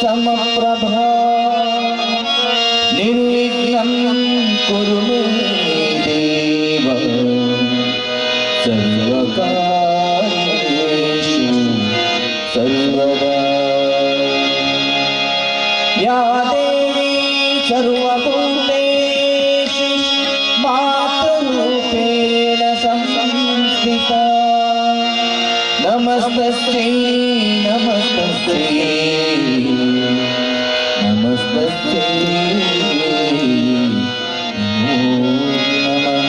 समप्रभा निर्विघ्नं कुरु मे देव सर्वकार्येषु सर्वदा। या देवी सर्वभूतेषु मातृरूपेण संस्थिता नमस्तस्यै नमस्तस्यै नमस्तस्यै नमो नमः।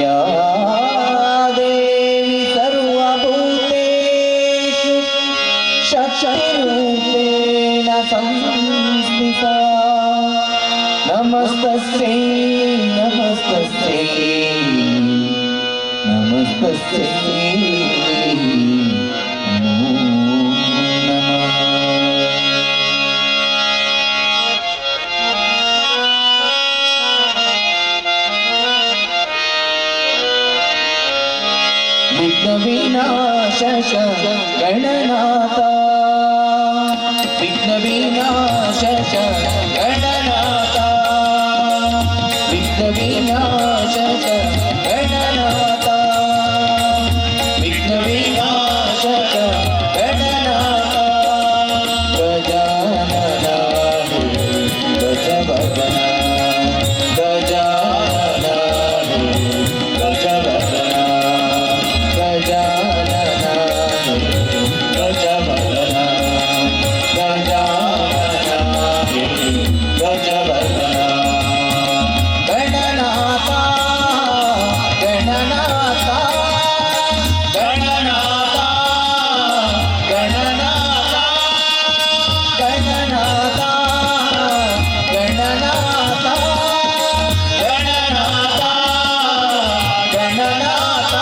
या देवी सर्वभूतेषु शक्तिरूपेण संस्थिता नमस्तस्यै नमस्तस्यै नमस्तस्यै नमो नमः। विघ्नविनाशक गणनाथ विघ्नविनाशक गणनाथ विघ्नविनाशक गणनाथ विघ्नविनाशक गणनाथ गजानना गजवदना गजानना गजवदना गजानना गजवदना गजानना गजवदना गणनाथ गणनाथ गणनाथ गणनाथ गणनाथ गणनाथ गणनाथ गणनाथ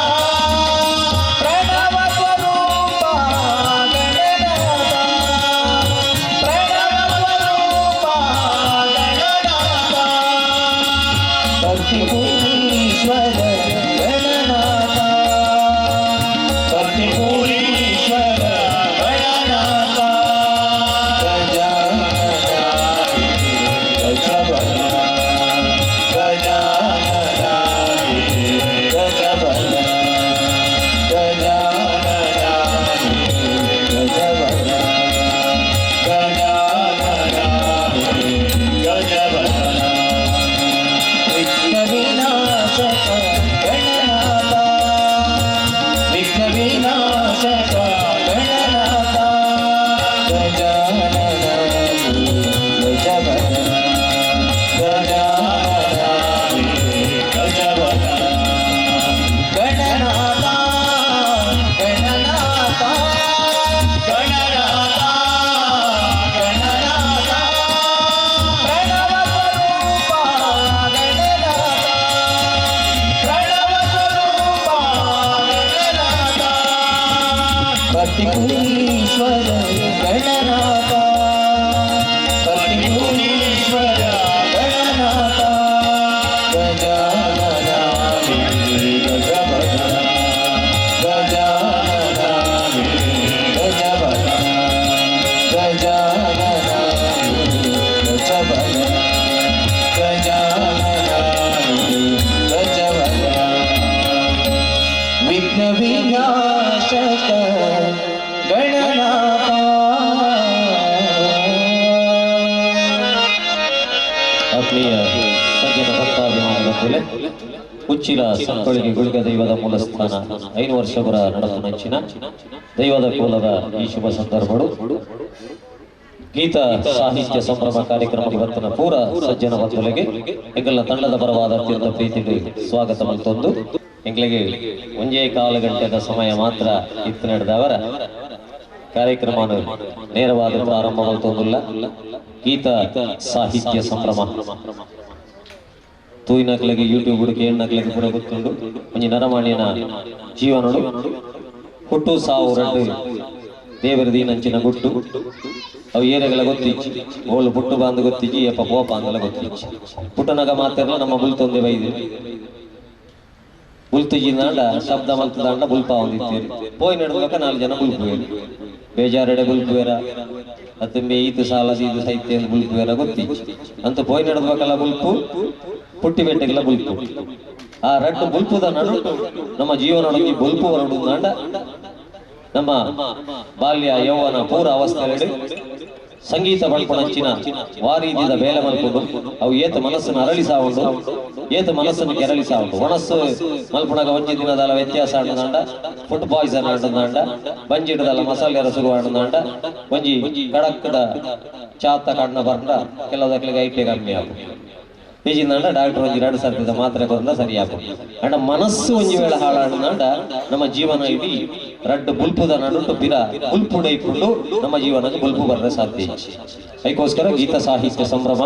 प्रणव स्वरूप गणनाथ प्रणव स्वरूप गणनाथ भक्तिपुरीश्वर गणनाथ भक्तिपुरीश्वर गणनाथ गजानना गजवदना गजानना गजवदना गजानना गजवदना गजानना गजवदना विघ्नविनाशक गणनाथ विघ्नविनाशक गणनाथ गजानना गजवदना गजानना गजवदना गणनाथ गणनाथ गणनाथ गणनाथ प्रणव स्वरूप गणनाथ प्रणव स्वरूप गणनाथ भक्तिपुरीश्वर गणनाथ भक्तिपुरीश्वर गणनाथ गजानना गजवदना गजानना गजवदना गजानना गजवदना गजानना गजवदना विघ्नविनाशक गणनाथ। ಆತ್ಮೀಯ ಸಜ್ಜನ ಭಕ್ತಾಭಿಮಾನಿಗಳೇ, ಉಚ್ಚಿಲ ಸಂಕೊಳಿಗೆ ಗುಳಿಗ ದೈವದ ಮೂಲಸ್ಥಾನ 5 ವರ್ಷಗುರ ನಡಪುನಂಚಿನ ದೈವದ ಕೋಲದ ಈ ಶುಭ ಸಂದರ್ಭಡು ಗೀತ ಸಾಹಿತ್ಯ ಸಂಭ್ರಮ ಕಾರ್ಯಕ್ರಮ ಇವತ್ತಿನ ಪೂರ ಸಜ್ಜನ ಬಂಧುಗಳಿಗೆ ಎಂಗಲ್ನ ತಂಡದ ಪರವಾದ ಅತ್ಯಂತ ಪ್ರೀತಿ ಸ್ವಾಗತ ಮಲ್ತೊಂದು ಎಂಗಳಿಗೆ ಒಂಜೇ ಕಾಲು ಗಂಟೆದ ಸಮಯ ಮಾತ್ರ ಇತ್ತು ನಡೆದವರ ಕಾರ್ಯಕ್ರಮ ನೇರವಾದ ಪ್ರಾರಂಭ ಮಲ್ತೊಂದುಲ್ಲ. ಗೀತ ಸಾಹಿತ್ಯ ಸಂಭ್ರಮ ತೂಯಿನಕ್ಲೆಗ್ ಯೂಟ್ಯೂಬ್ ಕೇಳಿನಕ್ಲೆಗ್ ಪೂರ ಗೊತ್ತುಂಡು. ಒಂಜಿ ನರಮಾಣಿಯನ ಜೀವನಡು ಹುಟ್ಟು ಸಾವು ರಡ್ಡು ದೇವರ ದೀನಂಚಿನ ಗುಟ್ಟು. ಅವು ಏರೆಗಳ ಗೊತ್ತಿಚ್ಚಿ ಓಲು ಪುಟ್ಟು ಬಾಂದು ಗೊತ್ತಿಜ್ಜಿ, ಏಪ ಪೋಪ ಅಂದಲ ಗೊತ್ತಿಚ್ಚಿ. ಪುಟ್ಟನಗ ಮಾತೆರ್ಲ ನಮ್ಮ ಬುಲ್ತೊಂದೆ ಬೈದು ಬುಲ್ತುಜಿ ನಾಂಡ ಶಬ್ದ ಮಲ್ತದಾಂಡ ಬುಲ್ಪ ಹೊಂದಿತ್ತೀರಿ ಪೋಯ್ ನಡುವಕ ನಾಲ್ಕು ಜನ ಬುಲ್ಪುವೇರು. ಬೇಜಾರಡೆ ಬುಲ್ಪುವೆರ ಅತ್ತಂಬೆ ಈತ ಸಾಲ ಸೀದು ಸೈತ್ಯ ಬುಲ್ಪುವೆರ ಗೊತ್ತಿ ಅಂತ ಪೋಯ್ ನಡಬೇಕಲ್ಲ ಬುಲ್ಪು ಪುಟ್ಟಿ ಬೆಟ್ಟೆಗೆಲ್ಲ ಬುಲ್ಪು ಆ ರಡ್ಡು ಬುಲ್ಪುದ ನಡು ನಮ್ಮ ಜೀವನೊಳಗೆ ಬುಲ್ಪು ಹೊರಡು ನಾಂಡ ನಮ್ಮ ಬಾಲ್ಯ ಯೌವನ ಪೂರ ಅವಸ್ಥೆಯಲ್ಲಿ ಸಂಗೀತ ಬಳ್ಪಣಂಚಿನ ವಾರೀದಿದ ಬೇಲೆ ಮಲ್ಪುಂಡು ಅವು ಏತ ಮನಸ್ಸನ್ನು ಅರಳಿಸಾವುಂಡು ಏತ ಮನಸ್ಸನ್ನು ಕೆರಳಿಸಾವುಂಡು ಒಣಸ್ಸು ಮಲ್ಪುಣಗ ಒಂಜಿ ದಿನದಲ್ಲ ವ್ಯತ್ಯಾಸ ಆಡುದಾಂಡ ಫುಡ್ ಪಾಯ್ಸನ್ ಆಡುದಾಂಡ ಬಂಜಿಡದಲ್ಲ ಮಸಾಲೆ ಶುರು ಆಡುದಾಂಡ ಒಂಜಿ ಕಡಕ್ಕದ ಚಾತ ಕಣ್ಣ ಬರ್ಂಡ ಕೆಲವುದಕ್ಲಿಗೆ ಐಟೆ ಕಮ್ಮಿ ಆಪು ಈಜಿಂದಾಂಡ ಡಾಕ್ಟರ್ ಒಂಜಿ ಎರಡು ಸರ್ತಿದ ಮಾತ್ರೆ ಕೊರಂದ ಸರಿಯಾಪು ಅಂಡ ಮನಸ್ಸು ಒಂಜಿ ವೇಳೆ ಹಾಳಾಡುದಾಂಡ ನಮ್ಮ ಜೀವನ ಇಡೀ ರಡ್ಡು ಬುಲ್ಪುದ ನಡುಟು ಬಿರ ಬುಲ್ಪುಡೈಪುಂಡು ನಮ್ಮ ಜೀವನಕ್ಕೆ ಬುಲ್ಪು ಬರ್ರೆ ಸಾಧ್ಯ ಅದಕ್ಕೋಸ್ಕರ ಗೀತ ಸಾಹಿತ್ಯ ಸಂಭ್ರಮ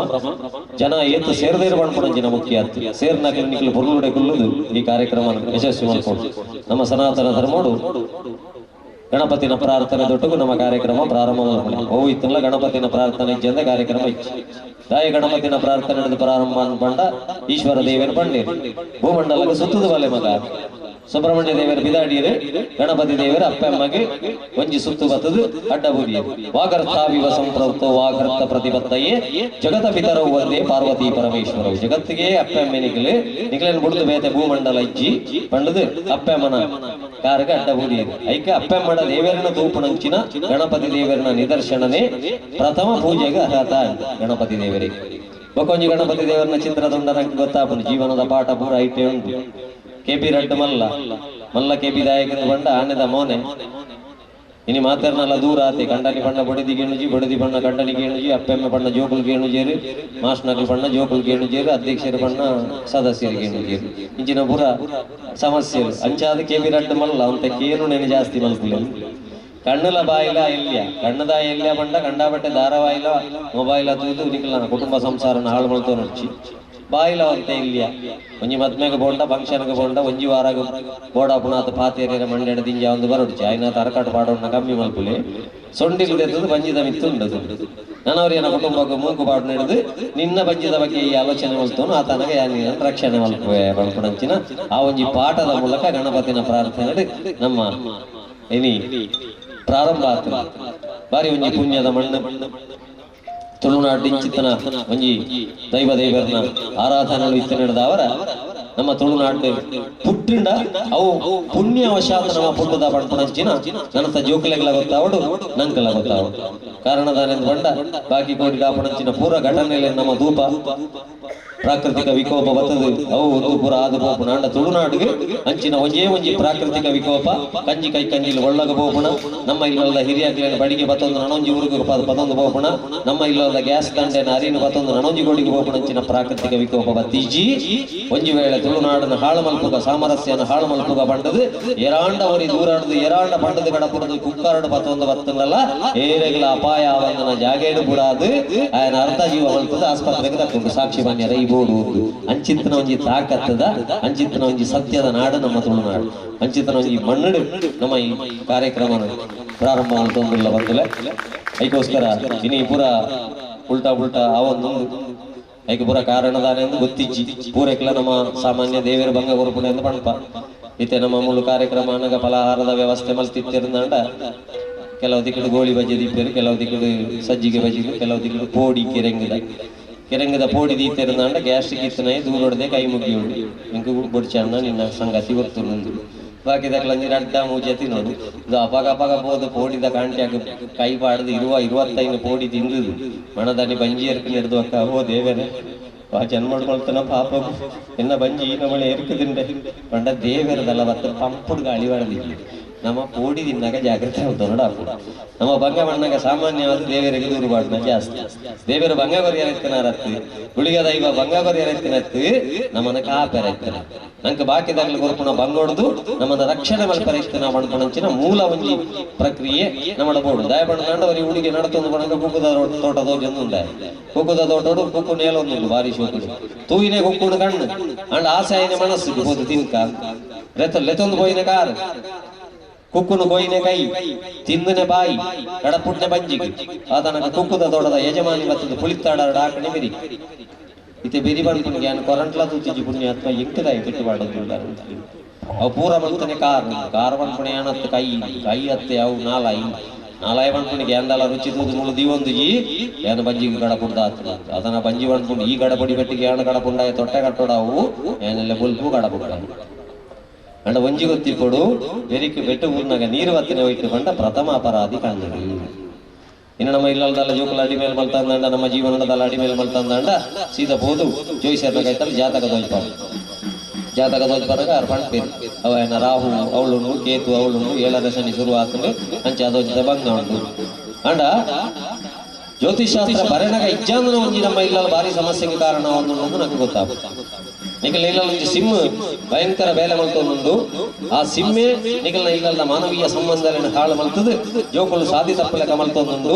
ಜನ ಏತ್ ಸೇರ್ದೇ ಪಣ್ಪುಣಂಚಿನ ಮುಖ್ಯ ಅತ್ತು ಸೇರ್ನ ನಿಕ್ಲು ಬುರ್ಲುಡೆ ಕುಲ್ಲುದು ಈ ಕಾರ್ಯಕ್ರಮ ಯಶಸ್ವಿ ಮಲ್ಪೊಡು ನಮ್ಮ ಸನಾತನ ಧರ್ಮೋಡು ಗಣಪತಿನ ಪ್ರಾರ್ಥನೆ ದೊಟ್ಟುಗು ನಮ್ಮ ಕಾರ್ಯಕ್ರಮ ಪ್ರಾರಂಭ ಮಲ್ಪುಂಡು ಓ ಇತ್ತಲ್ಲ ಗಣಪತಿನ ಪ್ರಾರ್ಥನೆ ಇಜ್ಜಂದ ಕಾರ್ಯಕ್ರಮ ಇಚ್ಚ ದಾಯ ಗಣಪತಿನ ಪ್ರಾರ್ಥನೆ ಪ್ರಾರಂಭ ಪಂಡ ಈಶ್ವರ ದೇವರ ಪಂಡೇರು ಭೂಮಂಡಲಕ್ಕೆ ಸುತ್ತದ ಬಲೆ ಮಗ ಸುಬ್ರಹ್ಮಣ್ಯ ದೇವರ ಬಿದಾಡಿಯರು ಗಣಪತಿ ದೇವರ ಅಪ್ಪಮ್ಮಗೆ ಒಂಜಿ ಸುತ್ತು ಬತ್ತದು ಅಡ್ಡ ಬೂದಿಯರು ವಾಗರ್ಥಾವಿವ ಸಂಪ್ರವೃತ್ತೋ ವಾಗರ್ಥ ಪ್ರತಿಪತ್ತಯೇ ಜಗತ ಪಿತರವು ಒಂದೇ ಪಾರ್ವತಿ ಪರಮೇಶ್ವರವು ಜಗತ್ತಿಗೆ ಅಪ್ಪಮ್ಮೆ ನಿಗಲು ನಿಗಲನ್ನು ಬುಡ್ದು ಬೇತೆ ಭೂಮಂಡಲ ಇಜ್ಜಿ ಪಂಡದು ಅಪ್ಪಮ್ಮನ ಕಾರಗ ಅಡ್ಡ ಬೂದಿಯರು ಐಕ ಅಪ್ಪಮ್ಮನ ದೇವರನ ತೂಪುಣಂಚಿನ ಗಣಪತಿ ದೇವರನ ನಿದರ್ಶನನೇ ಪ್ರಥಮ ಪೂಜೆಗೆ ಅರ್ಹತ ಗಣಪತಿ ದೇವರಿಗೆ. ಬೊಕೊಂಜಿ ಗಣಪತಿ ದೇವರನ ಚಿತ್ರದುಂಡ ನಂಗೆ ಗೊತ್ತಾಪುಂಡು ಜೀವನದ ಪಾಠ ಪೂರ ಐಟೆ ಉಂಟು. ಕೆಪಿ ರಡ್ಡು ಮಲ್ಲ ಮಲ್ಲ ಕೆಪಿ ದಾಯಕನ ಬಂಡ ಆನೆದ ಮೋನೆ ಇನಿ ಮಾತರ್ನಲ್ಲ ದೂರ ಆತೆ ಕಂಡನಿ ಬಣ್ಣ ಬಡಿದಿ ಗೇಣುಜಿ ಬಡದಿ ಬಣ್ಣ ಕಂಡನಿ ಗೇಣುಜಿ ಅಪ್ಪೆಮ್ಮೆ ಬಣ್ಣ ಜೋಕುಲ್ ಗೇಣುಜೇರು ಮಾಸ್ನಕಲ್ ಬಣ್ಣ ಜೋಕುಲ್ ಗೇಣುಜೇರು ಅಧ್ಯಕ್ಷರ ಬಣ್ಣ ಸದಸ್ಯರು ಗೇಣುಜೇರು ಇಂಚಿನ ಪೂರ ಸಮಸ್ಯೆ ಅಂಚಾದ ಕೆಪಿ ರಡ್ಡು ಮಲ್ಲ ಅಂತ ಕೇನು ನೆನೆ ಜಾಸ್ತಿ ಮಲ್ಪುಲೆ ಕಣ್ಣುಲ ಬಾಯಿಲ ಎಲ್ಯ ಕಣ್ಣದ ಎಲ್ಯ ಬಂಡ ಕಂಡಾಬಟ್ಟೆ ಧಾರಾವಾಹಿಲ ಮೊಬೈಲ್ ಅದು ಇದು ನಿಕಲ್ನ ಕುಟುಂಬ ಸಂಸಾರನ ಹಾಳು ಮಲ್ತೋ ನೊಚ್ಚಿ ಬಾಯಿಲ ಅಂತ ಇಲ್ಲಿಯ ಒಂಜಿ ಮದ್ಮೆಗೆ ಬೋಂಡ ಫಂಕ್ಷನ್ಗೆ ಬೋಂಡ ಒಂಜಿ ವಾರಾಗ ಬೋಡ ಪುಣಾತ ಪಾತೇರಿನ ಮಂಡೆಡ ದಿಂಜ ಒಂದು ಬರೋಡ್ಚಿ ಆಯ್ನ ತರಕಾಟ ಪಾಡೋಣ ಕಮ್ಮಿ ಮಲ್ಪುಲೆ ಸೊಂಡಿಲ್ ದೆತ್ತದು ಬಂಜಿದ ಮಿತ್ತುಂಡದು ನನವರಿಯನ ಕುಟುಂಬಕ್ಕೆ ಮೂಕು ಪಾಡು ನಡೆದು ನಿನ್ನ ಬಂಜಿದ ಬಗ್ಗೆ ಈ ಆಲೋಚನೆ ಮಲ್ತೋನು ಆತನಗ ಯಾನಿನ ರಕ್ಷಣೆ ಮಲ್ಪುವೆ ಮಲ್ಪುಣಂಚಿನ ಆ ಒಂಜಿ ಪಾಠದ ಮೂಲಕ ಗಣಪತಿನ ಪ್ರಾರ್ಥನೆ ನಮ್ಮ ಇನಿ ಪ್ರಾರಂಭ ಆತ ಬಾರಿ ಒಂಜಿ ಪುಣ್ಯದ ಮಣ್ಣು ತುಳುನಾಡು ಇಂಚಿತನ ಒಂಜಿ ದೈವ ದೇವರನ ಆರಾಧನೆ ಇತ್ತು ನಡೆದವರ ನಮ್ಮ ತುಳುನಾಡು ಪುಟ್ಟಿಂಡ ಅವು ಪುಣ್ಯವಶಾತ್ ನಮ್ಮ ಪುಟ್ಟದ ಪಡ್ಪಣಂಚಿನ ನನ್ನ ಜೋಕುಲೆಗಳ ಗೊತ್ತಾವಡು ನಂಕಲ ಗೊತ್ತಾವಡು ಕಾರಣದಾನೆಂದು ಬಂಡ ಬಾಕಿ ಕೋಡಿ ದಾಪಣಂಚಿನ ಪೂರ ಘಟನೆಯಲ್ಲಿ ನಮ್ಮ ಧೂಪ ಪ್ರಾಕೃತಿಕ ವಿಕೋಪ ಬರ್ತದೆ ಅವು ಒಂದು ಪೂರ ಆದ ಪೋಪುಣ ಅಂಡ ತುಳುನಾಡಿಗೆ ಅಂಚಿನ ಒಂಜೇ ಒಂಜಿ ಪ್ರಾಕೃತಿಕ ವಿಕೋಪ ಕಂಜಿ ಕೈ ಕಂಜಿಲ್ ಒಳ್ಳಗ ಪೋಪುಣ ನಮ್ಮ ಇಲ್ಲದ ಹಿರಿಯಾಕ್ಲೇನ ಬಡಿಗೆ ಬತ್ತೊಂದು ನನೊಂಜಿ ಊರಿಗೆ ಪತ್ತೊಂದು ಪೋಪುಣ ನಮ್ಮ ಇಲ್ಲದ ಗ್ಯಾಸ್ ದಂಡೆನ ಅರಿನ ಬತ್ತೊಂದು ನನೊಂಜಿ ಗೋಡಿಗೆ ಪೋಪುಣ ಅಂಚಿನ ಪ್ರಾಕೃತಿಕ ವಿಕೋಪ ಬತ್ತೀಜಿ ಒಂಜಿ ವೇಳೆ ತುಳುನಾಡನ ಹಾಳು ಮಲ್ಪುಗ ಸಾಮರಸ್ಯನ ಹಾಳು ಮಲ್ಪುಗ ಬಂಡದು ಏರಾಂಡ ಒರಿ ದೂರಾಡದು ಏರಾಂಡ ಬಂಡದು ಕಡಪುರದು ಕುಕ್ಕಾರಡು ಪತ್ತೊಂದು ಬತ್ತಂದಲ್ಲ ಏರೆಗಳ ಅಪಾಯ ಆವಂದನ ಜಾಗೇಡು ಬಿಡಾದು ಆಯನ ಅರ್ಧ ಜೀವ ಮಲ್ತದ ಆಸ್ಪತ್ರೆಗೆ ತಕ್ಕೊಂಡು ಸಾಕ್ಷಿ ಮಾನ್ಯರ ಈ ಬೋಡು ಅಂಚಿತ್ತನ ಒಂಜಿ ತಾಕತ್ತದ ಅಂಚಿತ್ತನ ಒಂಜಿ ಸತ್ಯದ ನಾಡು ನಮ್ಮ ತುಳುನಾಡು ಅಂಚಿತ್ತನ ಒಂಜಿ ಮಣ್ಣು ನಮ್ಮ ಈ ಕಾರ್ಯಕ್ರಮ ಪ್ರಾರಂಭ ಮಲ್ತೊಂದುಲ್ಲ ಬಂದಿಲ್ಲ. ಅದಕ್ಕೋಸ್ಕರ ಇನಿ ಪೂರ ಉಲ್ಟಾ ಉಲ್ಟಾ ಅವೊಂದು ಐಕೆ ಪೂರ ಕಾರಣದಾನೆ ಗೊತ್ತಿಜ್ಜಿ ಪೂರೈಕ್ಲ ನಮ್ಮ ಸಾಮಾನ್ಯ ದೇವರ ಭಂಗ ಕೊರಪುಣೆ ಅಂತ ಪಣಪ ಇತ್ತೆ ನಮ್ಮ ಮೂಲ ಕಾರ್ಯಕ್ರಮ ಅನಗ ಫಲಾಹಾರದ ವ್ಯವಸ್ಥೆ ಮಲ್ತಿತ್ತಿರಂದಾಂಡ ಕೆಲವು ದಿಕ್ಕಡು ಗೋಳಿ ಬಜ್ಜಿ ದೀಪೇರು ಕೆಲವು ದಿಕ್ಕಡು ಸಜ್ಜಿಗೆ ಬಜ್ಜಿ ಕೆಲವು ದಿಕ್ಕಡು ಪೋಡಿ ಕೆರೆಂಗದ ಕೆರೆಂಗದ ಪೋಡಿ ದೀತಿರಂದಾಂಡ ಗ್ಯಾಸ್ಟ್ರಿಕ್ ಇತ್ತನೇ ದೂರೊಡದೆ ಕೈ ಮುಗಿಯುಂಡು ಇಂಕು ಬೊಡ್ಚಣ್ಣ ನಿನ್ನ ಸಂಗತಿ ಗೊತ್ತುಂಡು ಬಾಕಿ ದಕ್ಲಂಜಿ ರಡ್ಡ ಮೂಜೆ ತಿನ್ನೋದು ಇದು ಅಪಾಗ ಅಪಾಗ ಪೋದು ಪೋಡಿದ ಕಾಂಟ್ಯಾಗ ಕೈ ಪಾಡ್ದು ಇರುವ 25 ಪೋಡಿ ತಿಂದುದು ಮಣದಾನಿ ಬಂಜಿ ಎರ್ಕು ನಡೆದು ಅಕ್ಕ ಓ ದೇವರೇ ಆ ಜನ್ಮ ಪಾಪ ಎನ್ನ ಬಂಜಿ ನಮ್ಮಳೆ ಎರ್ಕು ತಿಂಡೆ ಪಂಡ ದೇವರದಲ್ಲ ಬತ್ತ ಪಂಪುಡು ಗಾಳಿ ಬಡದಿಲ್ಲ ನಮ್ಮ ಪೋಡಿ ತಿನ್ನಾಗ ಜಾಗ್ರತೆ ನೋಡ ನಮ್ಮ ಭಂಗ ಮಣ್ಣಾಗ ಸಾಮಾನ್ಯವಾದ ದೇವರಿಗೆ ದೂರು ಬಾಡ್ನ ಜಾಸ್ತಿ ದೇವರು ಭಂಗ ಕೊರಿಯರತ್ತಿನರತ್ತು ಗುಳಿಗ ದೈವ ಭಂಗ ಕೊರಿಯರತ್ತಿನತ್ತು ನಮ್ಮನ್ನ ಕಾಪೆರತ್ತನ ನಂಗೆ ಬಾಕಿದಾಗಲಿ ಕೊರಪುಣ ಬಂಗೊಡ್ದು ನಮ್ಮನ್ನ ರಕ್ಷಣೆ ಮಲ್ಪರೈತನ ಮಣ್ಪಣಂಚಿನ ಮೂಲ ಒಂಜಿ ಪ್ರಕ್ರಿಯೆ ನಮ್ಮಡ ಬೋಡು ದಯಪಣ್ಣ ಅವರಿ ಹುಡುಗಿ ನಡತೊಂದು ಬಣಗ ಕುಕ್ಕುದ ತೋಟ ತೋಜೊಂದು ಕುಕ್ಕುದ ತೋಟೋಡು ಕುಕ್ಕು ನೇಲೊಂದುಂಡು ಬಾರಿ ಶೋಕುಡು ತೂಯಿನೇ ಕುಕ್ಕುಡು ಕಣ್ಣು ಅಂಡ್ ಆಸೆ ಆಯ್ನೆ ಮನಸ್ಸು ಹೋದು ತಿನ್ಕ ಲೆತ್ತೊಂದು ಪೋಯಿನ ಕಾರು ಕುಕ್ಕುನು ಕೊಯ್ನೆ ಕೈ ತಿಂದನೆ ಬಾಯಿ ಕಡಪುಟ್ನೆ ಬಂಜಿಗೆ ಆತನ ಕುಕ್ಕುದ ತೋಟದ ಯಜಮಾನಿ ಬತ್ತದ ಪುಳಿತ್ತಾಡ ಆಕಣೆ ಬೆರಿ ಇತ್ತೆ ಬೆರಿ ಬಂದ್ಪುಣ್ಗೆ ಯಾನ್ ಕೊರಂಟ್ಲ ತೂತಿಜಿ ಪುಣ್ಯ ಆತ್ಮ ಎಂಕದಾಯಿ ಕೆಟ್ಟು ಪಾಡೋದು ಅವು ಪೂರ ಮಲ್ತನೆ ಕಾರ್ ಕಾರ್ ಪನ್ಪುಣೆ ಯಾನತ್ತು ಕೈ ಕೈ ಅತ್ತೆ ಅವು ನಾಲಾಯಿ ನಾಲಾಯ ಪನ್ಪುಂಡು ಏಂದಾಲ ರುಚಿ ತೂದು ಮುಳು ದೀವೊಂದುಜಿ ಏನ ಬಂಜಿಗೆ ಕಡಪುಂಡ ಅದನ್ನ ಬಂಜಿ ಪನ್ಪುಂಡು ಈ ಗಡಪಡಿ ಬೆಟ್ಟಿಗೆ ಏನ ಕಡಪುಂಡಾಯ ತೊಟ್ಟೆ ಕಟ್ಟೋಡವು ಏನೆಲ್ಲ ಬುಲ್ಪು ಕಡಪುಂಡ ಅಂಡ ಒಂಜಿ ಗೊತ್ತಿಪ್ಪೊಡು ಬೆರಿಕ್ ಬೆಟ್ಟು ಊರ್ನಾಗ ನೀರು ಬತ್ತಿನ ಒಯ್ತು ಪಂಡ ಪ್ರಥಮ ಅಪರಾಧಿ ಕಣ್ಣು. ಇನ್ನು ನಮ್ಮ ಇಲ್ಲದಲ್ಲ ಜೋಕುಲ ಅಡಿ ಮೇಲೆ ಮಲ್ತಂದಾಂಡ, ನಮ್ಮ ಜೀವನದಲ್ಲ ಅಡಿ ಮೇಲೆ ಮಲ್ತಂದಾಂಡ ಸೀದಾ ಪೋದು ಜೋಯಿಸರ್ನ ಕೈತಲ್ಲಿ ಜಾತಕ ತೋಜ್ಪಾಡು. ಜಾತಕ ತೋಜ್ಪಾರಾಗ ಆರು ಪಣ್ಪೇರು ಅವ ಏನ ರಾಹು ಅವಳುಂಡು ಕೇತು ಅವಳುಂಡು ಏಳರ ಶನಿ ಶುರು ಆತಂಡು ಅಂಚೆ ಅದೊಂಜಿದ ಬಂಗ ಉಂಟು. ಅಂಡ ಜ್ಯೋತಿಷಾಸ್ತ್ರ ಬರೆನಗ ಇಜ್ಜಾಂದನ ಒಂಜಿ ನಮ್ಮ ಇಲ್ಲಲ್ಲ ಭಾರಿ ಸಮಸ್ಯೆಗೆ ಕಾರಣ ಒಂದು ನನಗೆ ಗೊತ್ತಾಗ. ನಿಖಲ್ ಇಲ್ಲಲ್ಲ ಒಂಜಿ ಸಿಮ್ ಭಯಂಕರ ಬೇಲೆ ಮಲ್ತೊಂದುಂಡು. ಆ ಸಿಮ್ಮೆ ನಿಖಲ್ನ ಇಲ್ಲದ ಮಾನವೀಯ ಸಂಬಂಧಗಳನ್ನು ಹಾಳು ಮಲ್ತದು ಜೋಕುಲು ಸಾಧಿ ತಪ್ಪಲೆಕ ಮಲ್ತೊಂದುಂಡು.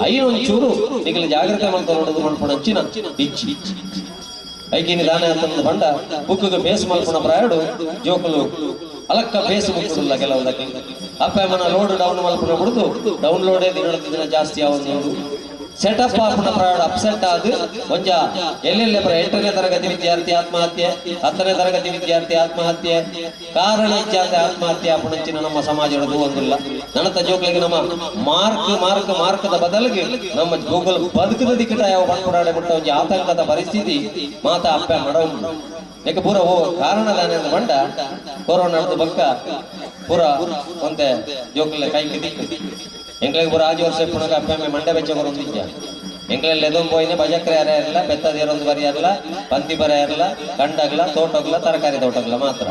ಐನೊಂಚೂರು ನಿಖಲ್ ಜಾಗ್ರತೆ ಮಲ್ತೊಂದು ಮಲ್ಪುಣಂಚಿನ ಇಚ್ಚಿ ಐಕಿನಿ ದಾನೆ ಅಂತಂದು ಬಂಡ ಬುಕ್ಕಿಗೆ ಫೇಸ್ ಮಲ್ಪುಣ ಪ್ರಾಯಡು ಜೋಕುಲು ಅಲಕ್ಕ ಫೇಸ್ ಬುಕ್ಕುಲ್ಲ ಕೆಲವೊಂದಕ್ಕೆ ಅಪ್ಪ ಅಮ್ಮನ ಲೋಡ್ ಡೌನ್ ಮಲ್ಪುಣ ಬಿಡುದು ಡೌನ್ಲೋಡೇ ದಿನ ದಿನ ಜಾಸ್ತಿ ಆವೊಂದು ಸೆಟಪ್ ಆಪುನ ಪ್ರಾಯಡು ಅಪ್ಸೆಟ್ ಆದ್ ಒಂಜ ಎಲ್ಲೆಲ್ಲೆ 8ನೇ ತರಗತಿ ವಿದ್ಯಾರ್ಥಿ ಆತ್ಮಹತ್ಯೆ, 10ನೇ ತರಗತಿ ವಿದ್ಯಾರ್ಥಿ ಆತ್ಮಹತ್ಯೆ, ಕಾರಣ ಇಜ್ಜಾಂದೆ ಆತ್ಮಹತ್ಯೆ ಆಪುನಂಚಿನ ನಮ್ಮ ಸಮಾಜದ ಒಂದಿಲ್ಲ. ನನತ ಜೋಕ್ಲಿಗೆ ನಮ್ಮ ಮಾರ್ಕ್ ಮಾರ್ಕ್ ಮಾರ್ಕದ ಬದಲಿಗೆ ನಮ್ಮ ಗೂಗಲ್ ಬದುಕದ ದಿಕ್ಕಟ ಯಾವ ಪಣ್ಪುಡಾಡೆ ಬಿಟ್ಟ ಒಂಜಿ ಆತಂಕದ ಪರಿಸ್ಥಿತಿ ಮಾತಾ ಅಪ್ಪ ಮಡ ಯಾಕೆ ಪೂರ ಓ ಕಾರಣ ದಾನೆ ಅಂದ್ ಬಂಡ ಕೊರೋನಾದ ಬಕ್ಕ ಪೂರ ಒಂತೆ ಜೋಕ್ಲೆ ಕೈಗೆ ದಿಕ್ಕು ಎಂಕ್ಲೆಗ್ ಪೂರ ಆಜಿ ವರ್ಷ ಇಪ್ಪುನಗ ಅಪ್ಪ ಅಮ್ಮೆ ಮಂಡೆ ಬೆಚ್ಚ ಕೊರೊಂದಿಜ್ಜ. ಎಂಕ್ಲೆಲ್ ಎದೊಂದು ಪೋಯಿನೆ ಬಜಕ್ರೆ ಯಾರ ಇರಲ್ಲ, ಬೆತ್ತದ ಏರೊಂದು ಬರಿ ಇರಲ್ಲ, ಪಂತಿ ಬರ ಇರಲ್ಲ, ಕಂಡಗ್ಲ ತೋಟಗ್ಲ ತರಕಾರಿ ತೋಟಗ್ಲ ಮಾತ್ರ.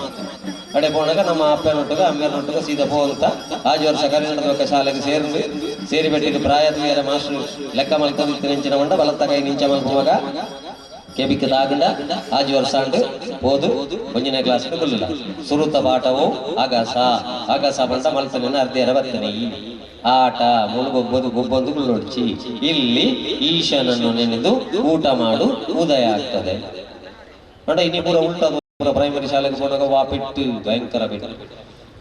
ಕಡೆ ಪೋಣಗ ನಮ್ಮ ಅಪ್ಪನೊಟ್ಟಿಗೆ ಅಮ್ಮೆಯನೊಟ್ಟಿಗೆ ಸೀದಾ ಪೋವಂತ ಆಜಿ ವರ್ಷ ಕರ್ನಾಟಕ ಶಾಲೆಗೆ ಸೇರಿ ಸೇರಿ ಬೆಟ್ಟಿಗೆ ಪ್ರಾಯದ ಮೇರೆ ಮಾಸ್ಟರ್ ಲೆಕ್ಕ ಮಲ್ತೊಂದಿತ್ತು ನಿಂಚಿನ ಮಂಡ ಬಲತ್ತ ಕೈ ನಿಂಚ ಮಲ್ಪುವಾಗ ಕೆಬಿಕ್ ದಾಗಂಡ ಆಜಿ ವರ್ಷ ಅಂಡು ಹೋದು ಒಂಜನೇ ಕ್ಲಾಸ್ ಕುಲ್ಲುಲ ಸುರುತ ಪಾಠವು ಅಗಸ ಅಗಸ ಬಂಡ ಮಲ್ತನ ಅರ್ಧೇರ ಬರ್ತನೆ ಆಟ ಮುಳುಗೊಬ್ಬದು ಗೊಬ್ಬೊಂದು ಗುಳ್ಳೊಡ್ಚಿ ಇಲ್ಲಿ ಈಶನನ್ನು ನೆನೆದು ಊಟ ಮಾಡು ಉದಯ ಆಗ್ತದೆ. ಅಂಡ ಇನ್ನಿ ಪೂರ ಉಲ್ಟದು ಪೂರ ಪ್ರೈಮರಿ ಶಾಲೆಗೆ ಪೋನಾಗ ವಾ ಪೆಟ್ಟು ಭಯಂಕರ ಪೆಟ್ಟು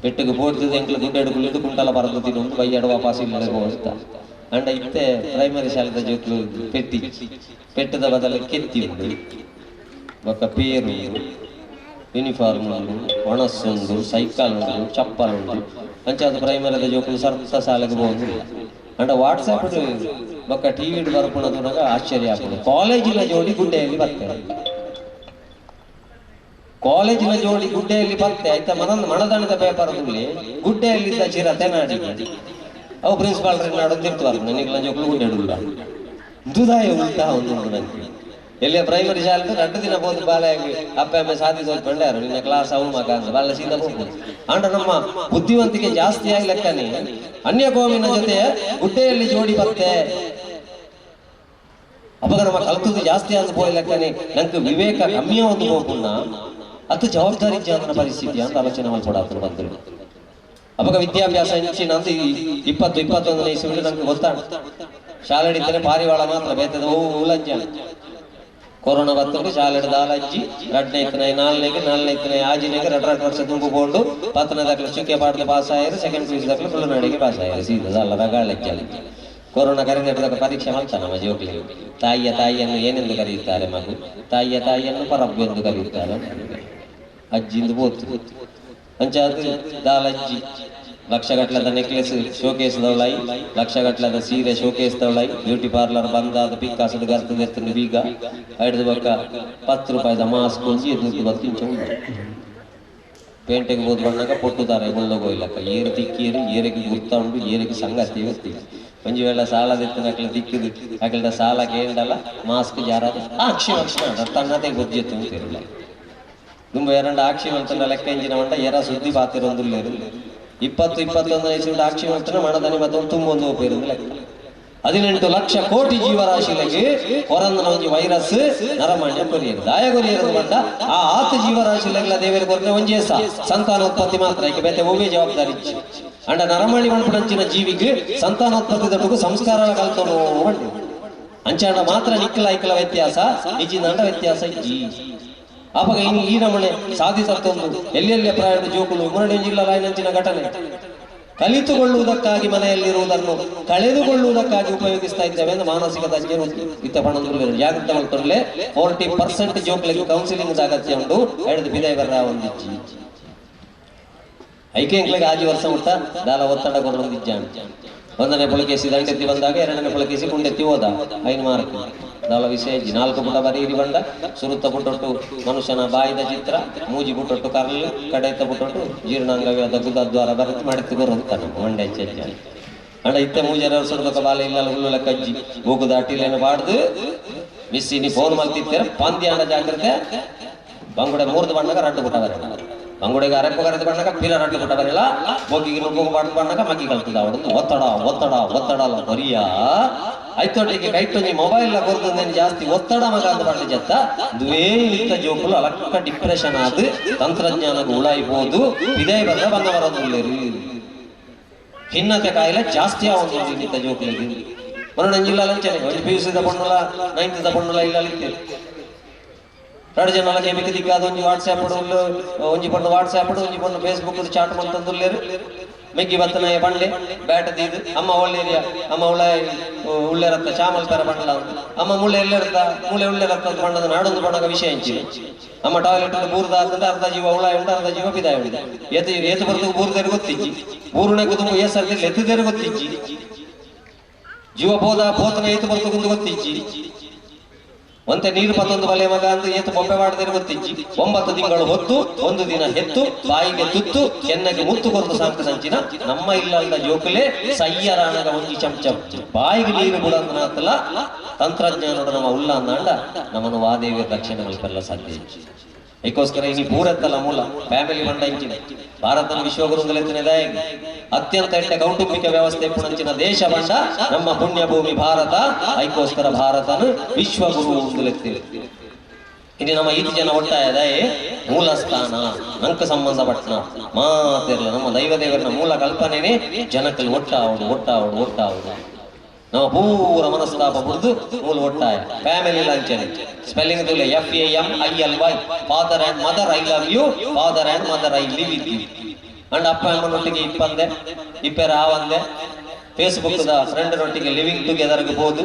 ಪೆಟ್ಟಿಗೆ ಬೋಡ್ತಿದ್ದ ಎಂಕ್ಲು ಗುಡ್ಡೆಡು ಕುಳ್ಳಿದ್ದು ಕುಂಟಲ ಬರದು ತಿನ್ನೊಂದು ಬೈಯಾಡು ವಾಪಾಸ್ ಇಲ್ಲದೆ ಹೋಗ್ತಾ. ಅಂಡ ಇತ್ತೆ ಪ್ರೈಮರಿ ಶಾಲೆದ ಜೋಕ್ಲು ಪೆಟ್ಟಿ ಪೆಟ್ಟದ ಬದಲು ಕೆತ್ತಿ ಉಂಡು ಬೊಕ್ಕ ಪೇರು ಯೂನಿಫಾರ್ಮ್ ಉಂಡು ಒಣಸ್ಸುಂಡು ಸೈಕಲ್ ಉಂಡು ಚಪ್ಪಲ್ ಉಂಡು ಅಂಚಾದ ಪ್ರೈಮರಿದ ಜೋಕುಲು ಸರ್ತ ಶಾಲೆಗೆ ಹೋಗುದಿಲ್ಲ. ಅಂಡ ವಾಟ್ಸಪ್ ಬೊಕ್ಕ ಟಿವಿ ಬರ್ಪುಣದಾಗ ಆಶ್ಚರ್ಯ ಆಗ್ತದೆ. ಕಾಲೇಜಿನ ಜೋಡಿ ಗುಡ್ಡೆಯಲ್ಲಿ ಬರ್ತೇವೆ, ಕಾಲೇಜಿನ ಜೋಡಿ ಗುಡ್ಡೆಯಲ್ಲಿ ಬರ್ತೆ ಆಯ್ತಾ ಮನ ಮನದಣದ ಪೇಪರ್ ತುಳಿ ಗುಡ್ಡೆಯಲ್ಲಿದ್ದ ಚಿರತೆ ನಾಡಿ ಅವು ಪ್ರಿನ್ಸಿಪಾಲ್ ನಾಡು ತಿರ್ತುವಾರ ನನಗೆ ಜೋಕುಲು ಗುಡ್ಡೆ ಇಡುಲ್ಲ ದುದಾಯ ಉಲ್ಟಾ ಒಂದು ಉಂಟು ನನಗೆ. ಎಲ್ಲಿಯ ಪ್ರೈಮರಿ ಶಾಲೆ 2 ದಿನ ಹೋದ ಬಾಲೆಯಾಗಿ ಅಪ್ಪ ಅಮ್ಮ ಸಾಧಿಸೋದು ಬಂಡ್ಯಾರು ನಿನ್ನ ಕ್ಲಾಸ್ ಅವು ಮಗ ಅಂತ ಬಾಲ ಸೀದಾ ಹೋಗ್ಬೋದು. ಅಂಡ ನಮ್ಮ ಬುದ್ಧಿವಂತಿಕೆ ಜಾಸ್ತಿ ಆಗಿ ಲೆಕ್ಕನೆ ಅನ್ಯ ಕೋಮಿನ ಜೊತೆ ಗುಡ್ಡೆಯಲ್ಲಿ ಜೋಡಿ ಬತ್ತೆ ಅವಾಗ ನಮ್ಮ ಕಲ್ತದ್ದು ಜಾಸ್ತಿ ಆದ ಪೋಯ್ ಲೆಕ್ಕನೆ ನಂಗೆ ವಿವೇಕ ಕಮ್ಮಿಯ ಒಂದು ಹೋಗುಣ ಅದು ಜವಾಬ್ದಾರಿ ಜಾತನ ಪರಿಸ್ಥಿತಿ ಅಂತ ಆಲೋಚನೆ ಮಾಡ್ಕೊಡಾತರು ಬಂದರು. ಅವಾಗ ವಿದ್ಯಾಭ್ಯಾಸ ಹೆಚ್ಚಿನ ಅಂತ 20 21ನೇ ಇಸ್ವಿಯಲ್ಲಿ ನಂಗೆ ಗೊತ್ತಾಗ ಶಾಲೆ ಹಿಡಿತಾರೆ ಪಾರಿವಾಳ ಮಾತ್ರ ಬೇತದ ಉಲಂಜ ಕೊರೋನಾ ಬತ್ತಂಡು ಶಾಲೆ ದಾಲಜ್ಜಿ 2ನೇ ಇತ್ತನೇ 4ನೇಗೆ 4ನೇ ಇತ್ತನೇ ಆಜಿನೇಗೆ 2 2 ವರ್ಷ ತುಂಬಿಕೊಂಡು 10ನೇ ದಾಖಲೆ ಚುಕ್ಕೆ ಪಾಟದ ಪಾಸ್ ಆಯರು ಸೆಕೆಂಡ್ ಪಿ ದಾಖಲೆ ತುಳುನಾಡಿಗೆ ಪಾಸ್ ಆಯರು ಸೀದಾ ಅಲ್ಲ ರಗಾಳಜ್ಜಿ. ಕೊರೋನಾ ಕರೆದ ಪರೀಕ್ಷೆ ಮಾಡ್ತಾ ನಮ್ಮ ಜೋಕ್ಲಿಗೆ ತಾಯಿಯ ತಾಯಿಯನ್ನು ಏನೆಂದು ಕರೆಯುತ್ತಾರೆ ಮಗು, ತಾಯಿಯ ತಾಯಿಯನ್ನು ಪರಬ್ಬು ಎಂದು ಕರೆಯುತ್ತಾರೆ ಅಜ್ಜಿಂದು ಬೋತು ಅಂಚಾದ ದಾಲಜ್ಜಿ ಲಕ್ಷಗಟ್ಟಲೆದ ನೆಕ್ಲೆಸ್ ಶೋಕೇಸ್ ದವಳಾಯಿ ಲಕ್ಷಗಟ್ಟಲೆದ ಸೀರೆ ಶೋಕೇಸ್ ದವಳಾಯಿ ಬ್ಯೂಟಿ ಪಾರ್ಲರ್ ಬಂದಾದ ಪಿಕ್ಕಾಸದ ಗರ್ತದ ಎತ್ತನ ಬೀಗ ಐದು ಬಕ್ಕ 10 ರೂಪಾಯಿದ ಮಾಸ್ಕ್ ಒಂಜಿ ದುಡ್ಡು ಬತ್ತಿಂಚ ಉಂಟು. ಪೇಂಟೆಗೆ ಹೋದ್ ಬಣ್ಣಗ ಪೊಟ್ಟುತ್ತಾರೆ ಗುಳ್ಳಗೋಯ್ಲಕ್ಕ ಏರು ತಿಕ್ಕೇರು ಏರಿಗೆ ಗುರ್ತಾ ಉಂಟು ಏರಿಗೆ ಸಂಗತಿ ಗೊತ್ತಿ ಒಂಜಿ ವೇಳೆ ಸಾಲದಿತ್ತು ಅಕ್ಲ ತಿಕ್ಕಿದು ಅಕಲ್ದ ಸಾಲ ಕೇಂಡಲ್ಲ ಮಾಸ್ಕ್ ಜಾರಾದ ಆಕ್ಷಿ ವರ್ಷ ತನ್ನದೇ ಗೊಜ್ಜೆತ್ತು ಅಂತಿರಲ್ಲ ತುಂಬ ಎರಡು ಆಕ್ಷಿ ಮಂತನ ಲೆಕ್ಕ ಇಂಜಿನ ಮಂಟ ಎರ ಸುದ್ದಿ ಪಾತಿರೊಂದುಲ್ಲೇರು 20 21 ಇಸ್ವಿಡ್ ಆಕ್ಷಿ ಮಂತನ ಮಣದನಿ ಮತ್ತೊಂದು ತುಂಬೊಂದು ಹೋಗಿರೋದು ಲೆಕ್ಕ. 18 ಲಕ್ಷ ಕೋಟಿ ಜೀವರಾಶಿಗಳಿಗೆ ಕೊರಂದನ ಒಂಜಿ ವೈರಸ್ ನರಮಾನ್ಯ ಕೊರಿಯರು ದಾಯ ಕೊರಿಯರು ಬಂದ ಆ ಆತ ಜೀವರಾಶಿಲೆಗ್ಲ ದೇವರ ಕೊರನೆ ಒಂಜೇಸ ಸಂತಾನೋತ್ಪತ್ತಿ ಮಾತ್ರ ಏಕೆ ಬೇತೆ ಒವ್ವೇ ಜವಾಬ್ದಾರಿ ಇಜ್ಜಿ. ಅಂಡ ನರಮಾಣಿ ಮಣ್ಪುಡಂಚಿನ ಜೀವಿಗೆ ಸಂತಾನೋತ್ಪತ್ತಿ ದೊಡ್ಡಗು ಸಂಸ್ಕಾರ ಕಲ್ತೋನು ಬಂಡು ಅಂಚಾಂಡ ಮಾತ್ರ ನಿಕ್ಕಲ ಐಕಲ ವ್ಯತ್ಯಾಸ ನಿಜಿಂದ ವ್ಯತ್ಯಾಸ ಇಜ್ಜಿ. ಅವಾಗ ಇನ್ನು ಈ ನಮನೆ ಸಾಧಿಸತ್ತೊಂದು ಎಲ್ಲೆಲ್ಲಿ ಪ್ರಾಯದ ಜೋಕುಲು ಮುರಡಿ ಜಿಲ್ಲಾ ಲಾಯ್ನಂಚಿನ ಘಟನೆ ಕಲಿತುಕೊಳ್ಳುವುದಕ್ಕಾಗಿ ಮನೆಯಲ್ಲಿರುವುದನ್ನು ಕಳೆದುಕೊಳ್ಳುವುದಕ್ಕಾಗಿ ಉಪಯೋಗಿಸ್ತಾ ಇದ್ದೇವೆ ಎಂದು ಮಾನಸಿಕ ತಜ್ಞರು ಇತ್ತ ಪಣಂದುಳ್ಳರು. ಜಾಗೃತ ಮಾಡ್ಕೊಂಡ್ಲೆ 40% ಜೋಕ್ಲಿಗೆ ಕೌನ್ಸಿಲಿಂಗ್ ಅಗತ್ಯ ಉಂಟು. 2 ಬಿದಾಯ ಬರ್ರ ಒಂದಿಚ್ಚಿ ಐಕೆ ಎಂಕ್ಲೆಗ್ ಆಜಿ ವರ್ಷ ಮುಟ್ಟ ದಾಲ ಒತ್ತಡ ಕೊರೊಂದಿಜ್ಜಾಂಡ್. ಒಂದನೇ ಪುಳಕೇಸಿ ದಂಡೆತ್ತಿ ಬಂದಾಗ ಎರಡನೇ ಪುಳಕೇಸಿ ಕುಂಡೆತ್ತಿ ಹೋದ 5 ಮಾರ್ಕ್ ದಾಲ ವಿಷಯ ಇಜ್ಜಿ. 4 ಪುಟ ಬರೀರಿ ಬಂದ ಸುರುತ್ತ ಪುಟೊಟ್ಟು ಮನುಷ್ಯನ ಬಾಯಿದ ಚಿತ್ರ, ಮೂಜಿ ಪುಟೊಟ್ಟು ಕರ್ಲು, ಕಡೆತ ಪುಟೊಟ್ಟು ಜೀರ್ಣಾಂಗವ್ಯದ ಗುದದ್ವಾರ ಬರೆದು ಮಡಿತು ಬರೋದು ತನ್ನ ಮಂಡೆ ಹೆಚ್ಚ. ಅಂಡ ಇತ್ತೆ ಮೂಜರ ವರ್ಷದ ಬಾಲೆ ಇಲ್ಲ ಹುಲ್ಲು ಕಜ್ಜಿ ಬೂಕು ದಾಟಿಲೇನು ಬಾಡ್ದು ಮಿಸ್ಸಿ ನೀ ಫೋನ್ ಮಲ್ತಿತ್ತೇರ ಪಂದ್ಯಾಂಡ ಜಾಗ್ರತೆ. ಬಂಗುಡೆ ಮೂರ್ದು ಬಣ್ಣಗ ರಡ್ಡು ಪುಟ ಬರಲ್ಲ, ಬಂಗುಡೆಗೆ ಅರೆಪ್ಪು ಕರೆದು ಬಣ್ಣಗ ಪೀರ ರಡ್ಡು ಪುಟ ಬರಲ್ಲ, ಬೋಗಿಗೆ ನುಗ್ಗು ಬಾಡ್ದು ಬಣ್ಣಗ ಮಗ್ಗಿ ಕಲ್ತದ ಅವಡೊಂದು ಒತ್ತಡ ಒತ್ತಡ ಒತ್ತಡ ಅಲ್ಲ ಬರಿಯಾ ಐತೊಟ್ಟಿಗೆ ಕೈಟೊಂಜಿ ಮೊಬೈಲ್ ಕೊರ್ದು ಜಾಸ್ತಿ ಒತ್ತಡ ಮಗ ಅಂದ್ ಬಣ್ಣ ಜತ್ತ ದುವೇ ಇತ್ತ ಜೋಕುಲು ಅಲಕ್ಕ ಡಿಪ್ರೆಷನ್ ಆದ್ ತಂತ್ರಜ್ಞಾನಕ್ಕೆ ಉಳಾಯ್ಬೋದು. ಇದೇ ಬಂದ ಬಂದ ಬರೋದು ಖಿನ್ನತೆ ಕಾಯಿಲೆ ಜಾಸ್ತಿ ಆವೊಂದು ಇನ್ನಿತ್ತ ಜೋಕುಲಿಗೆ. ಮನೋರಂಜಿಲ್ಲ ಲಂಚನೆ ಒಂಜಿ ಪಿ ಯು ಸಿದ ಪೊಣ್ಣುಲ ನೈನ್ತ್ the ಪೊಣ್ಣುಲ ಇಲ್ಲ ಇತ್ತೇವೆ ಎರಡು ಜನ ಮಿಕ್ಕ ದಿಕ್ಕಾದ ಒಂಜಿ ವಾಟ್ಸ್ಆ್ಯಪ್ ಒಂಜಿ ಪೊಣ್ಣು ವಾಟ್ಸ್ಆ್ಯಪ್ ಒಂಜಿ ಪೊಣ್ಣು ಫೇಸ್ಬುಕ್ ಚಾಟ್ ಮಂತಂದುಲ್ಲೇರು. ಮೆಗ್ಗಿ ಬತ್ತನಾಯ ಬಂಡ್ಲೆ ಬ್ಯಾಟ್ ದೀದ್ ಅಮ್ಮ ಒಳ್ಳೇರಿಯ ಅಮ್ಮ ಉಳ್ಳ ಉಳ್ಳೆರತ್ತ ಚಾಮಲ್ ಪೆರ ಬಂಡ್ಲ ಅಮ್ಮ ಮುಳ್ಳೆ ಎಲ್ಲೆರ್ತ ಮೂಳೆ ಉಳ್ಳೆರತ್ತ ಬಣ್ಣದ ನಾಡೊಂದು ಬಣ್ಣದ ವಿಷಯ ಇಂಚಿದೆ. ಅಮ್ಮ ಟಾಯ್ಲೆಟ್ ಬೂರ್ದ ಆತಂದ್ರೆ ಅರ್ಧ ಜೀವ ಉಳ ಉಂಟು ಅರ್ಧ ಜೀವ ಬಿದಾಯ ಉಂಟು. ಏತು ಏತು ಬರ್ತದೆ ಬೂರ್ದೇರು ಗೊತ್ತಿಜ್ಜಿ, ಬೂರುಣೆ ಕುದುಮು ಏ ಸರ್ದಿ ಎತ್ತದೇರು ಗೊತ್ತಿಜ್ಜಿ, ಜೀವ ಪೋದ ಪೋತನ ಏತು ಬರ್ತದೆ ಗೊತ್ತಿಜ್ಜಿ, ಒಂತೆ ನೀರು ಪತ್ತೊಂದು ಬಲೆ ಮಗ ಅಂತ ಏತು ಬೊಂಬೆ ಮಾಡದೇರು ಗೊತ್ತಿಜ್ಜಿ. 9 ತಿಂಗಳು ಹೊತ್ತು ಒಂದು ದಿನ ಹೆತ್ತು ಬಾಯಿಗೆ ತುತ್ತು ಕೆನ್ನಗೆ ಮುತ್ತು ಕೊರತು ಸಾಂಕು ಸಂಚಿನ ನಮ್ಮ ಇಲ್ಲದ ಜೋಕುಲೆ ಸಯ್ಯರಾಣಗ ಒಂಜಿ ಚಮಚ ಬಾಯಿಗೆ ನೀರು ಬುಡಂದನಾತಲ ತಂತ್ರಜ್ಞಾನದ ನಮ್ಮ ಉಲ್ಲ ಅಂದಾಂಡ ನಮ್ಮನ್ನು ವಾದೇವಿಯ ರಕ್ಷಣೆ ಮಲ್ಪೆಲ್ಲ ಸಾಧ್ಯ. ಅದಕ್ಕೋಸ್ಕರ ಇನಿ ಪೂರತ್ತಲ್ಲ ಮೂಲ ಫ್ಯಾಮಿಲಿ ಬಂಡ ಇಂಚಿನ ಭಾರತನ ವಿಶ್ವಗುರುಂದಲೆತ್ತನೆದಾಯ ಅತ್ಯಂತ ಎಟ್ಟೆ ಕೌಟುಂಬಿಕ ವ್ಯವಸ್ಥೆ ಪುಣಂಚಿನ ದೇಶ ಬಂಡ ನಮ್ಮ ಪುಣ್ಯಭೂಮಿ ಭಾರತ. ಐಕೋಸ್ಕರ ಭಾರತನು ವಿಶ್ವಗುರು ಉಂದುಲೆತ್ತಿದೆ. ಇನ್ನು ನಮ್ಮ ಈತಿ ಜನ ಒಟ್ಟಾಯದಾಯೇ ಮೂಲ ಸ್ಥಾನ ನಂಕ ಸಂಬಂಧಪಟ್ಟನ ಮಾತಿರಲ್ಲ ನಮ್ಮ ದೈವ ದೇವರನ ಮೂಲ ಕಲ್ಪನೆನೇ ಜನಕ್ಕಲ್ಲಿ ಒಟ್ಟಾವಡು ಒಟ್ಟಾವಡು ಒಟ್ಟಾವಡು. ನಮ್ಮ ಪೂರ ಮನಸ್ತಾಪ ಬಿಡ್ದು ಮೂಲ ಒಟ್ಟಾಯ ಫ್ಯಾಮಿಲಿ ಲಂಚನೆ ಸ್ಪೆಲ್ಲಿಂಗ್ ತುಲೆ FAMILY father and mother I love you, father and mother I live with you. And ಅಪ್ಪ ಅಮ್ಮನೊಟ್ಟಿಗೆ ಇಪ್ಪಂದೆ ಇಪ್ಪೆರ ಆವಂದೆ ಫೇಸ್ಬುಕ್ the friend ನೊಟ್ಟಿಗೆ ಲಿವಿಂಗ್ ಟುಗೆದರ್ಗೆ ಬೋದು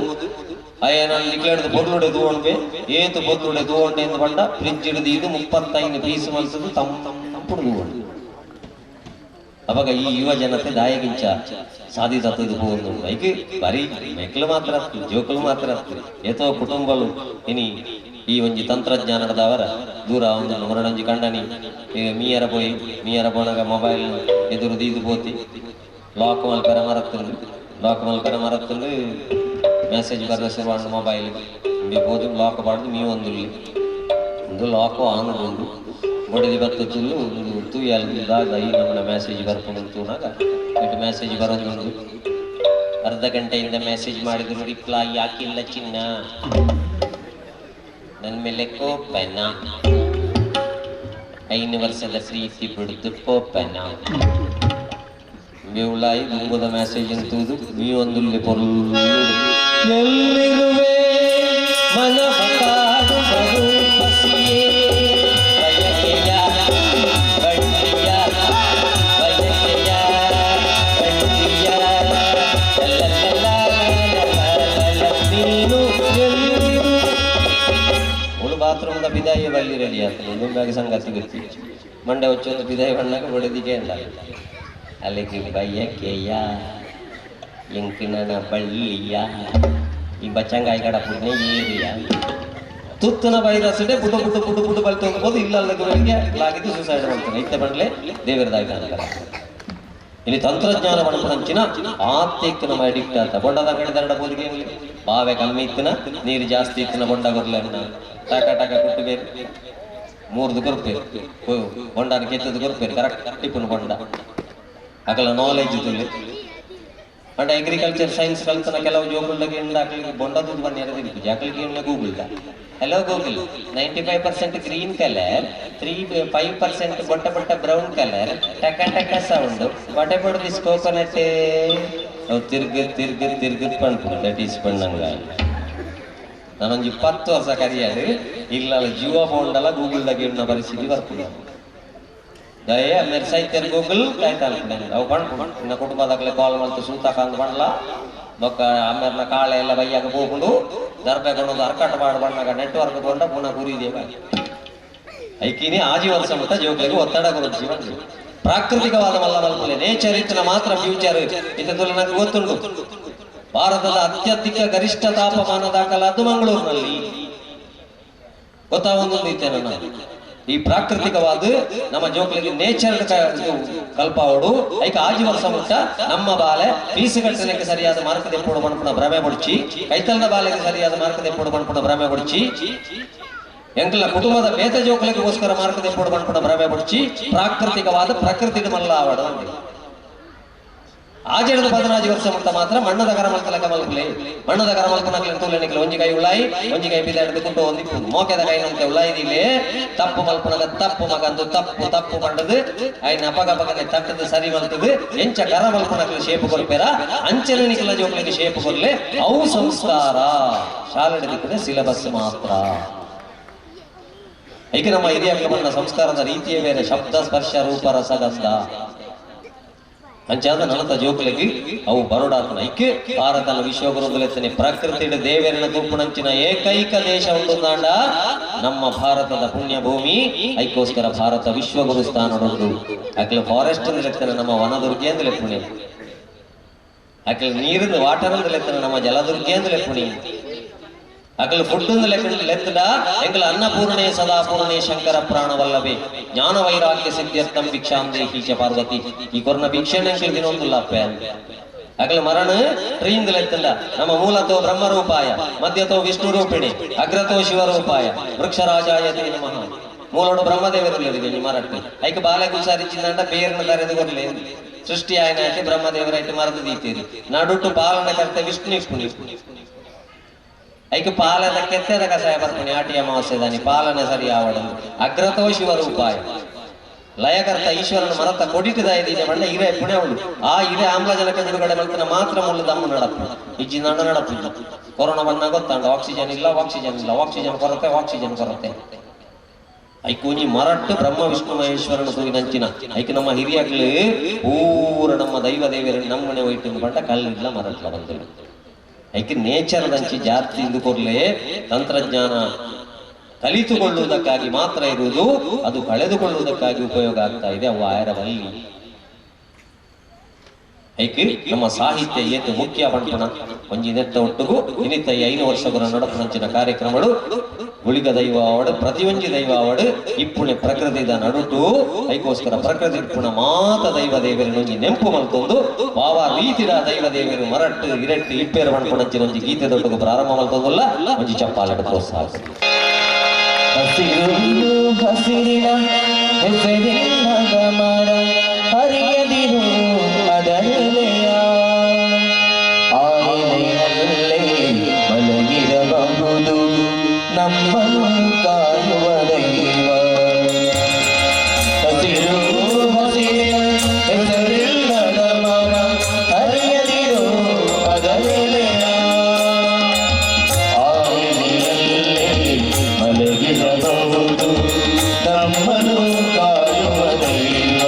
ಅಯ್ಯನಲ್ಲಿ ನಿಕ್ಲೇಡ್ದು ಪೊರ್ಲುಡೆ ತೂವೊಂಡ್ಬೆ ಏತು ಪೊರ್ಲುಡೆ ತೂವೊಂಡೆ ಎಂದು ಬಂಡ ಫ್ರಿಜ್ ಹಿಡಿದು ಇದು 35 ಪೀಸ್ ಮಲ್ಸದು ತಮ್ಮ ತಂಪುಡು ತೂವೊಂಡು. ಅವಾಗ ಈ ಯುವ ಜನತೆ ದಾಯಗಿಂಚ ಸಾಧಿಸತ್ತದು ಹೋಗುದು ಐಕೆ ಬರೀ ಮೆಕ್ಲು ಮಾತ್ರ ಜೋಕುಲು ಮಾತ್ರ ಏತೋ ಕುಟುಂಬಲು ಇನಿ ಈ ಒಂಜಿ ತಂತ್ರಜ್ಞಾನದವರ ದೂರ ಒಂದು ಮರಣಂಜಿ ಕಂಡನಿ ಮೀಯರ ಪೋಯಿ ಮೀಯರ ಪೋನಾಗ ಮೊಬೈಲ್ ಎದುರು ದೀದು ಪೋತಿ ಲಾಕ್ ಮಲ್ಪೆರ ಮರತ್ತುಂಡು ಲಾಕ್ ಮಲ್ಪೆರ ಮರತ್ತುಂಡು ಮೆಸೇಜ್ ಬರ ಶುರುವಾಂಡು ಮೊಬೈಲ್ ಮೀ ಪೋದು ಲಾಕ್ ಪಾಡ್ದು ಮೀ ಒಂದುಲ್ಲಿ ಒಂದು ಲಾಕು ಆನ್ ಉಂಡು ಬೊಡದಿ ಬತ್ತುಲ್ಲು ಒಂದು ತೂಯಲ್ ದಾಗ ಈ ನಮ್ಮನ ಮೆಸೇಜ್ ಬರ್ಕೊಂಡು ತೂನಾಗ ಇಟ್ಟು ಮೆಸೇಜ್ ಬರೋದುಂಡು. ಅರ್ಧ ಗಂಟೆಯಿಂದ ಮೆಸೇಜ್ ಮಾಡಿದ್ರು ರಿಪ್ಲೈ ಯಾಕಿಲ್ಲ ಚಿನ್ನ, ನನ್ನ ಮೇಲೆ ಕೋಪನ, 5 ವರ್ಷದ ಪ್ರೀತಿ ಬಿಡ್ದು ಕೋಪನ ಬೇವುಲಾಯಿ ದುಂಬದ ಮೆಸೇಜ್ ಅಂತೂದು ನೀ ಒಂದುಲ್ಲಿ ಪೊರ್ಲು ಎಲ್ಲಿರುವೆ ಮನವ ಕಾಡುವರು ಬಸಿಯೇ ಬಯಕೆಯ ಬಳ್ಳಿಯ ಬಯಕೆಯ ಬಳ್ಳಿಯ ನೀನು ಎಲ್ಲಿರುವೆ. ಅವಳು ಬಾತ್ರೂಮ್ದ ಬಿದಾಯಿ ಬಳ್ಳಿ ರೆಡಿ ಆಗ್ತದೆ ದುಂಬಾಗಿ ಸಂಗತಿ ಗೊತ್ತಿ ಮಂಡೆ ಹೊಚ್ಚೊಂದು ಬಿದಾಯಿ ಬಣ್ಣಕ್ಕೆ ಬಡದಿಗೆ ಇಲ್ಲ ಅಲ್ಲಿಗೆ ಬಯಕೆಯ ಎಂಕಿನ ಬಳ್ಳಿಯ ಈ ಬಚ್ಚಂಗಾಯಿ ಕಡ ಪುಣ್ಯ ಏರಿಯ ತುತ್ತನ ವೈರಸ್ಡೆ ಪುಟ ಪುಟ ಪುಟ ಪುಟ ಬಲ್ತು ಹೋಗ್ಬೋದು ಇಲ್ಲ ಅಲ್ಲಗೆ ಲಾಗಿದ್ದು ಸೂಸೈಡ್ ಮಾಡ್ತಾನೆ ಇತ್ತ ಬಂಡ್ಲೆ ದೇವರದಾಗಿ ಅಂತಾರೆ. ಇಲ್ಲಿ ತಂತ್ರಜ್ಞಾನ ಮಣಪುಣಂಚಿನ ಆತ್ಯಕ್ಕೆ ನಮ್ಮ ಅಡಿಕ್ಟ್ ಅಂತ ಬೊಂಡದ ಕಡೆ ದಂಡ ಬೋದಿಗೆ ಬಾವೆ ಕಮ್ಮಿ ಇತ್ತಿನ ನೀರು ಜಾಸ್ತಿ ಇತ್ತಿನ ಬೊಂಡ ಕೊರ್ಲೆ ಟಕ ಟಕ ಕುಟ್ಟು ಬೇರೆ ಮೂರ್ದು ಕೊರ್ಪೇರು ಬೊಂಡನ ಕೆತ್ತದ ಕೊರ್ಪೇರು ಕರೆಕ್ಟ್ ಟಿಪ್ಪುನ ಬೊಂಡ ಅಕಲ ನಾಲೆಜ್ ತುಲಿ and agriculture science ಕಲ್ತನ ಕೆಲವು ಜೋಗುಲ್ದಾಗ ಎಂಡ ಅಕ್ಲಿಗೆ ಬೊಂಡ ದುಡ್ಡು ಬನ್ನಿ ಅನ್ನೋದು ಜಾಕಲಿಗೆ ಎಂಡ Google hello Google 95% green colour 3-5% ಬೊಟ್ಟ ಬೊಟ್ಟ ಬ್ರೌನ್ ಕಲರ್ ಟಕ ಟಕ sound what about this coconut ತಿರ್ಗ ತಿರ್ಗ ತಿರ್ಗ ಪಣ್ಪುಂಡು that is ಪಣ್ಣಂಗ. ನಾನೊಂದು 20 ವರ್ಷ ಕರಿಯಾಡು ಇಲ್ಲ ಜೀವ ಬೋಂಡಲ್ಲ ಗೂಗಲ್ದಾಗ ಎಣ್ಣ ಪರಿಸ್ಥಿತಿ ಬರ್ಪುಂಡು. ದಯೆ ಮೇರೆ ಸೈತ್ಯರ್ ಗೂಗಲ್ ಕಾಯ್ತಾನೆ ಅವು ಪಣ್ಪುಂಡು ಇನ್ನ ಕುಟುಂಬದಾಗಲೇ ಕಾಲ್ ಮಲ್ತು ಸೂತಕ ಅಂದ್ ಪಂಡ್ಲ ಬೊಕ್ಕ ಆಮೇಲೆ ಕಾಳೆ ಎಲ್ಲ ಬೈಯಾಗ ಹೋಗುಂಡು ದರ್ಬೆ ಕೊಂಡು ಅರ್ಕಾಟ ಮಾಡು ಬಣ್ಣಗ ನೆಟ್ವರ್ಕ್ ಕೊಂಡ ಪುನಃ ಗುರಿದೆ ಐಕಿನಿ ಆಜಿ ವರ್ಷ ಮತ್ತ ಜೋಕ್ಲಿಗೆ ಒತ್ತಡ ಕೊರೊಂದು ಜೀವನ. ಪ್ರಾಕೃತಿಕವಾದ ಮಲ್ಲ ಮಲ್ಪುಲೆ. ನೇಚರ್ ಇತ್ತಿನ ಮಾತ್ರ ಫ್ಯೂಚರ್. ಇತ್ತೆ ನಂಗೆ ಗೊತ್ತುಂಟು, ಭಾರತದ ಅತ್ಯಧಿಕ ಗರಿಷ್ಠ ತಾಪಮಾನ ದಾಖಲಾದ್ದು ಮಂಗಳೂರಿನಲ್ಲಿ. ಗೊತ್ತಾ? ಒಂದೊಂದು ಇತ್ತೆ ನನ್ನ ಈ ಪ್ರಾಕೃತಿಕವಾದ ನಮ್ಮ ಜೋಕ್ಲಿಗೆ ನೇಚರ್ ಕಲ್ಪಾವಡು. ಐಕ 6 ವರ್ಷ ಮುಟ್ಟ ನಮ್ಮ ಬಾಲೆ ಫೀಸ್ ಕಟ್ಟಲಿಕ್ಕೆ ಸರಿಯಾದ ಮಾರ್ಕ್ ದೆಪ್ಪೋಡು ಪನ್ಪುನ ಭ್ರಮೆ ಬೊಡ್ಚಿ, ಕೈತಲ್ದ ಬಾಲೆಗೆ ಸರಿಯಾದ ಮಾರ್ಕ್ ದೆಪ್ಪೋಡು ಪನ್ಪುನ ಭ್ರಮೆ ಬೊಡ್ಚಿ, ಎಂಕಲ ಕುಟುಂಬದ ಬೇತೆ ಜೋಕ್ಲಿಗೋಸ್ಕರ ಮಾರ್ಕ್ ದೆಪ್ಪೋಡು ಪನ್ಪುನ ಭ್ರಮೆ ಬೊಡ್ಚಿ. ಪ್ರಾಕೃತಿಕವಾದ ಪ್ರಕೃತಿ ಮಲ್ಲ ಆವಡು. 6ಡ್ದು 16 ವರ್ಷ ಮುಟ್ಟ ಮಾತ್ರ ಮಣ್ಣದ ಕರ ಮಲ್ತಲಕ ಮಲ್ಪಲೆ. ಮಣ್ಣದ ಕರ ಮಲ್ಪನಕ್ಲೆ ತೂಲೆ ನಿಕ್ಲೆ, ಒಂಜಿ ಕೈ ಉಳ್ಳಾಯಿ, ಒಂಜಿ ಕೈ ಬಿದಾಡ್ದು ಕುಂಟು ಒಂದಿಪ್ಪು. ಮೋಕೆದ ಕೈನಂತೆ ಉಳ್ಳಾಯಿದಿಲೆ. ತಪ್ಪು ಮಲ್ಪನಗ ತಪ್ಪು ಮಗಂದು, ತಪ್ಪು ತಪ್ಪು ಪಂಡದು ಐನ ಅಪಗ ಅಪಗನೆ ತಟ್ಟದು ಸರಿ ಮಲ್ತದು. ಎಂಚ ಕರ ಮಲ್ಪನಕ್ಲೆ ಶೇಪು ಕೊರ್ಪೆರ, ಅಂಚನೆ ನಿಕ್ಲ ಜೋಕ್ಲಿಗೆ ಶೇಪು ಕೊರ್ಲೆ. ಅವು ಸಂಸ್ಕಾರ. ಶಾಲೆ ದಿಕ್ಕದೆ ಸಿಲೆಬಸ್ ಮಾತ್ರ. ಈಗ ನಮ್ಮ ಹಿರಿಯಕ್ಲು ಬಂದ ಸಂಸ್ಕಾರದ ರೀತಿಯೇ ಬೇರೆ. ಶಬ್ದ, ಸ್ಪರ್ಶ, ರೂಪ, ರಸಗಂಧ. ಅಂಚಾದ ನನತ ಜೋಕುಲೆಗ್ ಅವು ಬರೋಡಾತನ. ಇಕ್ ಭಾರತನ ವಿಶ್ವಗುರುಗುಲೆತ್ತನೆ. ಪ್ರಕೃತಿ ದೇವರನ ತೂಪುನಂಚಿನ ಏಕೈಕ ದೇಶ ಉಂಡುಂದಾಂಡ ನಮ್ಮ ಭಾರತದ ಪುಣ್ಯ ಭೂಮಿ. ಐಕೋಸ್ಕರ ಭಾರತ ವಿಶ್ವಗುರು ಸ್ಥಾನಡುಂಡು. ಅಕ್ಲೆ ಫಾರೆಸ್ಟ್ ಲೆತ್ತನೆ, ನಮ್ಮ ವನದುರ್ಗೆ ಅಂದ್ ಲೆಪ್ಪುಣಿ. ಅಕ್ಲೆ ನೀರಿಂದ ವಾಟರ್ ಅಂದ್ ಲೆತ್ತನೆ, ನಮ್ಮ ಜಲದುರ್ಗೆ ಅಂದ್ ಲೆಪ್ಪುಣಿ. ಅಕಲ್ ಫುಡ್ ಲೆಕ್ಕ ಲೆತ್ತಡ ಎಂಕಲ ಅನ್ನಪೂರ್ಣೆ ಸದಾ ಪೂರ್ಣೆ ಶಂಕರ ಪ್ರಾಣವಲ್ಲಭೆ ಜ್ಞಾನ ವೈರಾಗ್ಯ ಸಿದ್ಧ್ಯರ್ಥಂ ಭಿಕ್ಷಾಂ ದೇಹಿ ಚ ಪಾರ್ವತಿ. ಈ ಕೊರ್ನ ಭಿಕ್ಷೆನ ಎಂಕಲ್ ದಿನೊಂದುಲ್ಲ ಅಪ್ಪೆ. ಅಕಲ ಮರಣ ಟ್ರೀಂದ್ ಲೆತ್ತಂಡ ನಮ್ಮ ಮೂಲತೋ ಬ್ರಹ್ಮರೂಪಾಯ, ಮಧ್ಯತೋ ವಿಷ್ಣು ರೂಪಿಣಿ, ಅಗ್ರತೋ ಶಿವರೂಪಾಯ, ವೃಕ್ಷರಾಜಾಯ ತೇ ನಮಃ. ಮೂಲೋಡು ಬ್ರಹ್ಮದೇವರು ಮರಟ್ಟು. ಐಕ ಬಾಲೆ ಹುಷಾರಿಚ್ಚಿಂದಂಡ ಪೇರ್ನ ತರೆದು ಕೊರ್ಲೆ. ಸೃಷ್ಟಿ ಆಯ್ನಾಯ್ತು ಬ್ರಹ್ಮದೇವರಾಯ್ತು ಮರದು ದೀತೇರಿ. ನಡುಟು ಪಾಲನ ಕರ್ತ ವಿಷ್ಣು ಇಪ್ಪುನಿ. ಐಕ ಪಾಲನ ಕೆತ್ತೆದ ಕಷಾಯ ಬರ್ಪುನಿ ಆಟಿ ಅಮಾವಾಸ್ಯೆ ದಾನಿ, ಪಾಲನೆ ಸರಿ ಆವಡಂದು. ಅಗ್ರತೋ ಶಿವರೂಪಾಯ, ಲಯಕರ್ತ ಈಶ್ವರನ ಮರತ ಕೊಡಿಟಿದ ಇದೀನಿ ಬಂಡ ಇರೆ ಪುಣೆ ಉಂಡು. ಆ ಇರೆ ಆಮ್ಲಜನಕ ಬಿಡುಗಡೆ ಮಲ್ತನ ಮಾತ್ರ ಮುಳ್ಳು ದಮ್ಮು ನಡಪು. ಇಜ್ಜಿ ನಡ ನಡಪು. ಕೊರೋನಾ ಬಂದಾಗ ಗೊತ್ತಾಂಡ, ಆಕ್ಸಿಜನ್ ಇಲ್ಲ, ಆಕ್ಸಿಜನ್ ಇಲ್ಲ, ಆಕ್ಸಿಜನ್ ಕೊರತೆ, ಆಕ್ಸಿಜನ್ ಕೊರತೆ. ಐಕೂನಿ ಮರಟ್ಟು ಬ್ರಹ್ಮ ವಿಷ್ಣು ಮಹೇಶ್ವರನ ತೂಗಿನಂಚಿನ. ಐಕ್ ನಮ್ಮ ಹಿರಿಯಕ್ಲು ಪೂರ ನಮ್ಮ ದೈವ ದೇವರ ನಮ್ಮನೆ ಹೋಯ್ತು ಬಂಡ ಕಲ್ಲಿಲ್ಲ ಮರಟ್ಲ ಬಂದಳು. ಐಕ್ ನೇಚರ್ ದಂಚಿ ಜಾಸ್ತಿ ಇಂದು ಕೊರ್ಲೆ. ತಂತ್ರಜ್ಞಾನ ಕಲಿತುಕೊಳ್ಳುವುದಕ್ಕಾಗಿ ಮಾತ್ರ ಇರುವುದು, ಅದು ಕಳೆದುಕೊಳ್ಳುವುದಕ್ಕಾಗಿ ಉಪಯೋಗ ಆಗ್ತಾ ಇದೆ. ಅವು ಆಯರವಲ್ಲಿ. ಐಕ್ ನಮ್ಮ ಸಾಹಿತ್ಯ ಏತು ಮುಖ್ಯ ಪಂಪಣ ಒಂಜಿ ನೆತ್ತ ಒಟ್ಟುಗು ಇನಿತ ಈ 5 ವರ್ಷಗಳ ನಡಪುನಂಚಿನ ಕಾರ್ಯಕ್ರಮಗಳು ಗುಳಿಗ ದೈವ ಆವಡು, ಪ್ರತಿಯೊಂಜಿ ದೈವ ಆವಡು, ಇಪ್ಪುಣೆ ಪ್ರಕೃತಿದ ನಡುಟು. ಐಕೋಸ್ಕರ ಪ್ರಕೃತಿ ಇಪ್ಪುಣ ಮಾತ ದೈವ ದೇವರಿನ ಒಂಜಿ ನೆಂಪು ಮಲ್ತೊಂದು ವಾವ ರೀತಿದ ದೈವ ದೇವರು ಮರಟ್ಟು ಇರಟ್ಟು ಇಪ್ಪೇರು ಪಣಪುಣಂಚಿನ ಒಂಜಿ ಗೀತೆ ದೊಡ್ಡಗು ಪ್ರಾರಂಭ ಮಲ್ತೊಂದುಲ್ಲ. ಒಂಜಿ ಚಪ್ಪಾಲೆಡ್ ಪ್ರೋತ್ಸಾಹ. ಹಸಿರು ಹಸಿರಿನ ಹೆಸರಿಲ್ಲದ ಮರ, ಹರಿಯದಿರು ಅದರೆಲೆಯ. ಆ ಎಲೆಯಲ್ಲೇ ಮಲಗಿರಬಹುದು ನಮ್ಮನ್ನು ಕಾಯುವ ದೈವ. ಹಸಿರು ಹಸಿರಿನ ಹೆಸರಿಲ್ಲದ ಮರ, ಹರಿಯದಿರು ಅದರೆಲೆಯ. ಆ ಎಲೆಯಲ್ಲೇ ಮಲಗಿರಬಹುದು ನಮ್ಮನ್ನು ಕಾಯುವ ದೈವ.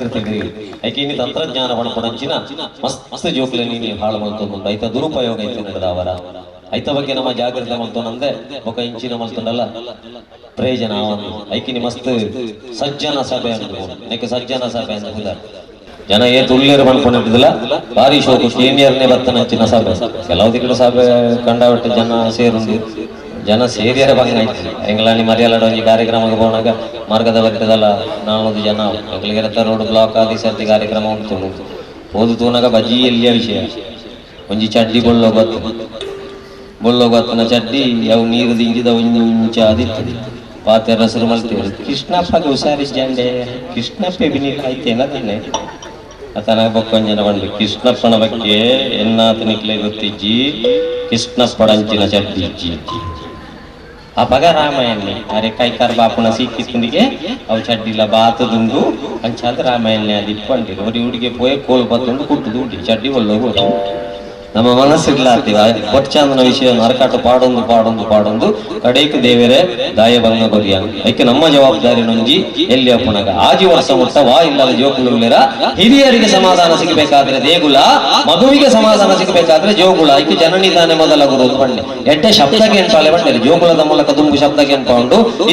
ಪ್ರಕೃತಿ ಐಕೆ ಇನಿ ತಂತ್ರಜ್ಞಾನ ಪಣಪುಣಂಚಿನ ಮಸ್ತ್ ಜೋಕ್ಲೆ ನೀನಿ ಹಾಳು ಮಲ್ತೊಂದುಂಡು ಐತ ದುರುಪಯೋಗ ಐತೆ ನಡೆದವರ ಐತ ಬಗ್ಗೆ ನಮ್ಮ ಜಾಗ್ರತೆ ಮಲ್ತೊನಂದೆ ಬೊಕ ಇಂಚಿನ ಮಲ್ತೊಂಡಲ್ಲ ಪ್ರಯೋಜನ ಆವಂದು ಐಕಿನಿ ಮಸ್ತ್ ಸಜ್ಜನ ಸಭೆ ಅಂದು ನೆಕ್ ಸಜ್ಜನ ಸಭೆ ಅಂತ ಜನ ಏ ತುಳ್ಳಿಯರು ಪಣ್ಕೊಂಡಿದ್ದಿಲ್ಲ ಭಾರಿ ಶೋಕು ಸೀನಿಯರ್ನೇ ಬತ್ತನಂಚಿನ ಸಭೆ ಕೆಲವು ದಿಕ್ಕಡ ಸಭೆ ಕಂಡಾವಟ್ಟೆ ಜನ ಸೇರುಂದು ಜನ ಸೇರಿಯರ ಬಂಗ ಆಯ್ತು ಎಂಗ್ಲಾನಿ ಮರ್ಯಾಲಡ ಒಂಜಿ ಕಾರ್ಯಕ್ರಮಕ್ಕೆ ಪೋನಾಗ ಮಾರ್ಗದ ಬತ್ತದಲ್ಲ 400 ಜನ ಎಂಗ್ಲಿಗೆ ರೋಡ್ ಬ್ಲಾಕ್ ಆದಿ ಸರ್ತಿ ಕಾರ್ಯಕ್ರಮ ಉಂಟು ಓದು ತೂನಾಗ ಬಜಿ ಎಲ್ಲಿಯ ವಿಷಯ ಒಂಜಿ ಚಡ್ಡಿ ಬೊಳ್ಳೋ ಗೊತ್ತು ಬೊಳ್ಳೋ ಗೊತ್ತನ ಚಡ್ಡಿ ಅವು ನೀರು ದಿಂಜಿದ ಒಂಜಿ ಇಂಚ ಆದಿತ್ತು ಪಾತೆ ರಸರು ಮಲ್ತೇವೆ ಕೃಷ್ಣಪ್ಪಗೆ ಹುಷಾರಿದ್ದಂಡೆ ಕೃಷ್ಣಪ್ಪ ಬಿನಿಲ್ಲ ಆಯ್ತೇನ ತಾನೆ ಆತನ ಬೊಕ್ಕೊಂಜನ ಬಂದು ಕೃಷ್ಣಪ್ಪನ ಬಗ್ಗೆ ಎನ್ನಾತನಿಕ್ಲೆ ಗೊತ್ತಿಜ್ಜಿ ಕೃಷ್ಣಪ್ಪಡಂಚಿನ ಚಡ್ಡಿ ಇಜ್ಜಿ ಆ ಪಗ ರಾಮಾಯಣ ಅರೆ ಕೈಕಾರ್ ಬಾಪುನ ಸಿಕ್ಕಿತ್ತುಂದಿಗೆ ಅವು ಚಡ್ಡಿಲ ಬಾತದುಂಡು ಅಂಚಾದ ರಾಮಾಯಣ ಅದು ಒರಿ ಹುಡುಗಿ ಪೋಯ್ ಕೋಲ್ ಬತ್ತುಂಡು ಕುಟ್ಟುದು ಉಂಡಿ ಚಡ್ಡಿ ಒಳ್ಳೋಗು ನಮ್ಮ ಮನಸ್ಸಿರ್ಲಾರ್ತಿವ ಕೊಟ್ಚಾಂದನ ವಿಷಯ ನರಕಾಟ ಪಾಡೊಂದು ಪಾಡೊಂದು ಪಾಡೊಂದು ಕಡೇಕ್ ದೇವರೇ ದಾಯ ಬಂಗ ಕೊರಿಯ ಐಕೆ ನಮ್ಮ ಜವಾಬ್ದಾರಿ ನೊಂಜಿ ಎಲ್ಲಿ ಅಪ್ಪಣಗ ಆಜಿ ವರ್ಷ ಮುಟ್ಟ ವಾ ಇಲ್ಲದ ಜೋಕುಲುಳ್ಳರ ಹಿರಿಯರಿಗೆ ಸಮಾಧಾನ ಸಿಗಬೇಕಾದ್ರೆ ದೇಗುಲ, ಮಗುವಿಗೆ ಸಮಾಧಾನ ಸಿಗಬೇಕಾದ್ರೆ ಜೋಗುಳ. ಐಕೆ ಜನನಿ ತಾನೆ ಮೊದಲ ಗುರು ಬಂಡೆ ಎಡ್ಡೆ ಶಬ್ದಕ್ಕೆ ಏನ್ಪಾಲೆ ಬಂಡೆ ಜೋಗುಳದ ಮೂಲಕ ದುಂಬು ಶಬ್ದಕ್ಕೆ ಏನ್ಪಾ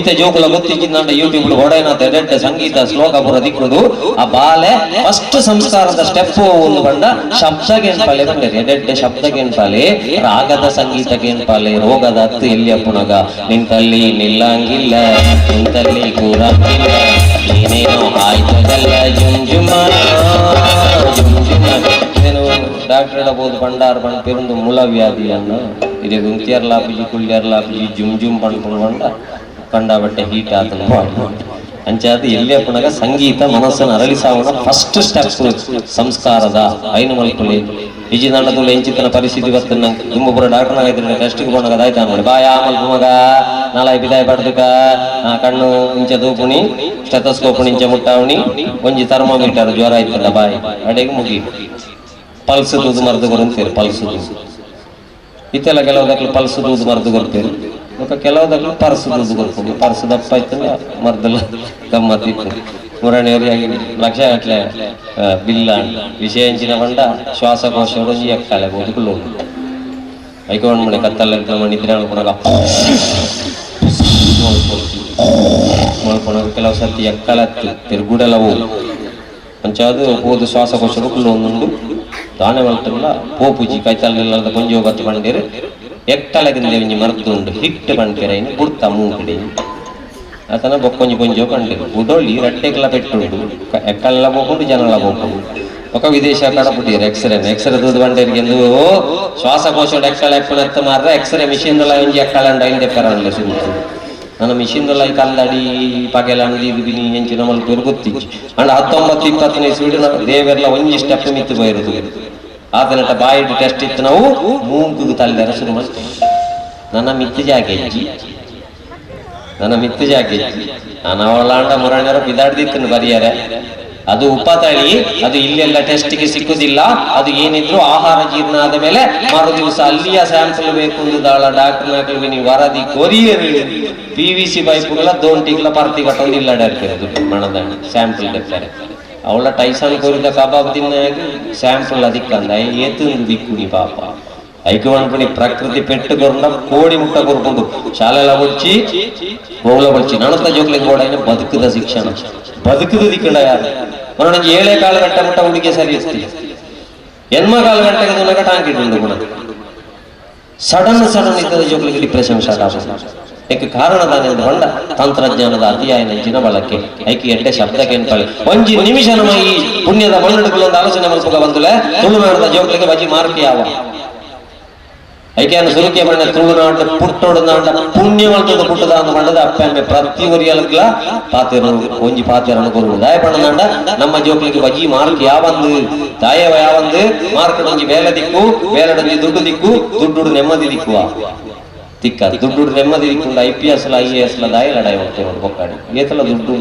ಇತ್ತೆ ಜೋಗುಳ ಗೊತ್ತಿದ್ದ ಯೂಟ್ಯೂಬ್ ಹೊಡೆನಾಥ ಎಡ್ಡೆ ಸಂಗೀತ ಶ್ಲೋಕ ಪುರ ದಿಕ್ಕುದು ಆ ಬಾಲೆ ಫಸ್ಟ್ ಸಂಸ್ಕಾರದ ಸ್ಟೆಪ್ ಒಂದು ಬಂಡ ಶಬ್ದಕ್ಕೆ ಏನ್ಪಾಲೆ ಬಂಡೆ ಎಡ್ಡೆ ಶಬ್ದಕ್ಕೆ ಏನ್ಪಾಲೆ ರಾಗದ ಸಂಗೀತಕ್ಕೆ ಏನ್ಪಾಲೆ ರೋಗದ ಹತ್ತು ಎಲ್ಲಿ ಅಪ್ಪುನಗ ನಿಂತಲ್ಲಿ ನಿಲ್ಲಂಗಿಲ್ಲ ನಿಂತಲ್ಲಿ ಕೂರಂಗಿಲ್ಲ ಏನೇನೋ ಆಯ್ತದಲ್ಲ ಜುಮ್ ಜುಮ್ಮ ಜುಮ್ ಜುಮ್ಮ. ಏನು ಡಾಕ್ಟರ್ ಹೇಳಬಹುದು ಬಂಡಾರ ಬಂಡ್ ಪೆರುಂದು ಮುಲ ವ್ಯಾಧಿ ಅನ್ನ ಇದೆ ಗುಂತಿಯರ್ಲಾಪಿಜಿ ಕುಳ್ಳಿಯರ್ಲಾಪಿಜಿ ಜುಮ್ ಜುಮ್ ಪಣ್ಪುಣ ಬಂಡ ಕಂಡಾಬಟ್ಟೆ ಹೀಟ್ ಆತನ ಅಂಚಾದ ಎಲ್ಲಿ ಅಪ್ಪುನಗ ಸಂಗೀತ ಮನಸ್ಸನ್ನು ಅರಳಿಸಾವಣ ಫಸ್ಟ್ ಸ್ಟೆಪ್ ಸಂಸ್ಕಾರದ ಐನು ಮಲ್ಕುಲಿ ಇಜಿ ದಂಡದುಲ್ಲ ಎಂಚಿತನ ಪರಿಸ್ಥಿತಿ ಬರ್ತನ ದುಂಬಪುರ ಡಾಕ್ಟರ್ನಾಗ ಇದ್ರೆ ಟೆಸ್ಟ್ಗೆ ಪೋನಾಗ ಅದಾಯ್ತು ನೋಡಿ ಬಾಯ ಮಲ್ಪು ಮಗ ನಾಲಾಯ್ ಬಿದಾಯ್ ಪಡ್ದುಕ ಕಣ್ಣು ಇಂಚ ದೂಪುಣಿ ಸ್ಟೆಥೋಸ್ಕೋಪ್ ಇಂಚ ಮುಟ್ಟಾವಣಿ ಒಂಜಿ ಥರ್ಮೋಮೀಟರ್ ಜ್ವರ ಆಯ್ತಲ್ಲ ಬಾಯ್ ಅಡೆಗೆ ಮುಗಿ ಪಲ್ಸ್ ದೂದು ಮರ್ದು ಕೊರಂತೀರಿ ಪಲ್ಸ್ ದೂದು ಇತ್ತೆಲ್ಲ ಕೆಲವು ಪಲ್ಸ್ ದೂದು ಮರ್ದು ಕೊಡ್ತೀರಿ ಬೊಕ ಕೆಲವು ಪರ್ಸ್ ದೂದು ಕೊಡ್ಕೊಂಡು ಪರ್ಸ್ ದಪ್ಪ ಆಯ್ತಂದ್ರೆ ಮರ್ದಲ್ಲ ಗಮ್ಮತ್ತಿತ್ತು ಮುರಣಿಯವರಿಗೆ ಲಕ್ಷ ಗಟ್ಟಲೆ ಬಿಲ್ಲ ವಿಷಯ ಎಂಚಿನ ಬಂಡ ಶ್ವಾಸಕೋಶ ಒಂಜಿ ಎಕ್ಕಾಲೆ ಬದುಕುಲು ಐಕೋಂಡ್ ಮನೆ ಕತ್ತಲ್ಲ ನಿದ್ರೆ ಅನ್ಕೊಳಗ ಮಲ್ಕೊಳಗ ಕೆಲವು ಸರ್ತಿ ಎಕ್ಕಲ ತಿರುಗುಡಲ ಹೋಗು ಅಂಚಾದು ಪೋದು ಶ್ವಾಸಕೋಶ ಒಂದುಂಡು ದಾನೆ ಮಲ್ತಲ್ಲ ಪೋಪುಜಿ ಕೈತಲ್ಲ ಕೊಂಜೋ ಬತ್ತು ಬಂಡೇರು ಎಕ್ಕಲಗಿಂದ ಒಂಜಿ ಮರ್ದು ಉಂಡು ಹಿಟ್ಟು ಪಣ್ಪೆರ್ ಐನ್ ಬುಡ್ತ ಮೂಕುಡೆ ಆತನ ಬೊಕ್ಕೊಂಜಿ ಕೊಂಜೋ ಪಂಡೇರು ಬುಡೊಳ್ಳಿ ರಟ್ಟೆಗ್ಲ ಪೆಟ್ಟುಂಡು ಎಕ್ಕಲ್ಲ ಬೋಪುಂಡು ಜನಲ ಬೋಪುಂಡು ఒక ವಿದೇಶ ಕಡಪುಟ್ಟಿರು x ray x ray ದೂದು ಬಂಡೇರಿಗೆ ಎಂದು ಶ್ವಾಸಕೋಶ ಎಕ್ಕಳ ಎಪ್ಪುನತ್ತ ಮಾರ್ರೆ x ray machine ದೊಲ್ಲ ಒಂಜಿ ಎಕ್ಕಳಂಡ ಐನ್ ದೆಪ್ಪರನ್ಲೆ ಸುಂತು ನನ್ನ ಮಿಷಿನ್ ದೊಲ್ಲ ಕಲ್ಲಡಿ ಪಗೆಲಂದು ಇದು ಬಿನಿ ಎಂಚಿನ ಮಲ್ಪೇರು ಗೊತ್ತಿಜ್ಜಿ ಅಂಡ 19 20ನೇ ಇಸ್ವಿಡ್ ದೇವೆರ್ಲ ಒಂಜಿ ಸ್ಟೆಪ್ ಮಿತ್ತು ಪೋಯಿರುದು ಆತನಟ ಬಾಯಿಡ್ ಟೆಸ್ಟ್ ಇತ್ತು ನಾವು ಮೂಂಕುಗು ತಲ್ಲೆರ ಶುರು ಮಲ್ತೆ ನನ್ನ ಮಿತ್ತು ಜಾಗೆ ಇಜ್ಜಿ ನನ್ನ ಮಿತ್ತು ಜಾಗೆ ಇಜ್ಜಿ ನಾನು ಅವಳಾಂಡ ಮುರಣ್ಯರ ಬಿದಾಡ್ದಿತ್ತು ಬರಿಯಾರೆ ಅದು ಉಪತಳಿ ಅದು ಇಲ್ಲೆಲ್ಲ ಟೆಸ್ಟ್ಗೆ ಸಿಕ್ಕುದಿಲ್ಲ ಅದು ಏನಿದ್ರು ಆಹಾರ ಜೀರ್ಣ ಆದ ಮೇಲೆ ಮರು ದಿವಸ ಅಲ್ಲಿಯ ಸ್ಯಾಂಪಲ್ ಬೇಕು ದಾಳ ಡಾಕ್ಟರ್ ನೀವು ವರದಿ ಕೊರಿಯರ್ PVC ಪೈಪುಗಳ ದೋಂಟಿಗಳ ಪರ್ತಿ ಕಟ್ಟೊಂದು ಇಲ್ಲ ದುಡ್ಡು ಮಣದಂಡ ಸ್ಯಾಂಪಲ್ ತೆತ್ತಾರೆ ಅವಳ ಟೈಸನ್ ಕೊರಿದ ಕಬಾಬ್ ತಿನ್ನಾಗ ಸ್ಯಾಂಪಲ್ ಅದಿಕ್ಕಂದ ಏತಂದು ದಿಕ್ಕುನಿ ಪಾಪ ಐಕವನ್ಪುಣಿ ಪ್ರಕೃತಿ ಪೆಟ್ಟು ಕೊರಂಡ ಕೋಡಿ ಮುಟ್ಟ ಕೊರ್ಕೊಂಡು ಶಾಲೆಲ ಬೊಡ್ಚಿ ಗೋವುಲ ಬೊಡ್ಚಿ ನಣತ ಜೋಕ್ಲಿಗೆ ಬೋಡೈನ ಬದುಕದ ಶಿಕ್ಷಣ ಬದುಕದ ದಿಕ್ಕಂಡ ಯಾರು ಮನೋರಂಜಿ 7.25 ಗಂಟೆ ಮುಟ್ಟ ಹುಡುಗಿ ಸರಿ ಇಸ್ತಿ 8.25 ಗಂಟೆಗೆ ತುನಕ ಟಾಂಕಿಟ್ಟು ಗುಣ ಸಡನ್ ಸಡನ್ ಇದ್ದದ ಜೋಕ್ಲಿಗೆ ಡಿಪ್ರೆಷನ್ ಸ್ಟಾರ್ಟ್ ಆಗುದು ಏಕೆ ಕಾರಣ ತಾನೆ ಬಂಡ ತಂತ್ರಜ್ಞಾನದ ಅತಿಯಾಯ ಬಳಕೆ ಐಕೆ ಎಡ್ಡೆ ಶಬ್ದಕ್ಕೆ ಏನ್ಪಾಳೆ ಒಂಜಿ ನಿಮಿಷ ನಮ್ಮ ಈ ಪುಣ್ಯದ ಮಣ್ಣುಡುಗಳು ಆಲೋಚನೆ ಮಲ್ಪುಗ ಬಂದುಲೆ ತುಳುನಾಡದ ಜೋಕ್ಲಿಗೆ ಬಜಿ ಮಾರ್ಕೆ ಯಾವ ಐಕೆಯನ್ನು ಸುರುಕೆ ಬಣ್ಣ ತುಳುನಾಡ ಪುಟ್ಟೋಡು ನಾಡ ಪುಣ್ಯ ಮಲ್ತದ ಪುಟ್ಟದ ಅಂದ ಬಣ್ಣದ ಅಪ್ಪೆ ಅಮ್ಮೆ ಪ್ರತಿ ಒರಿಯಲ್ಗ್ಲ ಪಾತೆರು ಒಂಜಿ ಪಾತೆರನ್ನು ಕೊರುವುದು ದಾಯ ಬಣ್ಣದಾಂಡ ನಮ್ಮ ಜೋಕ್ಲಿಗೆ ಬಜಿ ಮಾರ್ಕ್ ಯಾವಂದು ದಾಯವ ಯಾವಂದು ಮಾರ್ಕ್ ಒಂಜಿ ಬೇಲೆ ದಿಕ್ಕು ಬೇಲೆಡೊಂಜಿ ದುಡ್ಡು ದಿಕ್ಕು ದುಡ್ಡು ನೆಮ್ಮದಿ ದಿಕ್ಕುವ ತಿಕ್ಕ ದುಡ್ಡು ನೆಮ್ಮದಿ ದಿಕ್ಕು IPS IAS ಲ ದಾಯ ಲಡಾಯಿ ಹೋಗ್ತೇವೆ ನೋಡಿ ಬೊಕ್ಕಾಡಿ ಏತಲ ದುಡ್ಡು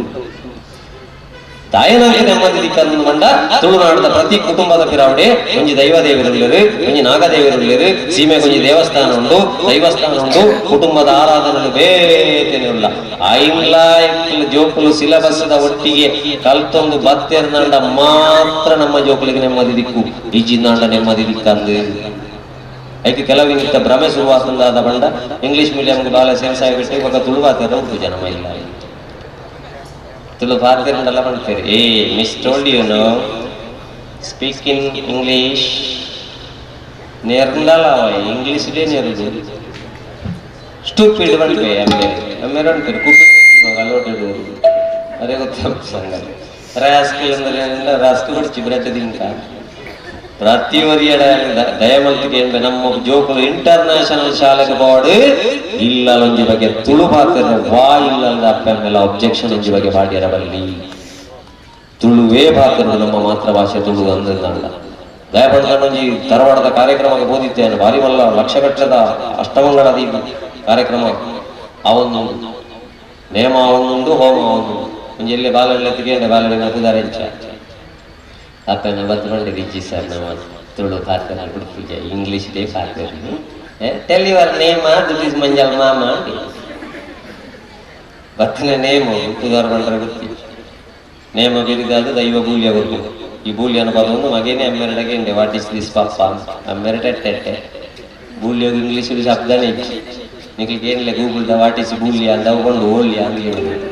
ತಾಯನಾಗಿ ನೆಮ್ಮದಿ ದಿಕ್ಕಂದು ಮಂಡ ತುಳುನಾಡದ ಪ್ರತಿ ಕುಟುಂಬದ ಪಿರಾವಡೆ ಒಂಜಿ ದೈವ ದೇವರುಳ್ಳರು, ಒಂಜಿ ನಾಗದೇವರುಳ್ಳರು, ಸೀಮೆ ಒಂಜಿ ದೇವಸ್ಥಾನ ಉಂಡು, ದೈವಸ್ಥಾನ ಉಂಡು, ಕುಟುಂಬದ ಆರಾಧನೆ ಬೇತೇನೆ ಉಲ್ಲ. ಐನ್ಲಾ ಜೋಕುಲು ಸಿಲಬಸ್ ಒಟ್ಟಿಗೆ ಕಲ್ತೊಂದು ಬತ್ತೆರ್ನಾಂಡ ಮಾತ್ರ ನಮ್ಮ ಜೋಕುಲಿಗೆ ನೆಮ್ಮದಿ ದಿಕ್ಕು, ಇಜ್ಜಿನಾಂಡ ನೆಮ್ಮದಿ ದಿಕ್ಕಂದು. ಐಕೆ ಕೆಲವು ಇಂತ ಭ್ರಮೆ ಶುರುವಾತಂದಾದ ಬಂಡ ಇಂಗ್ಲಿಷ್ ಮೀಡಿಯಂಗೆ ಬಾಲ ಸೇರ್ಸಾಯಿ ಬಿಟ್ಟು ಇವಾಗ ತುಳುವಾತರ ಉಂಟು ಜನ ಇಲ್ಲ. ತುಳು ಪಾತೆರಂಡಲ್ಲ ಮಾಡ್ತೀರಿ. ಏ miss told you no speak in English ನೇರ್ಂಡಲ್ಲ, English day ನೇರುದು. Stupid ಬಂಡ್ಪೆ ಅಮ್ಮೇರೆ ಅಮ್ಮೇರೆ ಅಂತಾರೆ ಕುಪ್ಪಿ ಅಲೋಟೆಡು. ಅದೇ ಗೊತ್ತ ಸಂಗತಿ. ರಾಸ್ಕಲ್ ಅಂದ್ರೆ ಏನಿಲ್ಲ, ರಾಸ್ಕಲ್ ಕೊಡ್ಚಿ ಬ್ರೆಡ್ ತಿಂಕ. ಪ್ರತಿ ಒರಿಯಡ ದಯಮಲ್ತಿಗೆ ನಮ್ಮ ಜೋಕುಲು ಇಂಟರ್ನ್ಯಾಷನಲ್ ಶಾಲೆಗೆ ಬೋರ್ಡ್ ಇಲ್ಲ ಒಂಜಿ ಬಗ್ಗೆ ತುಳು ಪಾತ್ರ ವಾ ಇಲ್ಲ ಅಪ್ಪ ಮೇಲೆ ಅಬ್ಜೆಕ್ಷನ್ ಒಂಜಿ ಬಗ್ಗೆ ಬಾಡಿಯರ ಬಲ್ಲಿ. ತುಳುವೇ ಪಾತ್ರ, ನಮ್ಮ ಮಾತೃಭಾಷೆ ತುಳು ಅಂದಲ್ಲ. ದಯಪಂಡ ಒಂಜಿ ಧಾರವಾಡದ ಕಾರ್ಯಕ್ರಮಕ್ಕೆ ಬೋದಿತ್ತೇನೆ. ಭಾರಿ ಮಲ್ಲ ಲಕ್ಷಗಟ್ಟದ ಅಷ್ಟಮಂಗಳ ಕಾರ್ಯಕ್ರಮ ಅವನು ನೇಮ ಅವನುಂಡು, ಹೋಮ ಅವನು. ಒಂಜಿ ಎಲ್ಲಿ ಬಾಲಳ್ಳಿ ಬಾಲಳ್ಳಿ ಪುದಾರೆಂಚ ಅಪ್ಪನ ಬತ್ತು ಬಂದಿದ್ದು ಸರ್, ನಮ್ಮ ತುಳು ಪಾತ್ರ ಬಿಡ್ಪೂಜೆ, English day ಪಾತ್ರ. Tell your name, that is ಮಂಜಲ್ ಮಾಮ. ಬತ್ತನ ನೇಮ ಪುದಾರ್ ಬಂದ್ರೆ ಗೊತ್ತಿ ನೇಮ ಬಿರಿದಾದ ದೈವ ಬೂಲ್ಯ ಗೊತ್ತು. ಈ ಬೂಲ್ಯನ ಪದವನ್ನು ಮಗೇನೆ ಅಮ್ಮೆರಡಗೆ. What is this ಪಪ್ಪ? ಅಮ್ಮೆರ ಟೆಟ್ಟೆ ಬೂಲ್ಯೋಗ ಇಂಗ್ಲೀಷ್ ಶಬ್ದನೇ ನಿಕ್ಲಿಗೆ ಏನಿಲ್ಲ. Google the what is ಬೂಲ್ಯ ಅಂತ ತಗೊಂಡು ಓಲ್ಯ ಅಂತ ಹೇಳುದು.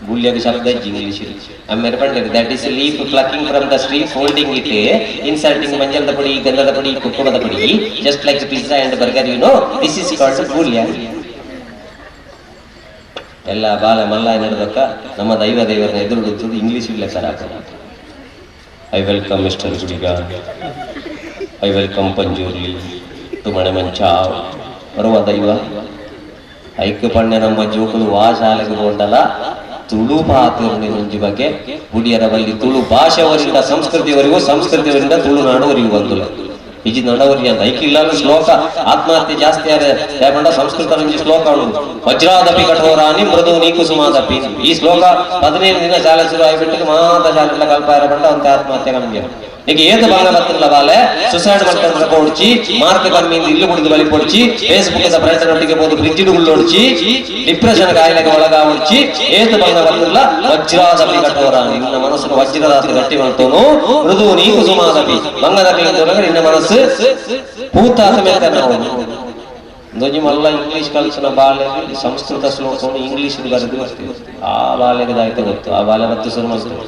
ಬೂಲ್ಯಗ ಶಬ್ದ ಇಂಗ್ಲೀಷ್. ಆಮೇಲೆ ಪಂಡರು that is leaf plucking from the tree, folding it, inserting ಮಂಜಲ್ದ ಪುಡಿ, ಗಂಧದ ಪುಡಿ, ಕುಕ್ಕುಮದ ಪುಡಿ, just like pizza and burger, you know, this is called ಬೂಲ್ಯ. ಎಲ್ಲ ಬಾಲ ಮಲ್ಲ ನಡೆದಕ್ಕ ನಮ್ಮ ದೈವ ದೇವರನ್ನ ಎದುರು ಇಂಗ್ಲೀಷ್ ಇಲ್ಲ sir. I welcome Mister Gudiga, I welcome Panjurli to Manemancha. ಬರುವ ದೈವ ಐಕ್ಯ ಪಣ್ಯ ನಮ್ಮ ಜೋಕುಲು ವಾ ಶಾಲೆಗೆ ಕೊಂಡಲ್ಲ ತುಳು ಪಾತಿರ್ನಿ ಒಂಜಿ ಬಗ್ಗೆ ಗುಡಿಯರ ಬಲ್ಲಿ. ತುಳು ಭಾಷೆವರಿಂದ ಸಂಸ್ಕೃತಿವರೆಗೂ, ಸಂಸ್ಕೃತಿವರಿಂದ ತುಳುನಾಡುವರೆಗೂ ಬಂದುಲ್ಲ. ಇಜಿ ನಡವರಿ ಅಂತ ಐಕಿಲ್ಲ ಶ್ಲೋಕ. ಆತ್ಮಹತ್ಯೆ ಜಾಸ್ತಿ ಆದ್ರೆ ಯಾಕಂಡ ಸಂಸ್ಕೃತ ಒಂಜಿ ಶ್ಲೋಕ ಉಂಟು, ವಜ್ರಾದಪಿ ಕಠೋರಾನಿ ಮೃದು ಕುಸುಮಾದಪಿ. ಈ ಶ್ಲೋಕ 15 ದಿನ ಶಾಲೆ ಶುರು ಆಗಿಬಿಟ್ಟು ಮಾತ ಶಾಲೆ ಕಲ್ಪಾರ ಬಂಡ ಅಂತ ಆತ್ಮಹತ್ಯೆ ಕಮ್ಮಿ. ಈಗ ಏತು ಬಂಗ ಬತ್ತಿಲ್ಲ ಬಾಲೆ ಸುಸೈಡ್ ಮಾಡ್ತಾರೆ. ಪೋಡ್ಚಿ, ಮಾರ್ಕ್ ಕಮ್ಮಿ ಇಲ್ಲು ಕುಡಿದು ಬಲಿ ಪೊಡ್ಚಿ, ಫೇಸ್ಬುಕ್ ಫ್ರೆಂಡ್ಸ್ ಒಟ್ಟಿಗೆ ಹೋದು ಫ್ರಿಡ್ಜ್ ಉಳ್ಳೊಡ್ಚಿ, ಡಿಪ್ರೆಷನ್ ಕಾಯಿಲೆಗೆ ಒಳಗಾವಡ್ಚಿ. ಏತು ಬಂಗ ಬತ್ತಿಲ್ಲ. ವಜ್ರಾದಪಿ ಕಠೋರ, ನಿನ್ನ ಮನಸ್ಸನ್ನು ವಜ್ರದಾತಿ ಗಟ್ಟಿ ಮಾಡ್ತೋನು. ಮೃದು ನೀ ಕುಸುಮಾದಪಿ, ಬಂಗದ ನಿನ್ನ ಮನಸ್ಸು ಪೂತಾತ ಮೇಲೆ ನಾವು ಒಂದೊಂಜಿ ಮಲ್ಲ ಇಂಗ್ಲಿಷ್ ಕಲ್ಸನ ಬಾಲೆ ಸಂಸ್ಕೃತ ಶ್ಲೋಕವನ್ನು ಇಂಗ್ಲಿಷ್ ಬರೆದು ಬರ್ತೀವಿ. ಆ ಬಾಲೆಗೆ ದಾಯ್ತ ಗೊತ್ತು. ಆ ಬಾಲೆ ಮತ್ತೆ ಶುರು ಮಾಡ್ತೇವೆ.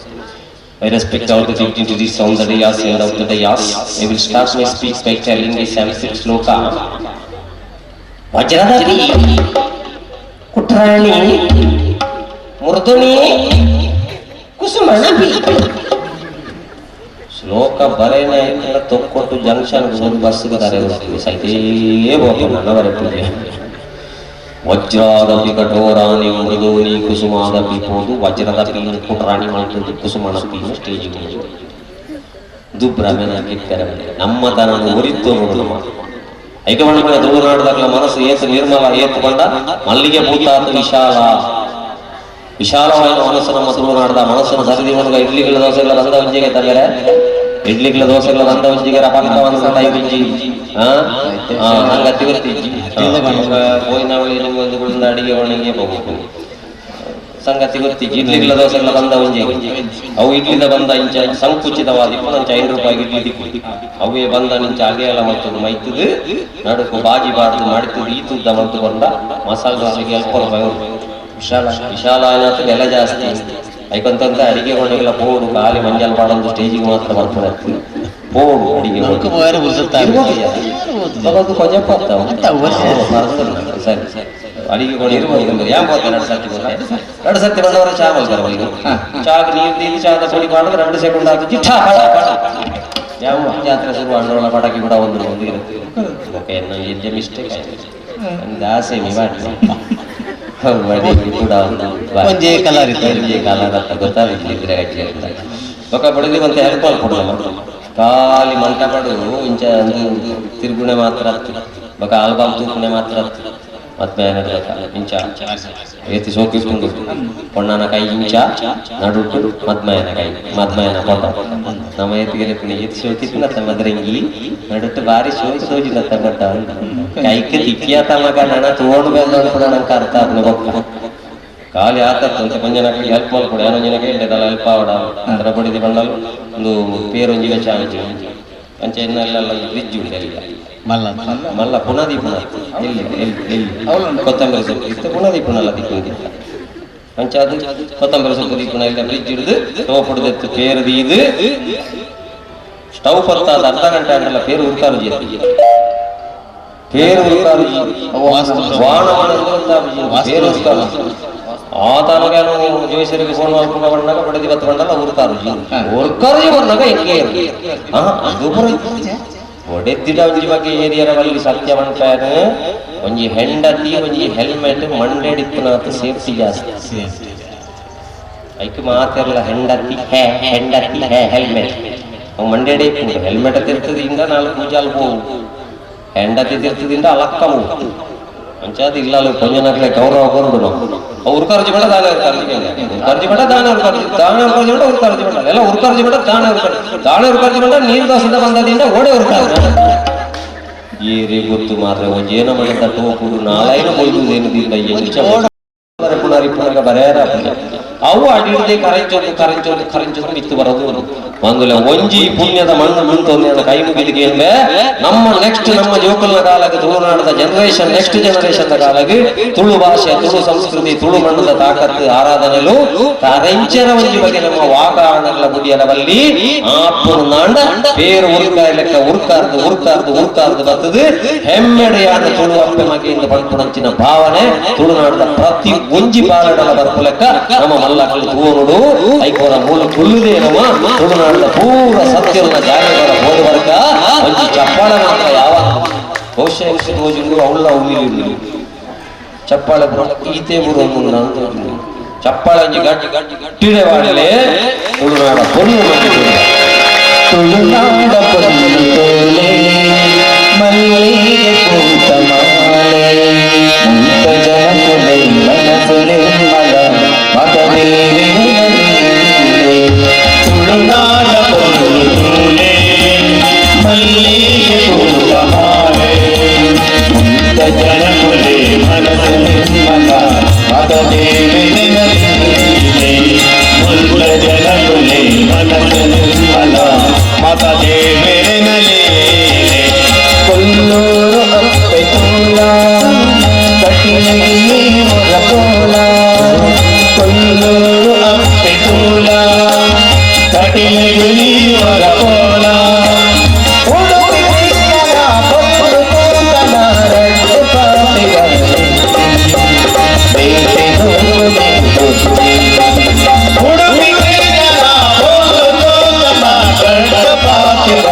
I respect all the dignitaries on the dais and out the dais. I will start my speech by telling a Sanskrit shloka. ವಜ್ರದಪಿ ಕುಟ್ರಾಣಿ ಮೃದುನಿ ಕುಸುಮಣಪಿ. ಶ್ಲೋಕ ಬರೇನೆ ಆಯ್ತಲ್ಲ. ತೊಕ್ಕೊಟ್ಟು ಜಂಕ್ಷನ್ ಒಂದು ಬಸ್ ತಾರೆ ಸೈತೇ ಬೋಪ ಬರೆ. ವಜ್ರಾದಪಿ ಕಠೋರಾಣಿ ಮೃದೂನಿ ಕುಸುಮಾದಪಿ ಪೋದು ವಜ್ರದ ಪೀನು ಕುಟ್ರಾಣಿ ಮಾಡ್ತದ್ದು, ಕುಸುಮಣ ಪೀನು ಸ್ಟೇಜ್ ದುಬ್ರಮೆನ ಕಿತ್ತರೆ. ನಮ್ಮ ತನನ್ನು ಒರಿತು ನೋಡು. ನಮ್ಮ ಐಕಮಣ್ಣ ತುಳುನಾಡದಾಗಲ ಮನಸ್ಸು ಏತು ನಿರ್ಮಲ ಏತು ಬಂಡ ಮಲ್ಲಿಗೆ ಭೂತಾತು ವಿಶಾಲ ವಿಶಾಲವಾದ ಮನಸ್ಸು ನಮ್ಮ ತುಳುನಾಡದ ಮನಸ್ಸನ್ನು ಸರಿದಿವನುಗ ಇಡ್ಲಿಗಳ ದೋಸೆಗಳ ಬಂದ ಒಂಜಿಗೆ ತಂದರೆ ಇಡ್ಲಿಗಳ ದೋಸೆಗಳ ಬಂದ ಒಂಜಿಗೆ ರಪಕ್ಕ ಒಂದು ಟೈಪ್ ಇಜ್ಜಿ. ಹಂಗತ್ತಿ ಗೊತ್ತಿಜ್ಜಿ. ಹೋಯಿನವಳಿ ನಿಮ್ಗೊಂದು ಕುಳಿಂದ ಅಡಿಗೆ ಒಣಗಿ ಹೋಗ್ಬೇಕು. ಸಂಗತಿ ಗೊತ್ತಿಜ್ಜಿ. ಇಡ್ಲಿಗಳ ದೋಸೆಗಳ ಬಂದ ಒಂಜಿ ಅವು ಇಡ್ಲಿದ ಬಂದ ಇಂಚ ಸಂಕುಚಿತವಾದ ಇಪ್ಪತ್ತಂಚ 5 ರೂಪಾಯಿ ಇಡ್ಲಿ ದಿಕ್ಕು. ಅವೇ ಬಂದ ನಿಂಚ ಅಗೆಯಲ್ಲ ಮತ್ತದು ಮೈತದು ನಡುಕು ಬಾಜಿ ಬಾರ್ದು ಮಾಡಿತದು. ಈ ತುದ್ದ ಮಂತು ಕೊಂಡ ಮಸಾಲೆ ದೋಸೆಗೆ 2 ರೂಪಾಯಿ ಉಂಟು. ವಿಶಾಲ ವಿಶಾಲ ಏನಾಯ್ತು, ಬೆಲೆ ಜಾಸ್ತಿ ಐಕೊಂತಂತ ಅಡಿಗೆ ಕೊಂಡಿಗೆಲ್ಲ ಪೋಡು. ಖಾಲಿ ಮಂಜಲ್ ಪಾಡೊಂದು ಸ್ಟೇಜಿಗೆ ಮಾತ್ರ ಬರ್ತಾರೆ. ಪೋಡು ಅಡಿಗೆ. ನಮ್ಗೆ ಪೋಯರೆ ಪುರ್ಸೊತ್ತು. ಕೊಜಪ್ಪ. ಸರಿ ಸರಿ, ಅಡಿಗೆ ಕೊಂಡು ಇರ್ಬೋದು. ಯಾನ್ ಪೋತೆ ಎರಡು ಸರ್ತಿ ಬಂದೆ. ಎರಡು ಸರ್ತಿ ಬಂದವರ ಚಾ ಮಲ್ತಾರೆ. ಈಗ ಚಾಕ್ ನೀರು ತೀರಿ ಚಾದ ಪೊಡಿ ಮಾಡಿದ್ರೆ 2 ಸೆಕೆಂಡ್ ಆತು. ಠಾ ಪಡ ಪಡ. ಯಾವ ಜಾತ್ರೆ ಶುರು ಅಂಡೋಳ ಪಟಾಕಿ ಕೂಡ ಒಂದು ಒಂದು ಇರುತ್ತೆ. ಓಕೆ, ನನ್ನ ಮಿಸ್ಟೇಕ್ ಆಯ್ತು. ಒಂದು ಆಸೆ ಮಿ ಕೂಡ ಒಂದು ಒಂಜೇ colour ಇತ್ತು. ಒಂಜೇ ಕಲರ್ ಅಂತ ಗೊತ್ತಾಗಿಲ್ಲ ಇದ್ರೆ ಅಂತ. ಬೊಕ ಬಡಗಿ ಒಂತೆ ಹೆಲ್ಪ್ ಮಲ್ಪೊಡು ನಮ್ಮ. ಖಾಲಿ ಮಂಟಪಡು ಇಂಚ ಒಂದು ತಿರುಗುಣೆ ಮಾತ್ರ ಅತ್ತು. ಬೊಕ ಆಲ್ಬಮ್ ತೂಪುಣೆ ಮಾತ್ರ ಅತ್ತು. ಮದ್ಮೆ ಇಂಚ ಏತಿ ಸೋಕಿಸ್ಕೊಂಡು ಪೊಣ್ಣನ ಕೈ ಇಂಚ ನಡುಟು ಮದ್ಮಯನ ಕೈ ಮದ್ಮಯನ ಫೋಟೋ ನಮ್ಮ ಏತಿಗೆ ಏತಿ ಸೋಕಿತ್ತು ಮದ್ರಂಗಿ ನಡುಟು ಬಾರಿ ಸೋಕಿ ಸೋಜಿನತ್ತ ಗೊತ್ತ ಕೈಕ್ ತಿಕ್ಕಿಯ ತಮಗ ನನ ತೋಡು ಬೆಂದೋಡು ಕೂಡ ನಂಗೆ ಅರ್ಥ ಆದ್ನ ಬೊಕ್ಕ ಖಾಲಿ ಆತತ್ತು ಅಂತ ಕೊಂಜನಕ್ಕೆ ಹೆಲ್ಪ್ ಮಲ್ಕೊಡು ಯಾರೋ ಒಂಜಿನಕ್ಕೆ ಹೇಳ್ತಲ್ಲ ಹೆಲ್ಪ್ ಆವಡ ಅದರ ಬಡಿದಿ ಬಂಡಲು ಒಂದು ಪೇರೊಂಜಿ ವೆಚ್ಚ ಆಂಚು ಅಂಚ ಎನ್ನೆಲ್ಲ ಬ್ರಿಡ್ಜ್ ಉಂಟು ಎಲ್ಲಿ ಮಲ್ಲ ಮಲ್ಲ ಪುನದೀಪುನ ಎಲ್ಲಿ ಎಲ್ಲಿ ಎಲ್ಲಿ ಕೊತ್ತಂಬರಿ ಸೊಪ್ಪು ಇತ್ತು ಪುನದೀಪುನಲ್ಲ ದಿಕ್ಕಿಂದಿಲ್ಲ ಅಂಚ ಅದು ಕೊತ್ತಂಬರಿ ಸೊಪ್ಪು ದೀಪುನ ಇಲ್ಲ ಬ್ರಿಡ್ಜ್ ಹಿಡಿದು ತೋಪುಡ್ದೆತ್ತು ಪೇರು ದೀದು ಸ್ಟವ್ ಪತ್ತಾದ ಅರ್ಧ ಗಂಟೆ ಆಂಡಲ್ಲ ಪೇರು ಉರ್ಕಾರು ಜೀತಿ ಪೇರು ಉರ್ಕಾರು ವಾಣ ವಾಣ ಪೇರು ಉರ್ಕಾರು ಆತನಗೆ ಜೋಯಿಸರಿಗೆ ಫೋನ್ ಮಾಡ್ಕೊಂಡು ಬಂದಾಗ ಬಡದಿ ಬತ್ತ ಬಂಡಲ್ಲ ಉರ್ಕಾರು ಉರ್ಕಾರು ಬಂದಾಗ ಹೆಂಗೆ ಅದು ಬರ ಒಡೆದ್ದಿಡ ಒಂಜಿ ಬಗ್ಗೆ ಏರಿಯರ ಬಲ್ಲಿ ಸತ್ಯ ಪನ್ಪಾರು ಒಂಜಿ ಹೆಂಡತಿ ಒಂಜಿ ಹೆಲ್ಮೆಟ್ ಮಂಡೆಡಿಪ್ಪುನಾತ್ ಸೇಫ್ಟಿ ಜಾಸ್ತಿ. ಐಕ್ ಮಾತೆರ್ಲ ಹೆಂಡತಿ ಹೇ ಹೆಂಡತಿ ಹೇ ಹೆಲ್ಮೆಟ್ ಅವು ಮಂಡೆಡೆ ಇಪ್ಪುಂಡು. ಹೆಲ್ಮೆಟ್ ತಿರ್ತದಿಂದ ನಾಲ್ಕು ಪೂಜಾಲ್ ಪೋವು, ಹೆಂಡತಿ ತಿರ್ತದಿಂದ ಅಲಕ್ಕ ಹೋವು. ಅಂಚಾದ ಇಲ್ಲ ಪೊಂಜನಕ್ಲೆ ಗೌರವ ಕೊರಡು ನಾವು. ಉರ್ಕರ್ಜಿ ಬೇಡ ದಾನ ಉರ್ಕರ್ಜಿ, ಉರ್ಕರ್ಜಿ ಬೇಡ ದಾನ ಉರ್ಕರ್ಜಿ, ದಾನ ಉರ್ಕರ್ಜಿ ಬೇಡ ಉರ್ಕರ್ಜಿ ಬೇಡ ಎಲ್ಲ ಉರ್ಕರ್ಜಿ ಬೇಡ ದಾನ ಉರ್ಕರ್ಜಿ, ದಾನ ಉರ್ಕರ್ಜಿ ಬೇಡ ನೀರು ದೋಸದ ಬಂದದಿಂದ ಓಡೆ ಉರ್ಕರ್ಜಿ. ಏರಿ ಗೊತ್ತು ಮಾತ್ರ ಒಂಜಿ ಏನ ಮನೆದ ಟೋಪುಡು ನಾಲೈನ ಕೊಯ್ದು ಎಂಚ ಪುನರ್ ಇಪ್ಪುನಗ ಬರೇರ ಅವು ಅಡಿಡದೆ ಕರೆಂಚೊಂದು ಕರೆಂಚೊಂದು ಕರೆಂಚೊಂದು ಮಿತ್ತು ಬರೋದು. ಒಂದುಲೆ ಒಂಜಿ ಪುಣ್ಯದ ಮಣ್ಣು ಮುಂತೊಂದು ಕೈ ಮುಗಿದಿಗೆ ಅಂದ್ರೆ ನಮ್ಮ ನೆಕ್ಸ್ಟ್ ನಮ್ಮ ಜೋಕುಲ್ನ ಕಾಲಕ್ಕೆ ತುಳುನಾಡದ generation next generation ಕಾಲಕ್ಕೆ ತುಳು ಭಾಷೆ ತುಳು ಸಂಸ್ಕೃತಿ ತುಳು ಮಣ್ಣದ ತಾಕತ್ತು ಆರಾಧನೆಲು ಕರೆಂಚರ ಒಂಜಿ ಬಗ್ಗೆ ನಮ್ಮ ವಾತಾವರಣಗಳ ಬುಡಿಯರ ಬಲ್ಲಿ ಆಪುರು ನಾಂಡ ಪೇರು ಉರ್ಕಾಯ ಲೆಕ್ಕ ಉರ್ಕಾರ್ದು ಉರ್ಕಾರ್ದು ಉರ್ಕಾರ್ದು ಬರ್ತದೆ. ಹೆಮ್ಮೆಡೆಯಾದ ತುಳು ಅಪ್ಪೆ ಮಗೆಯಿಂದ ಪಂಪುಣಂಚಿನ ಭಾವನೆ ತುಳುನಾಡದ ಪ್ರತಿ ಒಂಜಿ ಬಾಲಡಲ ಬರ್ಪು ಲೆಕ್ಕ ನಮ್ಮ ಮಲ್ಲಕಲು ತೂವನುಡು ಐಕೋರ ಮೂಲ ಕುಲ್ಲುದೇ ನಮ್ಮ ತುಳುನಾಡದ ಪೂರ ಸತ್ಯನ ಜಾಗಗಳ ಬೋಧ ವರ್ಗ ಒಂಜಿ ಚಪ್ಪಾಳೆ ಮಾತ್ರ ಯಾವ ಬಹುಶಃ ತೋಜುಂಡು ಅವಳ ಉಮಿಲಿ ಚಪ್ಪಾಳೆ ಪೂರ ಈತೆ ಬುರು ಅಂತ ಚಪ್ಪಾಳೆ ಒಂಜಿ ಗಟ್ಟಿ ಗಟ್ಟಿಡೆ ವಾಡಲೆ ತುಳುನಾಡ ಪೊಣ್ಣು ಮಂದಿ. ತುಳುನಾಡ ಪೊನ್ನು ತೋಲೆ ಮಲ್ಲಿಗೆ ಪೂತ ಮಾಲೆ ಮುಂತ ಜನಕುಲೆ ಮನಸ್ಸು ನಿರ್ಮಲ ಮತದೇವಿ. ತುಳುನಾಡ ಪೊನ್ನು ತೋಲೆ ಮಲ್ಲಿಗೆ ಪೂತ ಮಾಲೆ ಮುಂತ ಜನಕುಲೆ ಮನಸ್ಸು ನಿರ್ಮಲ ಮತದೇವಿ. ಮುಲ್ತ ಜನಕುಲೆ ಮನಸ್ಸು ನಿರ್ಮಲ ಮತದೇವಿ. ಕೊಲ್ಲೂರು ಅಪ್ಪೆ ತೂಲ ಕಟ್ಟಿಲಗಿ ಮೊರಕೋಲ, ಕೊಲ್ಲೂರು ಅಪ್ಪೆ ತೂಲ ಕಟಿಲಗಿ ಮೊರಕೋಲ, ಉಡುಪಿ ಕೃಷ್ಣನ ಬೊಬ್ಬು ತೋಟನ ರಟ್ಟು ಪಾಪಿಗಳ ಬೇಟೆ ನೋವುದೆ ಬುದ್ಧಿ. ಉಡುಪಿ ಕೃಷ್ಣನ ಬೊಬ್ಬು ತೋಟನ ರಟ್ಟು ಪಾಪಿಗಳ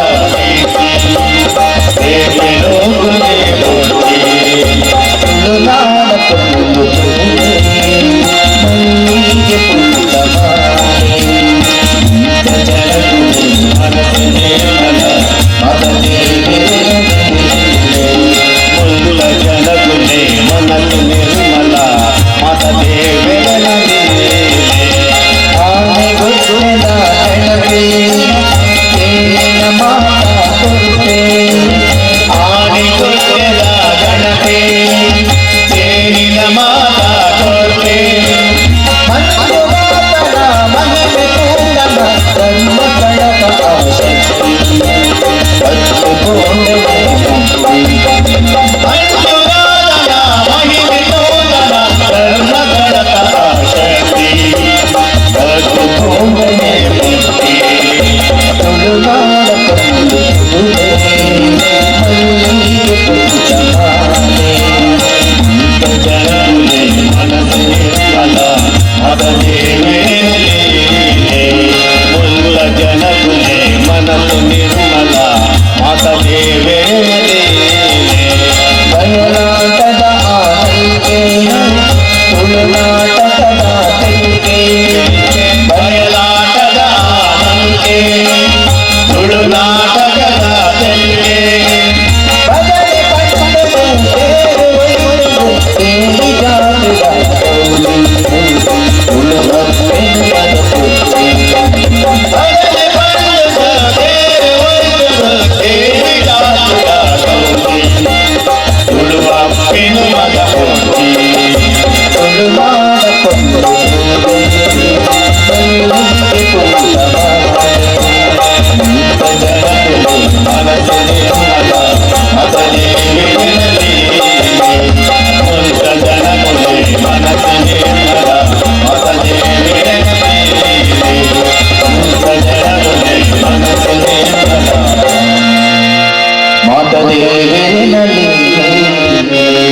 ದೇವರಿನ ಲೀಲೆ.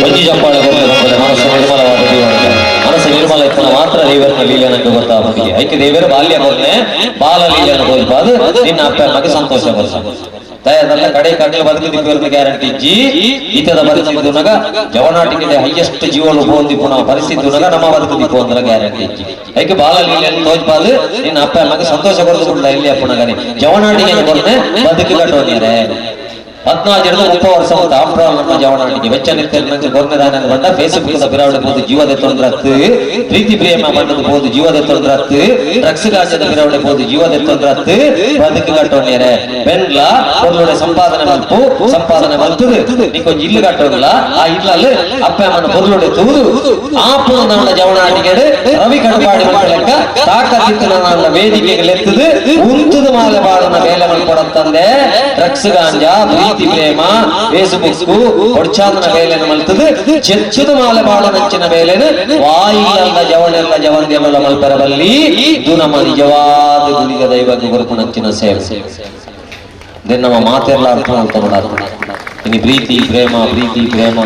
ಒಂಜಿ ಜಪ್ಪಾಳೆ ಕೊರ್ಲೆ ಬಂದರೆ ಮನಸ್ಸು ನಿರ್ಮಲವಾದ ದೇವರ ಮನಸ್ಸು ನಿರ್ಮಲ ಇಪ್ಪನ ಮಾತ್ರ ದೇವರನ್ನ ಲೀಲೆನಂಗೆ ಗೊತ್ತಾಗುತ್ತಿದೆ. ಐಕೆ ದೇವರು ಬಾಲ್ಯ ಕೊರ್ನೆ ಬಾಲ ಲೀಲೆಯನ್ನು ತೋಜ್ಪಾದು ನಿನ್ನ ಅಪ್ಪ ಅಮ್ಮಗೆ ಸಂತೋಷ ಬರ್ಸ ದಯದಲ್ಲ ಕಡೆ ಕಣ್ಣು ಬದುಕಿದ ಗ್ಯಾರಂಟಿ ಜಿ ಈತದ ಪರಿಸ್ಥಿತಿ ಉನಗ ಜವನಾಟಿಗೆ ಹೈಯೆಸ್ಟ್ ಜೀವನ ಪೋಂದಿಪ್ಪುನ ಪರಿಸ್ಥಿತಿ ಉನಗ ನಮ್ಮ ಬದುಕು ಅಂದ್ರೆ ಗ್ಯಾರಂಟಿ ಇಜ್ಜಿ. ಐಕೆ ಬಾಲ ಲೀಲೆಯನ್ನು ತೋಜ್ಪಾದು ನಿನ್ನ ಅಪ್ಪ ಅಮ್ಮಗೆ ಸಂತೋಷ ಕೊಡದು ಕೂಡ ಇಲ್ಲಿ ಅಪ್ಪನಗನೆ ಜವನಾಟಿಗೆ ಕೊರ್ನೆ ಬದುಕು ಕಟ್ಟೋನಿಯರೇ 14 30 ವರ್ಷ ಮತ್ತು ಆಫ್ಟರ್ ಆಲ್ ನಮ್ಮ ಜವನಾಟಿಗೆ ವೆಚ್ಚ ನಿತ್ಯ ಕೊರ್ನೆದಾನ ಬಂಡ ಫೇಸ್ಬುಕ್ ಬಿರಾವಳಿ போது ಜೀವದ ತೊಂದ್ರತ್ತು, ಪ್ರೀತಿ ಪ್ರೇಮ ಬಣ್ಣದ போது ಜೀವದ ತೊಂದ್ರತ್ತು, ಡ್ರಗ್ಸ್ ಗಾಂಜದ ಬಿರಾವಳಿ போது ಜೀವದ ತೊಂದ್ರತ್ತು, ಬದುಕು ಕಟ್ಟೋಣ್ಯರೆ ಬೆನ್ಲ பொருளுடைய ಸಂಪಾದನೆ ಮಲ್ಪು ಸಂಪಾದನೆ ಮಲ್ತದು ನೀ ಕೊಂಚ ಇಲ್ಲು ಕಟ್ಟೋಲ್ಲ ಆ ಇಲ್ಲಲ್ಲಿ ಅಪ್ಪ ಅಮ್ಮನ பொருளுடைய ತೂದು ಆಪು ನನ್ನ ಜವನಾಟಿಗೆ ರವಿ ಕಡಪಾಡಿ ಮಕ್ಕಳಕ್ಕ ತಾಕತ್ತಿತ್ತು ನನ್ನ ವೇದಿಕೆಗಳೆತ್ತದು ಉಂತುದು ಮಾಲೆ ಬಾಳನ ಬೇಲೆ ಮಲ್ಪಡತ್ತಂದೆ ಡ್ರಗ್ಸ್ ಗಾಂಜಾ ಪ್ರೀತಿ ಪ್ರೇಮ ಫೇಸ್ಬುಕ್ ಹೊಡ್ಚಾದನ ಬೇಲೆನ ಮಲ್ತದು ಚೆಚ್ಚುದು ಮಾಲೆ ಬಾಳ ನಂಚಿನ ಬೇಲೆನ ವಾಯಿಲ್ಲದ ಜವನೆಲ್ಲ ಜವಂದ್ಯಮಲ ಮಲ್ಪರಬಲ್ಲಿ ಇದು ನಮ್ಮ ನಿಜವಾದ ಗುಳಿಗ ದೈವಕ್ಕೆ ಕೊರಕು ನಂಚಿನ ಸೇವೆ. Then ನಮ್ಮ ಮಾತೆಲ್ಲ ಅರ್ಥ ಮಾಡ್ತಾ ಇನ್ನು ಪ್ರೀತಿ ಪ್ರೇಮ ಪ್ರೀತಿ ಪ್ರೇಮ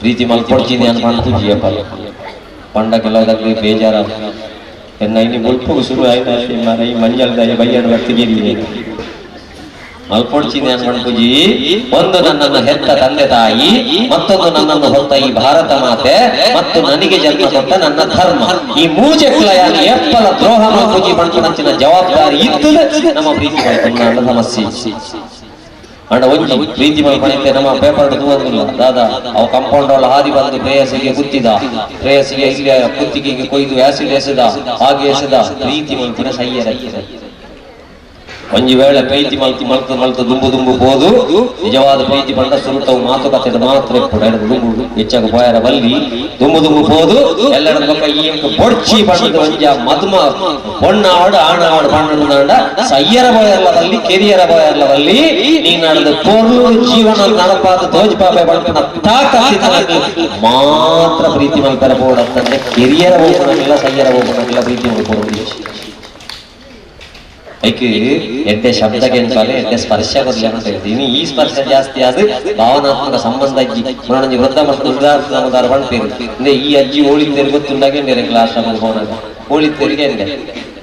ಪ್ರೀತಿ ಮಲ್ಪೊಡ್ಚಿನಿ ಅಂತ ಪಂಡು ಪಂಡ ಕೆಲವದಾಗ್ಲಿ ಬೇಜಾರ ಎನ್ನ ಇನ್ನು ಬುಲ್ಪುಗು ಶುರು ಆಯ್ತು ಮಾರ ಈ ಮಂಜಲ್ದ ಬಯ್ಯಡ ಬರ್ತಿಗಿರಿ ಮಲ್ಪೊಡ್ಚಿನಿ ಅನ್ಪುಜಿ. ಒಂದು ನನ್ನನ್ನು ಹೆತ್ತ ತಂದೆ ತಾಯಿ, ಮತ್ತೊಂದು ನನ್ನನ್ನು ಹೊತ್ತ ಈ ಭಾರತ ಮಾತೆ, ಮತ್ತು ನನಗೆ ಜನ್ಮ ಕೊಟ್ಟ ನನ್ನ ಧರ್ಮ. ಈ ಮೂಜೆಕ್ಲ ಯಾನು ಎಪ್ಪಲ ದ್ರೋಹ ಮಲ್ಪುಜಿ ಪಂಪುನಂಚಿನ ಜವಾಬ್ದಾರಿ ಇತ್ತು ನಮ್ಮ ಪ್ರೀತಿ ಮಲ್ಪುನ ಸಮಸ್ಯೆ. ಅಂಡ ಒಂಜಿ ಪ್ರೀತಿ ಮಲ್ಪಣಿತೆ ನಮ್ಮ ಪೇಪರ್ ತೂವಂದಿಲ್ಲ ದಾದಾ ಅವ ಕಂಪೌಂಡ್ ಒಳ ಹಾದಿ ಬಂದು ಪ್ರೇಯಸಿಗೆ ಗುತ್ತಿದ, ಪ್ರೇಯಸಿಗೆ ಇಲ್ಲಿ ಕುತ್ತಿಗೆಗೆ ಕೊಯ್ದು ಆಸಿಡ್ ಎಸೆದ, ಹಾಗೆ ಎಸೆದ. ಪ್ರೀತಿ ಮಲ್ಪುನ ಸಯ್ಯರ ಒಂಜಿ ವೇಳೆ ಪ್ರೀತಿ ಮಲ್ತು ಮಲ್ತು ಮಲ್ತು ದುಂಬು ದುಂಬು ಹೋದು ನಿಜವಾದ ಪ್ರೀತಿ ಪಂಡ ಸುರುತವು ಮಾತುಕತೆ ಮಾತ್ರ ಇಪ್ಪುಡು ದುಂಬು ಹೆಚ್ಚಾಗ ಪೋಯರ ಬಲ್ಲಿ ದುಂಬು ದುಂಬು ಹೋದು ಎಲ್ಲರ ಬೊಕ್ಕ ಈ ಬೊಡ್ಚಿ ಬಣ್ಣದ ಒಂಜ ಮದುಮ ಪೊಣ್ಣಾವಡು ಆಣಾವಡು ಬಣ್ಣದ ಸಯ್ಯರ ಬೋಯರ್ಲ ಬಲ್ಲಿ ಕೆರಿಯರ ಬೋಯರ್ಲ ಬಲ್ಲಿ ನೀ ನಡೆದ ಪೊರ್ಲು ಜೀವನ ನಡಪಾದ ತೋಜ್ ಪಾಪೆ ಬಣ್ಣನ ತಾಕತ್ತಿತ್ತು ಮಾತ್ರ ಪ್ರೀತಿ ಮಲ್ಪರ ಬೋಡತ್ತಂದ್ರೆ ಕೆರಿಯರ ಹೋಗೋಣಕ್ಕಿಲ್ಲ ಸಯ್ಯರ ಹೋಗೋಣಕ್ಕಿಲ್ಲ ಪ್ರೀತಿ ಮಲ್ಪೊಡು. ಐಕ್ ಎಡ್ಡೆ ಶಬ್ದಕ್ಕೆ ಎನ್ಪಾಲೆ ಎಡ್ಡೆ ಸ್ಪರ್ಶ ಕೊರ್ಲಿ ಅಂತ ಹೇಳ್ತೀನಿ. ಈ ಸ್ಪರ್ಶ ಜಾಸ್ತಿ ಆದ ಭಾವನಾತ್ಮಕ ಸಂಬಂಧ ಅಜ್ಜಿ ಮೊನೊಂಜಿ ವೃದ್ಧ ಮತ್ತು ವೃದ್ಧಾಶ್ರಮದಾರ ಪಣ್ಪೇರು ಇಂದೆ ಈ ಅಜ್ಜಿ ಓಳಿತ್ತೇರು ಗೊತ್ತುಂಡಾಗ ಎಂದೆ ಆಶ್ರಮದ ಪೋನಾಗ ಓಳಿತ್ತೇರಿಗೆ ಎಂದೆ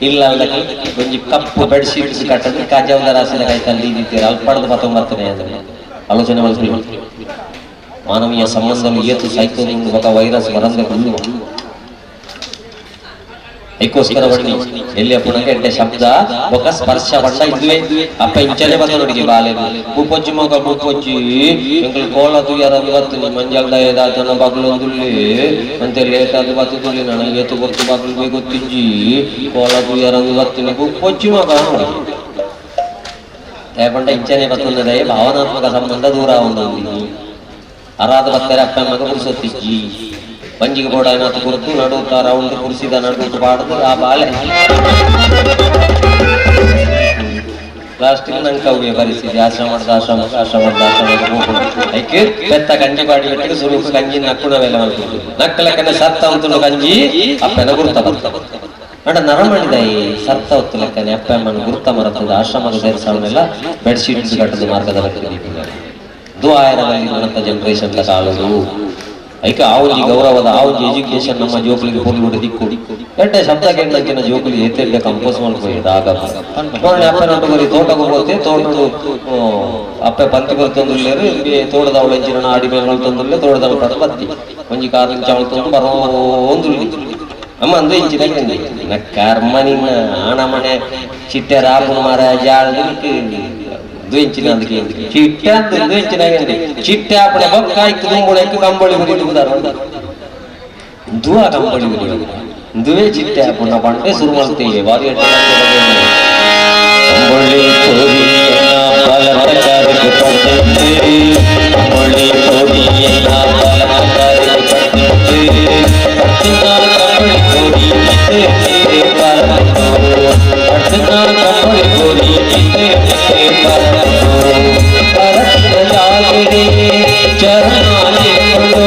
ಇಲ್ಲ ಅಲ್ಲ ಒಂಜಿ ಕಪ್ಪು ಬೆಡ್ಶೀಟ್ ಕಟ್ಟದು ಕಾಜಾವದ ರಾಸಿದ ಕೈತಲ್ಲಿ ಇದ್ದೀರ ಅಲ್ಪಡದ ಬತ್ತೊಂಬರ್ತನೆ ಅಂದ್ರೆ ಆಲೋಚನೆ ಮಲ್ಪಿ ಮಾನವೀಯ ಸಂಬಂಧ ಏತು ಸೈತೊಂದು ಬೊಕ ವೈರಸ್ ಬರಂದೆ ಬಂದು ಐಕೋಸ್ಕರ ಬಣ್ಣಿ ಎಲ್ಲಿ ಅಪ್ಪುನಗೆ ಎಡ್ಡೆ ಶಬ್ದ ಬೊಕ ಸ್ಪರ್ಶ ಬಣ್ಣ ಇದ್ವೆ ಅಪ್ಪ ಇಂಚನೆ ಬಂದ ನೋಡಿಗೆ ಬಾಲೆ ಬುಪ್ಪೊಚ್ಚಿ ಮಗ ಬುಪ್ಪೊಚ್ಚಿ ಎಂಕಲ್ ಕೋಲ ತುಯ್ಯಾರ ಬತ್ತು ಮಂಜಲ್ದ ಏದಾತನ ಬಾಗ್ಲೊಂದುಲ್ಲಿ ಅಂತೆ ಲೇಟ್ ಆದ ಬತ್ತು ತುಳಿ ನನಗೆ ಏತು ಗೊತ್ತು ಬಾಗ್ಲು ಗೊತ್ತಿಜ್ಜಿ ಕೋಲ ತುಯ್ಯಾರ ಬತ್ತಿನಿ ಬುಪ್ಪೊಚ್ಚಿ ಮಗ ಏಪಂಡ ಇಂಚನೆ ಬತ್ತುಂದದೆ ಭಾವನಾತ್ಮಕ ಸಂಬಂಧ ದೂರ ಒಂದು ಅರಾದ ಬತ್ತಾರೆ ಅಪ್ಪ ಮಗ ಪುರುಸೊತ್ತಿಜ್ಜಿ ಬಂಜಿಗೆ ಬೋಡ ಏನಾತು ಕುರಿತು ನಡುತ್ತ ರೌಂಡ್ ಕುರ್ಸಿದ ನಡುತ್ತು ಪಾಡ್ದು ಆ ಬಾಲೆ ಲಾಸ್ಟಿಗೆ ನಂಗೆ ಕವ್ಯ ಪರಿಸ್ಥಿತಿ ಆಶ್ರಮ ಆಶ್ರಮ ಆಶ್ರಮ ಆಶ್ರಮ ಐಕೆ ಪೆತ್ತ ಗಂಜಿ ಪಾಡಿ ಬಿಟ್ಟು ಸುರುಕು ಗಂಜಿ ನಕ್ಕುಣ ವೇಲೆ ಮಲ್ಪುಂಡು ನಕ್ಕಲಕ್ಕನೆ ಸತ್ತ ಅಂತುಂಡು ಗಂಜಿ ಅಪ್ಪನ ಗುರುತ ಬರ್ತ ಅಂಡ ನರಮಣಿದಾಯಿ ಸತ್ತ ಹೊತ್ತು ಲೆಕ್ಕನೆ ಅಪ್ಪ ಅಮ್ಮನ ಗುರುತ ಮರತದ ಆಶ್ರಮದ ಸೇರಿಸವನ್ನೆಲ್ಲ ಬೆಡ್ಶೀಟ್ ಕಟ್ಟದ ಮಾರ್ಗದ ದುಆಯರದಲ್ಲಿ ನನ್ನ ಜನರೇಷನ್ ಕಾಲದು ಐಕ ಆವುಜಿ ಗೌರವದ ಆವುಜಿ ಎಜುಕೇಶನ್ ನಮ್ಮ ಜೋಕುಲಿಗೆ ಪೊರ್ಲುಡು ದಿಕ್ಕು ಎಡ್ಡೆ ಶಬ್ದ ಕೇಂದ್ರಕ್ಕಿನ ಜೋಕುಲಿ ಏತೆಡ್ಡೆ ಕಂಪೋಸ್ ಮಲ್ಪೋಯ್ದು ಆಗ ನೋಡಣೆ ಅಪ್ಪನ ಬರಿ ತೋಟకు ಹೋತೆ ತೋಟಡು ಅಪ್ಪೆ ಪಂತಿ ಬರ್ತೊಂದುಲ್ಲೇರು ತೋಟದ ಅವಳ ಎಂಚಿನ ಆಡಿ ಮೇಲೆ ಮಲ್ತೊಂದುಲ್ಲೆ ತೋಟದ ಅವಳ ಬತ್ತಿ ಒಂಜಿ ಕಾರ್ ಇಂಚ ಅವಳು ಬರೋ ಒಂದುಲ್ಲಿ ಅಮ್ಮ ಅಂದು ಇಂಚಿನ ಕರ್ಮ ನಿನ್ನ ಆಣ ಮನೆ ಚಿಟ್ಟೆ ರಾಪುನ ಮಾರ ಜಾಳಕ್ಕೆ ದ್ವೆಂಚಿನ ಅದಕ್ಕೆ ಚಿಟ್ಟೆ ಅಂತ ದ್ವೆಂಚಿನ ಚಿಟ್ಟೆ ಆಪಣೆ ಬೊಕ್ಕ ಇಕ್ಕು ದುಂಬುಳೆಕ್ಕು ಕಂಬಳಿ ಹುರಿದು ದುವಾ ಕಂಬಳಿ ಹುರಿದು ದುವೆ ಚಿಟ್ಟೆ ಆಪುನ ಪಂಡೆ ಶುರು ಮಾಡ್ತೀವಿ ಬಾರಿ ಕಂಬಳಿ ಪೊರಿಯನ ಬಲಪಕಾರಿಗೆ ಪಟ್ಟೆ ಕಂಬಳಿ ಪೊರಿಯನ ಬಲಪಕಾರಿಗೆ ಪಟ್ಟೆ ಪಟ್ಟಿನ ಕಂಬಳಿ ಪೊರಿ ಕಿತೆ ಪರತು ಪಟ್ಟಿನ ಕಂಬಳಿ ಪೊರಿ ಕಿತೆ ಪರತು ಪರತಿನ ಜಾಗಡೆ ಚರಣಾನೆ ಕೊಂಡು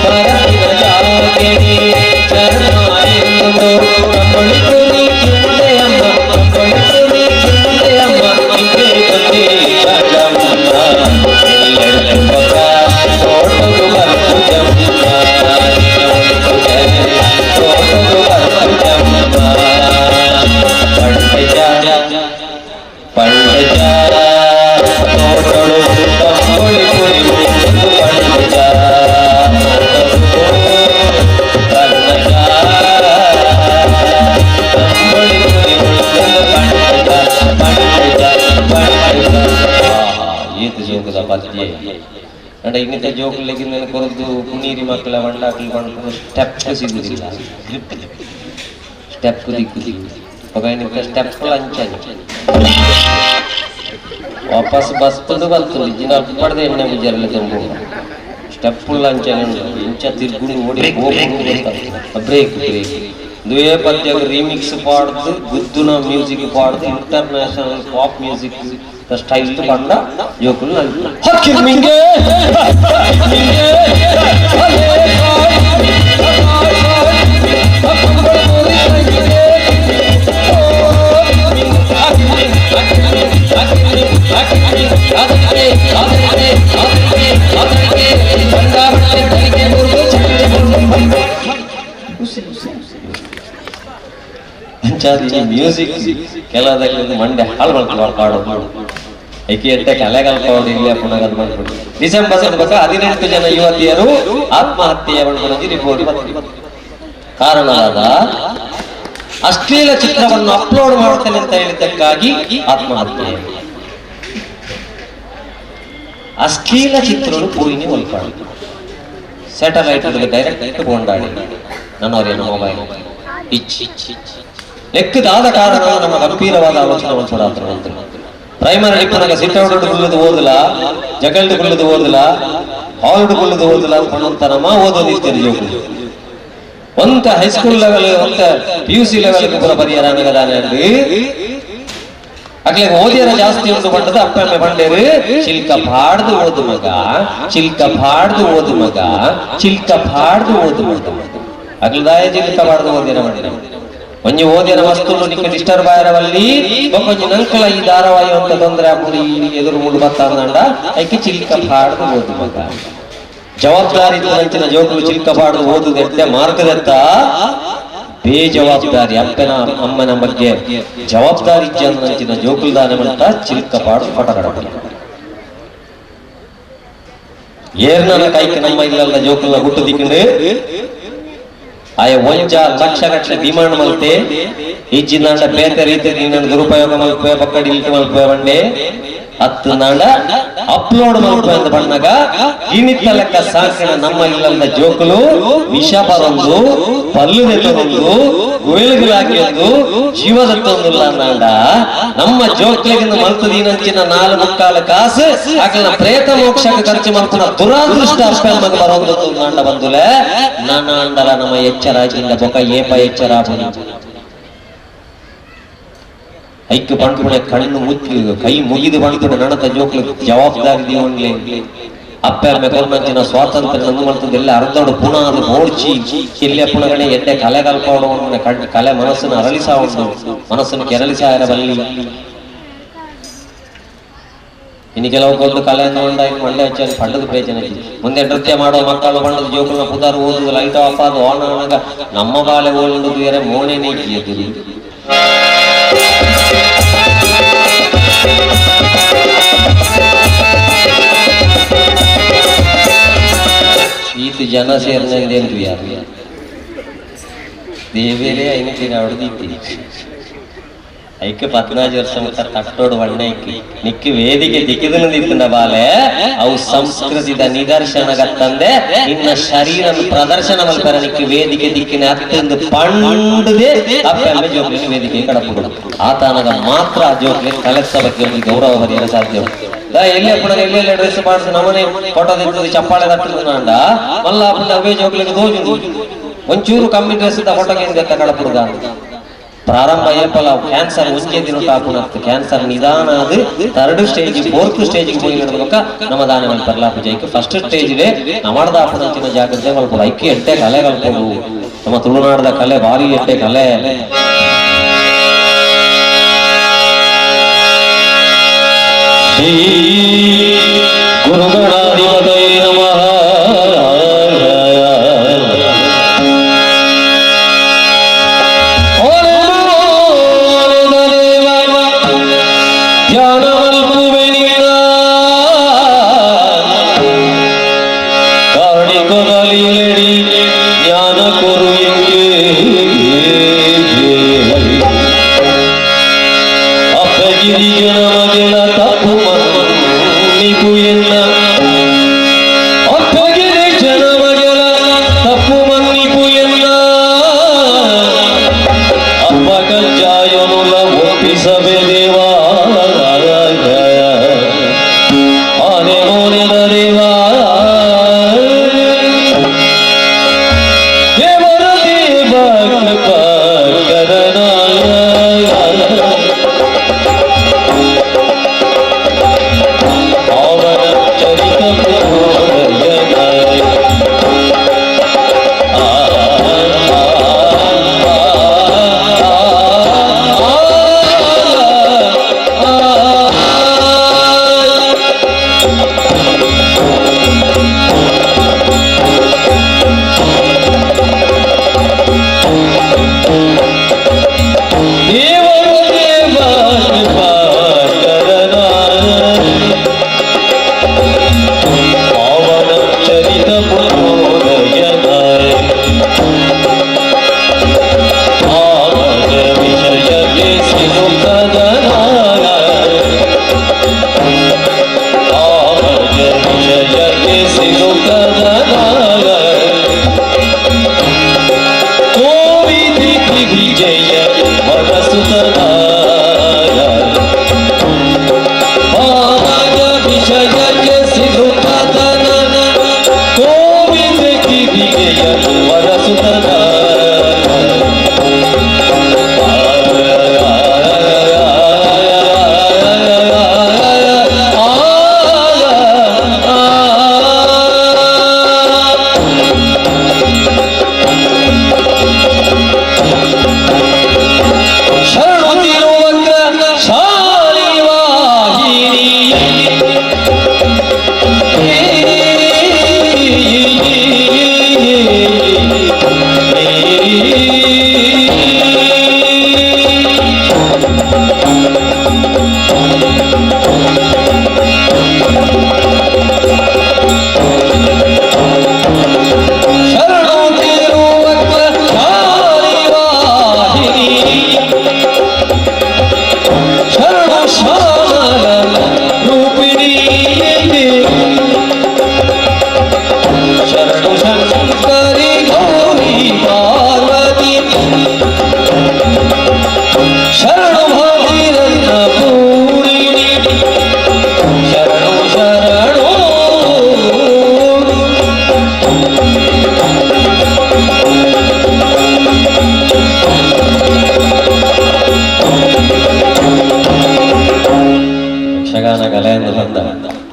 ಪರತಿನ ಜಾಗಡೆ ಚರಣಾನೆ ಕೊಂಡು ಕಂಬಳಿ ಪೊರಿ ಕಿತೆ ಅಮ್ಮ ಕಂಬಳಿ ಪೊರಿ ಕಿತೆ ಅಮ್ಮ ಕಿತೆ ಕೊಂದೆ ಏತು ಜೋಕುದ ಪದ್ಯ ಅಂಡ ಇನ್ನಿತ ಜೋಕುಲೆಗೆ ಕೊರದು ಕುಣೀರಿ ಮಕ್ಕಳ ವಂಡಾಕಲಿ ಪಂಡ ಸ್ಟೆಪ್ ಸಿಗುದಿಲ್ಲ ಗ್ರಿಪ್ ಸ್ಟೆಪ್ ದಿಕ್ಕುದಿ ఒక ಸ್ಟೆಪ್ ಅಂಚನೆ ವಾಪಸ್ ಬಸ್ತುಂಡು ಬರ್ತುಂಡು ಇಜ್ಜಿನ ಅಪ್ಪಡ್ದೆ ಎಣ್ಣೆ ಬುಜ್ಜರಲ್ಲ ತುಂಬು ಸ್ಟೆಪ್ ಅಂಚನೆ ಇಂಚ ತಿರ್ಗುಂಡು ಓಡಿ ಬ್ರೇಕ್ ಬ್ರೇಕ್ ದ್ವೇ ಪದ್ಯ ರೀಮಿಕ್ಸ್ ಪಾಡ್ದು ಗುದ್ದುನ ಮ್ಯೂಸಿಕ್ ಪಾಡ್ದು international pop music style ಬಂಡ ಜೋಕುಲು ಹಕ್ಕಿರ್ಮಿಂಗೆ ಮ್ಯೂಸಿಕ್ ಕೆಲವದಲ್ಲಿ ಮಂಡೆ ಹಾಳು ಮಾಡ್ಕೊಂಡು ಪಾಡೋದು ಐಕೆ ಎಟ್ಟೆ ಕಲೆಗಲ್ಪವರು ಇಲ್ಲಿ ಪುನಃ ಮಾಡ್ಬಿಟ್ಟು ಡಿಸೆಂಬರ್ 18 ಜನ ಯುವತಿಯರು ಆತ್ಮಹತ್ಯೆಯ ರಿಪೋರ್ಟ್ ಕಾರಣವಾದ ಅಶ್ಲೀಲ ಚಿತ್ರವನ್ನು ಅಪ್ಲೋಡ್ ಮಾಡ್ತೇನೆ ಅಂತ ಹೇಳಿದ್ದಕ್ಕಾಗಿ ಆತ್ಮಹತ್ಯೆ. ಅಶ್ಲೀಲ ಚಿತ್ರಗಳು ಪೋಯಿನಿ ಒಲ್ಪಾಡು ಸ್ಯಾಟಲೈಟ್ ಡೈರೆಕ್ಟ್ ಕೊಂಡಾಡಿ ನನ್ನವರೇನು ಮೊಬೈಲ್ ಇಚ್ಚಿ ಲೆಕ್ಕದಾದ ಕಾರಣ ನಮ್ಮ ಗಂಭೀರವಾದ ಆಲೋಚನೆ ಮಾಡ್ಕೊಡಾತ್ರ. ಪ್ರೈಮರಿ ಪುನಗ ಸಿಟ್ಟೌಟ್ ಗುಲ್ಲದು ಓದಲ, ಜಗಲ್ದು ಗುಲ್ಲದು ಓದಲ, ಹಾಲ್ಡ್ ಗುಲ್ಲದು ಓದಲ ಅಂತ ನಮ್ಮ ಓದೋದು ಇರ್ತೀರಿ ಜೋಕು. ಒಂತ high school level ಒಂತ P U C level ಪೂರ ಪರಿಹಾರ ಅನ್ನಗದಾನೆ ಅಗ್ಲೆ ಓದಿಯರ ಜಾಸ್ತಿ ಉಂಟು ಬಂಡದ ಅಪ್ಪಮ್ಮೆ ಬಂಡೇರು ಚಿಲ್ಕ ಪಾಡ್ದು ಓದು ಮಗ, ಚಿಲ್ಕ ಪಾಡ್ದು ಓದು ಮಗ, ಚಿಲ್ಕ ಪಾಡ್ದು ಓದು ಮಗ. ಅಗ್ಲದಾಯ ಚಿಲ್ಕ ಪಾಡ್ದು ಓದಿರ ಬಂಡಿರ ಒಂಜಿ ಓದಿನ ವಸ್ತು ನಿಕ್ಕ ಡಿಸ್ಟರ್ಬ್ ಆಯರವಲ್ಲಿ ಒಂಜಿ ನಂಕಲ ಈ ಧಾರಾವಾಹಿ ಅಂತ ತೊಂದರೆ ಆಪುಂಡು ಈ ಎದುರು ಮುಡು ಬತ್ತಾಂಡ ಐಕೆ ಚಿಲ್ಕ ಪಾಡ್ದು ಓದು ಮಗ. ಜವಾಬ್ದಾರಿ ನಂಚಿನ ಜೋಕುಲು ಚಿಲ್ಕ ಪಾಡ್ದು ಓದುದೆತ್ತೆ ಮಾರ್ಗದೆತ್ತ ಬೇಜವಾಬ್ದಾರಿ ಅಪ್ಪನ ಅಮ್ಮನ ಬಗ್ಗೆ ಜವಾಬ್ದಾರಿ ನಂಚಿನ ಜೋಕುಲ್ದಾನೆ ಅಂತ ಚಿಲ್ಕ ಪಾಡ್ದು ಪಟಕಡ ಏರ್ನ ಕೈಗೆ ನಮ್ಮ ಇಲ್ಲಲ್ಲ ಜೋಕುಲ್ನ ಹುಟ್ಟು ದಿಕ್ಕಂಡು ಆಯ ಒಂಜ ಲಕ್ಷ ಲಕ್ಷ ಡಿಮಾಂಡ್ ಮಲ್ತೆ ಇಜ್ಜಿನಾಂಡ ಬೇತೆ ರೀತಿ ನಿನ್ನ ದುರುಪಯೋಗ ಮಲ್ಪೆ ಪಕ್ಕ ಡಿಲೀಟ್ ಮಲ್ಪೆ ಬಂಡೆ ಹತ್ತು ನಾಂಡ ಅಪ್ಲೋಡ್ ಮಲ್ಪೆ ಅಂತ ಬಂದಾಗ ಗಿಣಿತ ಲೆಕ್ಕ ಸಾಕಣ ನಮ್ಮ ಇಲ್ಲದ ಜೋಕುಲು ವಿಷ ಬರೊಂದು ಪಲ್ಲು ನೆತ್ತೊಂದು ಗುವೆಲುಗಳಾಕಿಯೊಂದು ಜೀವದತ್ತೊಂದುಲ್ಲ ನಾಂಡ ನಮ್ಮ ಜೋಕ್ಲೆಗಿಂದ ಮಲ್ತು ದೀನಂಚಿನ 4.75 ಕಾಸು ಆಕಲ್ನ ಪ್ರೇತ ಮೋಕ್ಷಕ್ಕೆ ಖರ್ಚು ಮಲ್ಪುನ ದುರಾದೃಷ್ಟ ಅಪ್ಪಮ್ಮಗ ಬರೊಂದು ನಾಂಡ ಬಂದುಲೆ ನಾನಾಂಡಲ ನಮ್ಮ ಎಚ್ಚರಾಜಿಂದ ಬೊಕ ಏಪ ಎಚ್ಚರ ಐಕ್ ಪಂಪುಣೆ ಕಣ್ಣು ಮುಚ್ಚಿ ಕೈ ಮುಗಿದು ಪಂಪುಣೆ ನಡತ ಜೋಕ್ಲು ಜವಾಬ್ದಾರಿ ದೀವನ್ಲೆ ಅಪ್ಪೆ ಕೊರ್ನಂಚಿನ ಸ್ವಾತಂತ್ರ್ಯ ನಂದು ಮಲ್ತದೆಲ್ಲ ಅರ್ಧೋಡು ಪುನಃ ಅದು ಓಡ್ಚಿ ಎಲ್ಲೆ ಪುಣಗಣೆ ಎಡ್ಡೆ ಕಲೆ ಕಲ್ಪೋಡು ಕಲೆ ಮನಸ್ಸನ್ನು ಅರಳಿಸ ಉಂಟು ಮನಸ್ಸನ್ನು ಕೆರಳಿಸಾಯರ ಬಲ್ಲಿ. ಇನ್ನು ಕೆಲವು ಕೊಂಡು ಕಲೆಯನ್ನು ಉಂಡಾಗಿ ಒಳ್ಳೆ ಹಚ್ಚಿ ಪಂಡದ ಪ್ರಯೋಜನ. ಮುಂದೆ ನೃತ್ಯ ಮಾಡುವ ಮಕ್ಕಳು ಬಣ್ಣದ ಜೋಕುಲ್ನ ಪುದಾರು ಓದುದು ಲೈಟ್ ಆಫ್ ಅದು ಆನ್ ಆನಾಗ ನಮ್ಮ ಬಾಳೆ ಓಡುದು ಬೇರೆ ಮೋನೆ ನೀಕಿಯದು. ಈತ ಜನ ಸೇರ್ನೇನು ಯಾರು ದೇವೇರೇ ಐನಕ್ಕೆ ಅವಡ್ದೀತಿ ಐಕೆ 14 ವರ್ಷ ಮುಖ ತಟ್ಟೋಡು ವಣ್ಣೈಕಿ ನಿಕ್ಕಿ ವೇದಿಕೆ ದಿಕ್ಕಿದನು ನಿಂತಂಡ ಬಾಲೆ ಅವು ಸಂಸ್ಕೃತಿದ ನಿದರ್ಶನ ಗತ್ತಂದೆ ನಿನ್ನ ಶರೀರ ಪ್ರದರ್ಶನ ಮಲ್ಪರ ನಿಕ್ಕಿ ವೇದಿಕೆ ದಿಕ್ಕಿನ ಅತ್ತಂದು ಪಂಡದೆ ಅಪ್ಪೆಮ್ಮೆ ಜೋಕ್ಲಿನ ವೇದಿಕೆ ಕಡಪುಡು ಆತನಗ ಮಾತ್ರ ಆ ಜೋಕ್ಲಿ ಕಲೆತ್ತ ಬಗ್ಗೆ ಒಂದು ಗೌರವ ಬರೆಯಲು ಸಾಧ್ಯ. ಎಲ್ಲಿ ಅಪ್ಪಣ ಎಲ್ಲಿ ಎಲ್ಲ ಡ್ರೆಸ್ ಮಾಡಿಸಿ ನಮ್ಮನೆ ಫೋಟೋ ತೆಗೆದು ಚಪ್ಪಾಳೆ ತಟ್ಟಂಡ ಮಲ್ಲ ಅಪ್ಪನ ಅವೇ ಜೋಕ್ಲಿಗೆ ದೋಜು ಒಂಚೂರು ಕಮ್ಮಿ ಡ್ರೆಸ್ ಇದ್ದ ಫೋಟೋ ಎತ್ತ ಕಡಪುಡುದ ಪ್ರಾರಂಭ ಏಪಲ ಕ್ಯಾನ್ಸರ್ ಒಂಜೇ ದಿನ ಟಾಪುನತ್ತು ಕ್ಯಾನ್ಸರ್ ನಿಧಾನ ಅದು third stage fourth stage ಹೋಗಿ ನಡ್ಬೇಕ ನಮ್ಮ ದಾನ ಮಲ್ಪರ್ಲಾ ಪೂಜೆಗೆ ಫಸ್ಟ್ ಸ್ಟೇಜ್ ಇದೆ ನಮ್ಮದ ಆಪುನಂಚಿನ ಜಾಗ್ರತೆ ಮಲ್ಪುಡು ಐಕೆ ಎಟ್ಟೆ ಕಲೆ ಕಲ್ಪುಡು ನಮ್ಮ ತುಳುನಾಡದ ಕಲೆ ಭಾರಿ ಎಟ್ಟೆ ಕಲೆ. ಶ್ರೀ ಗುರುಗಣಾಧಿಪತಯೇ ನಮಃ. ಗಿರಿಜನ ಮಗಿಲ ತಪ್ಪು ಮನ್ನಿಪುವೆ.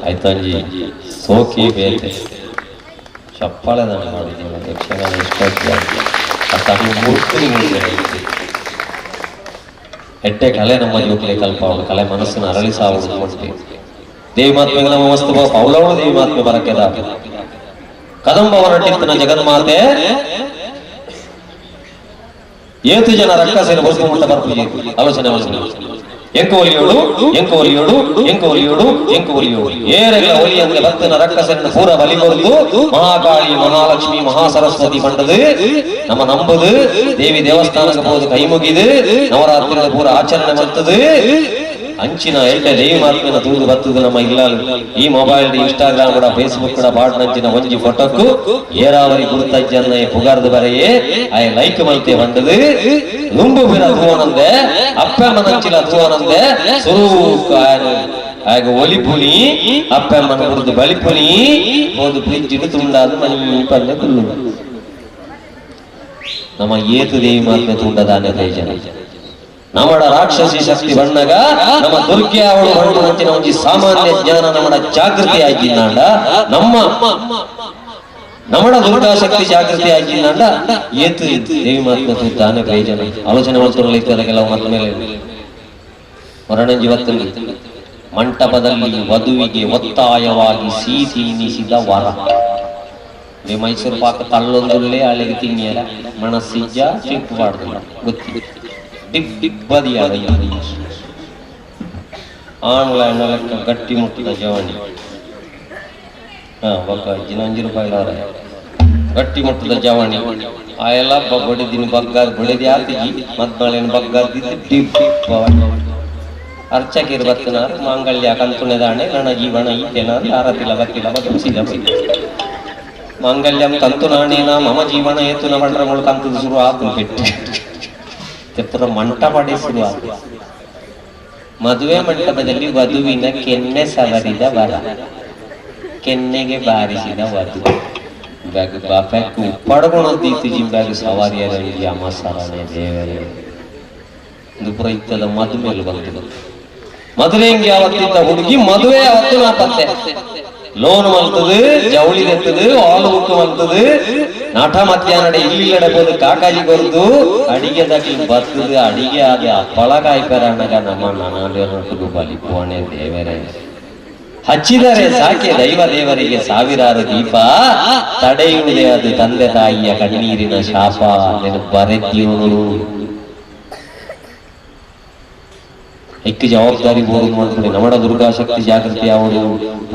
ಆಯ್ತಂಜಿ ಸೋಕಿ ಬೇತೆ ಚಪ್ಪಾಳೆ ನಾನು ಮಾಡಿದ್ದೀನಿ ಯಕ್ಷಗಾನ ಇಷ್ಟ ಅತ್ತ ಮೂರ್ತಿ ಎಟ್ಟೆ ಕಲೆ ನಮ್ಮ ಜೋಕ್ಲೆ ಕಲ್ಪಾವಳು ಕಲೆ ಮನಸ್ಸನ್ನು ಅರಳಿಸಾವಳು ಕೊಟ್ಟೆ ದೇವಿ ಮಾತ್ಮೆಗಳ ನಮ್ಮ ಮಸ್ತು ಪೌಲವಳು ದೇವಿ ಮಾತ್ಮೆ ಬರಕೆದ ಕದಂಬವ ನಟಿತ್ತನ ಜಗನ್ಮಾತೆ ಏತು ಜನ ರಕ್ಕಸೇನ ಬಸ್ಕು ಮುಟ್ಟ ಬರ್ಪುಜಿ ಆಲೋಚನೆ ಆಲೋಚನೆ ಎಂಕು ಒಲಿಯೋಡು ಎಂಕು ಒಲಿಯೋಡು ಎಂಕು ಒಲಿಯೋಡು ಎಂಕು ಒಲಿಯೋಡು ಏರೆಲ್ಲ ಒಲಿ ಅಂದ್ರೆ ಭಕ್ತನ ರಕ್ಕಸೆಯನ್ನು ಪೂರ ಬಲಿ ಕೊರದು ಮಹಾಕಾಳಿ ಮಹಾಲಕ್ಷ್ಮಿ ಮಹಾಸರಸ್ವತಿ ಪಂಡದು ನಮ್ಮ ನಂಬುದು ದೇವಿ ದೇವಸ್ಥಾನಕ್ಕೆ ಹೋದು ಕೈ ಮುಗಿದು ನವರಾತ್ರಿಗಳ ಪೂರ ಆಚರಣೆ ಮಾಡ್ತದೆ. ಅಂಚಿನ ಎಡ್ಡೆ ದೇವಿ ಮಾತ್ಮೆನ ತೂದು ಬತ್ತದು ನಮ್ಮ ಇಲ್ಲಾಲು ಈ ಮೊಬೈಲ್ ಇನ್ಸ್ಟಾಗ್ರಾಮ್ ಕೂಡ ಫೇಸ್ಬುಕ್ ಕೂಡ ಬಾಡ್ನಂಚಿನ ಒಂಜಿ ಫೋಟೋಕು ಏರಾವರಿ ಗುರುತಜ್ಜನ್ನ ಪುಗಾರ್ದು ಬರೆಯೇ ಆಯ ಲೈಕ್ ಮಲ್ತೆ ಬಂದದು ನುಂಬು ಬಿರ ತೂವನಂದೆ ಅಪ್ಪಮ್ಮನಂಚಿಲ ತೂವನಂದೆ ಸುರೂಕ ಆಗ ಒಲಿಪುನಿ ಅಪ್ಪಮ್ಮನ ಕುಡಿದು ಬಲಿಪುನಿ ಹೋದು ಫ್ರಿಜ್ ತುಂಡಾದ ಮನಿ ಪಲ್ಯ ಕುಲ್ಲು ನಮ್ಮ ಏತು ದೇವಿ ಮಾತ್ಮೆ ತುಂಡದಾನೆ ತೇಜನ ನಮ್ಮಡ ರಾಕ್ಷಸಿ ಶಕ್ತಿ ಬಣ್ಣಗ ನಮ್ಮ ದುರ್ಗೆ ಅವಳು ಬಣ್ಣ ಅಂಚಿನ ಒಂಜಿ ಸಾಮಾನ್ಯ ಜ್ಞಾನ ನಮ್ಮಡ ಜಾಗೃತಿ ಆಗಿದ್ದಾಂಡ ನಮ್ಮ ನಮ್ಮಡ ದುರ್ಗಾ ಶಕ್ತಿ ಜಾಗೃತಿ ಆಗಿದ್ದಾಂಡ ಏತು ದೇವಿ ಮಾತ್ಮೆ ತಾನೇ ಪ್ರಯೋಜನ ಆಲೋಚನೆ ಮಾಡ್ತಾರಲ್ಲ ಇತ್ತಲ್ಲ ಕೆಲವು ಮತ್ತ ಮೇಲೆ ಮರಣಜೀವತ್ತಲ್ಲಿ ಮಂಟಪದಲ್ಲಿ ವಧುವಿಗೆ ಒತ್ತಾಯವಾಗಿ ಸಿಹಿ ತಿನ್ನಿಸಿದ ವರ. ಮೈಸೂರು ಪಾಕ ತಳ್ಳೊಂದುಲ್ಲೇ ಅಳೆಗೆ ತಿನ್ನಿಯರ ಮನಸ್ಸಿಜ್ಜ ಚಿಕ್ಕು ಬಾಡ್ದಿಲ್ಲ ಗೊತ್ತಿ ದಿಬ್ಬದಿಯಾದ ಆನ್ಲೈನ್ ಲೆಕ್ಕ ಗಟ್ಟಿ ಮುಟ್ಟಿದ ಜವಣಿ ಹಾ ಒಕ್ಕ ಜಿನಂಜಿ ರೂಪಾಯಿ ಗಟ್ಟಿ ಮುಟ್ಟದ ಜವಣಿ ಆಯೆಲ್ಲ ಬಡಿದಿನ ಬಗ್ಗಾದ ಬಳಿದಿ ಆತಿಜಿ ಮದ್ಮಳೇನು ಬಗ್ಗಾದಿದ್ದು ಡಿಬ್ಬ ಅರ್ಚಕಿರು ಬತ್ತನಾರು ಮಾಂಗಲ್ಯ ಕಂತುಣೆದಾಣೆ ನಣ ಜೀವನ ಈತೆನ ಯಾರತಿಲ ಬತ್ತಿಲ ಬತ್ತು ಸೀದ ಮಾಂಗಲ್ಯಂ ತಂತು ನಾಣೇನ ಮಮ ಜೀವನ ಏತುನ ಬಂಡ್ರ ಮೂಲಕ ಅಂತದ ಶುರು ಆತು ಪೆಟ್ಟು ತೆಪ್ಪುರ ಮಂಟಪ ಶುರು ಆತು. ಮದುವೆ ಮಂಟಪದಲ್ಲಿ ವಧುವಿನ ಕೆನ್ನೆ ಸವರಿದ ವರ, ಕೆನ್ನೆಗೆ ಬಾರಿಸಿದ ವಧು. ಬ್ಯಾಗ್ ಬಾಪ್ಯಾಕ್ ಉಪ್ಪಾಡ್ಕೊಳೋದಿತ್ತು ಜಿಮ್ ಬ್ಯಾಗ್ ಸವಾರಿಯರ ಅಮಸರನೆ ದೇವರೇ. ಇದು ಪುರ ಇತ್ತದ ಮದುವೆಯಲ್ಲಿ ಬಂತು. ಮದುವೆ ಹಿಂಗೆ ಯಾವತ್ತಿದ್ದ ಹುಡುಗಿ ಮದುವೆ ಯಾವತ್ತು ನಾಪತ್ತೆ. ಲೋನ್ ಮಲ್ತದು, ಜವಳಿ ತೆತ್ತದು, ಹಾಲು ಬುಕ್ ಮಲ್ತದು, ನಾಟ ಮಧ್ಯಾಹ್ನ ಇಲ್ಲಿಲ್ಲಡೆ ಹೋದು ಕಾಕಾಜಿ ಕೊರ್ದು ಅಡಿಗೆ ದಕ್ಲಿ ಬತ್ತದು ಅಡಿಗೆ ಆದ ಹಪ್ಪಳ ಕಾಯ್ಪೆರ ಅಣ್ಣಗ ನಮ್ಮ ನನಾದೇವರೊಟ್ಟಿಗೂ ಬಲಿಪೋಣೆ ದೇವರೇ. ಹಚ್ಚಿದರೆ ಸಾಕೆ ದೈವ ದೇವರಿಗೆ ಸಾವಿರಾರು ದೀಪ, ತಡೆಯುವುದೇ ಅದು ತಂದೆ ತಾಯಿಯ ಕಣ್ಣೀರಿನ ಶಾಪ. ಬರೆದ್ಯೂನು ಹೆಚ್ಚು ಜವಾಬ್ದಾರಿ ಬೋಧು ಮಾಡ್ಕೊಂಡು ನಮಡ ದುರ್ಗಾಶಕ್ತಿ ಜಾಗೃತಿ ಯಾವುದು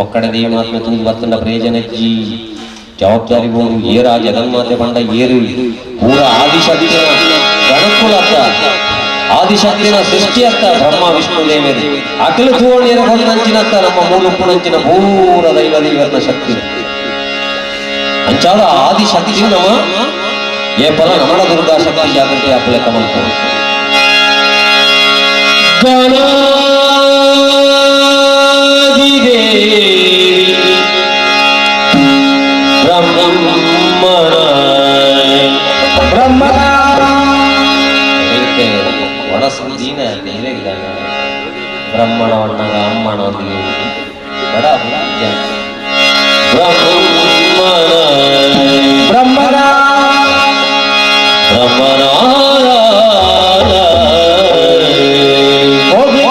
ಒಕ್ಕಡೆ ದೇವಿ ಮಾತ್ಮೆ ತೂದು ಬತ್ತಂಡ ಪ್ರಯೋಜನಜ್ಜಿ ಜವಾಬ್ದಾರಿ ಬೋಧು ಏರ ಜಗನ್ಮಾತೆ ಬಂಡ ಏರು ಪೂರ ಆದಿಶಕ್ತಿನ ಗಣಕುಲತ್ತ ಆದಿಶಕ್ತಿನ ಸೃಷ್ಟಿ ಅತ್ತ ಬ್ರಹ್ಮ ವಿಷ್ಣು ದೇವರು ಅಕಲು ತೂವಣಿಯರ ಕೊಂದಂಚಿನತ್ತ ನಮ್ಮ ಮೂಲುಪ್ಪುನಂಚಿನ ಪೂರ ದೈವ ದೇವರನ ಶಕ್ತಿ ಅಂಚಾದ ಆದಿಶಕ್ತಿ ನಮ್ಮ ಏ ಫಲ ನಮಡ ದುರ್ಗಾಶಕ್ತಿ ಜಾಗೃತಿ ಅಪ್ಪಲೆ ಕಮಲ್ಪು. ಗಣಾದಿದೇವಿ ಬ್ರಹ್ಮಣ ಬ್ರಹ್ಮ ಒಣಸುದೀನ ಬ್ರಹ್ಮಣ ಒಣ್ಣಗ ಅಮ್ಮಣ ಒಂದಿಗೆ ಬಡ ಬ್ರಹ್ಮಣ ಬ್ರಹ್ಮಣ ಬ್ರಹ್ಮಣ ಹೋಗಿ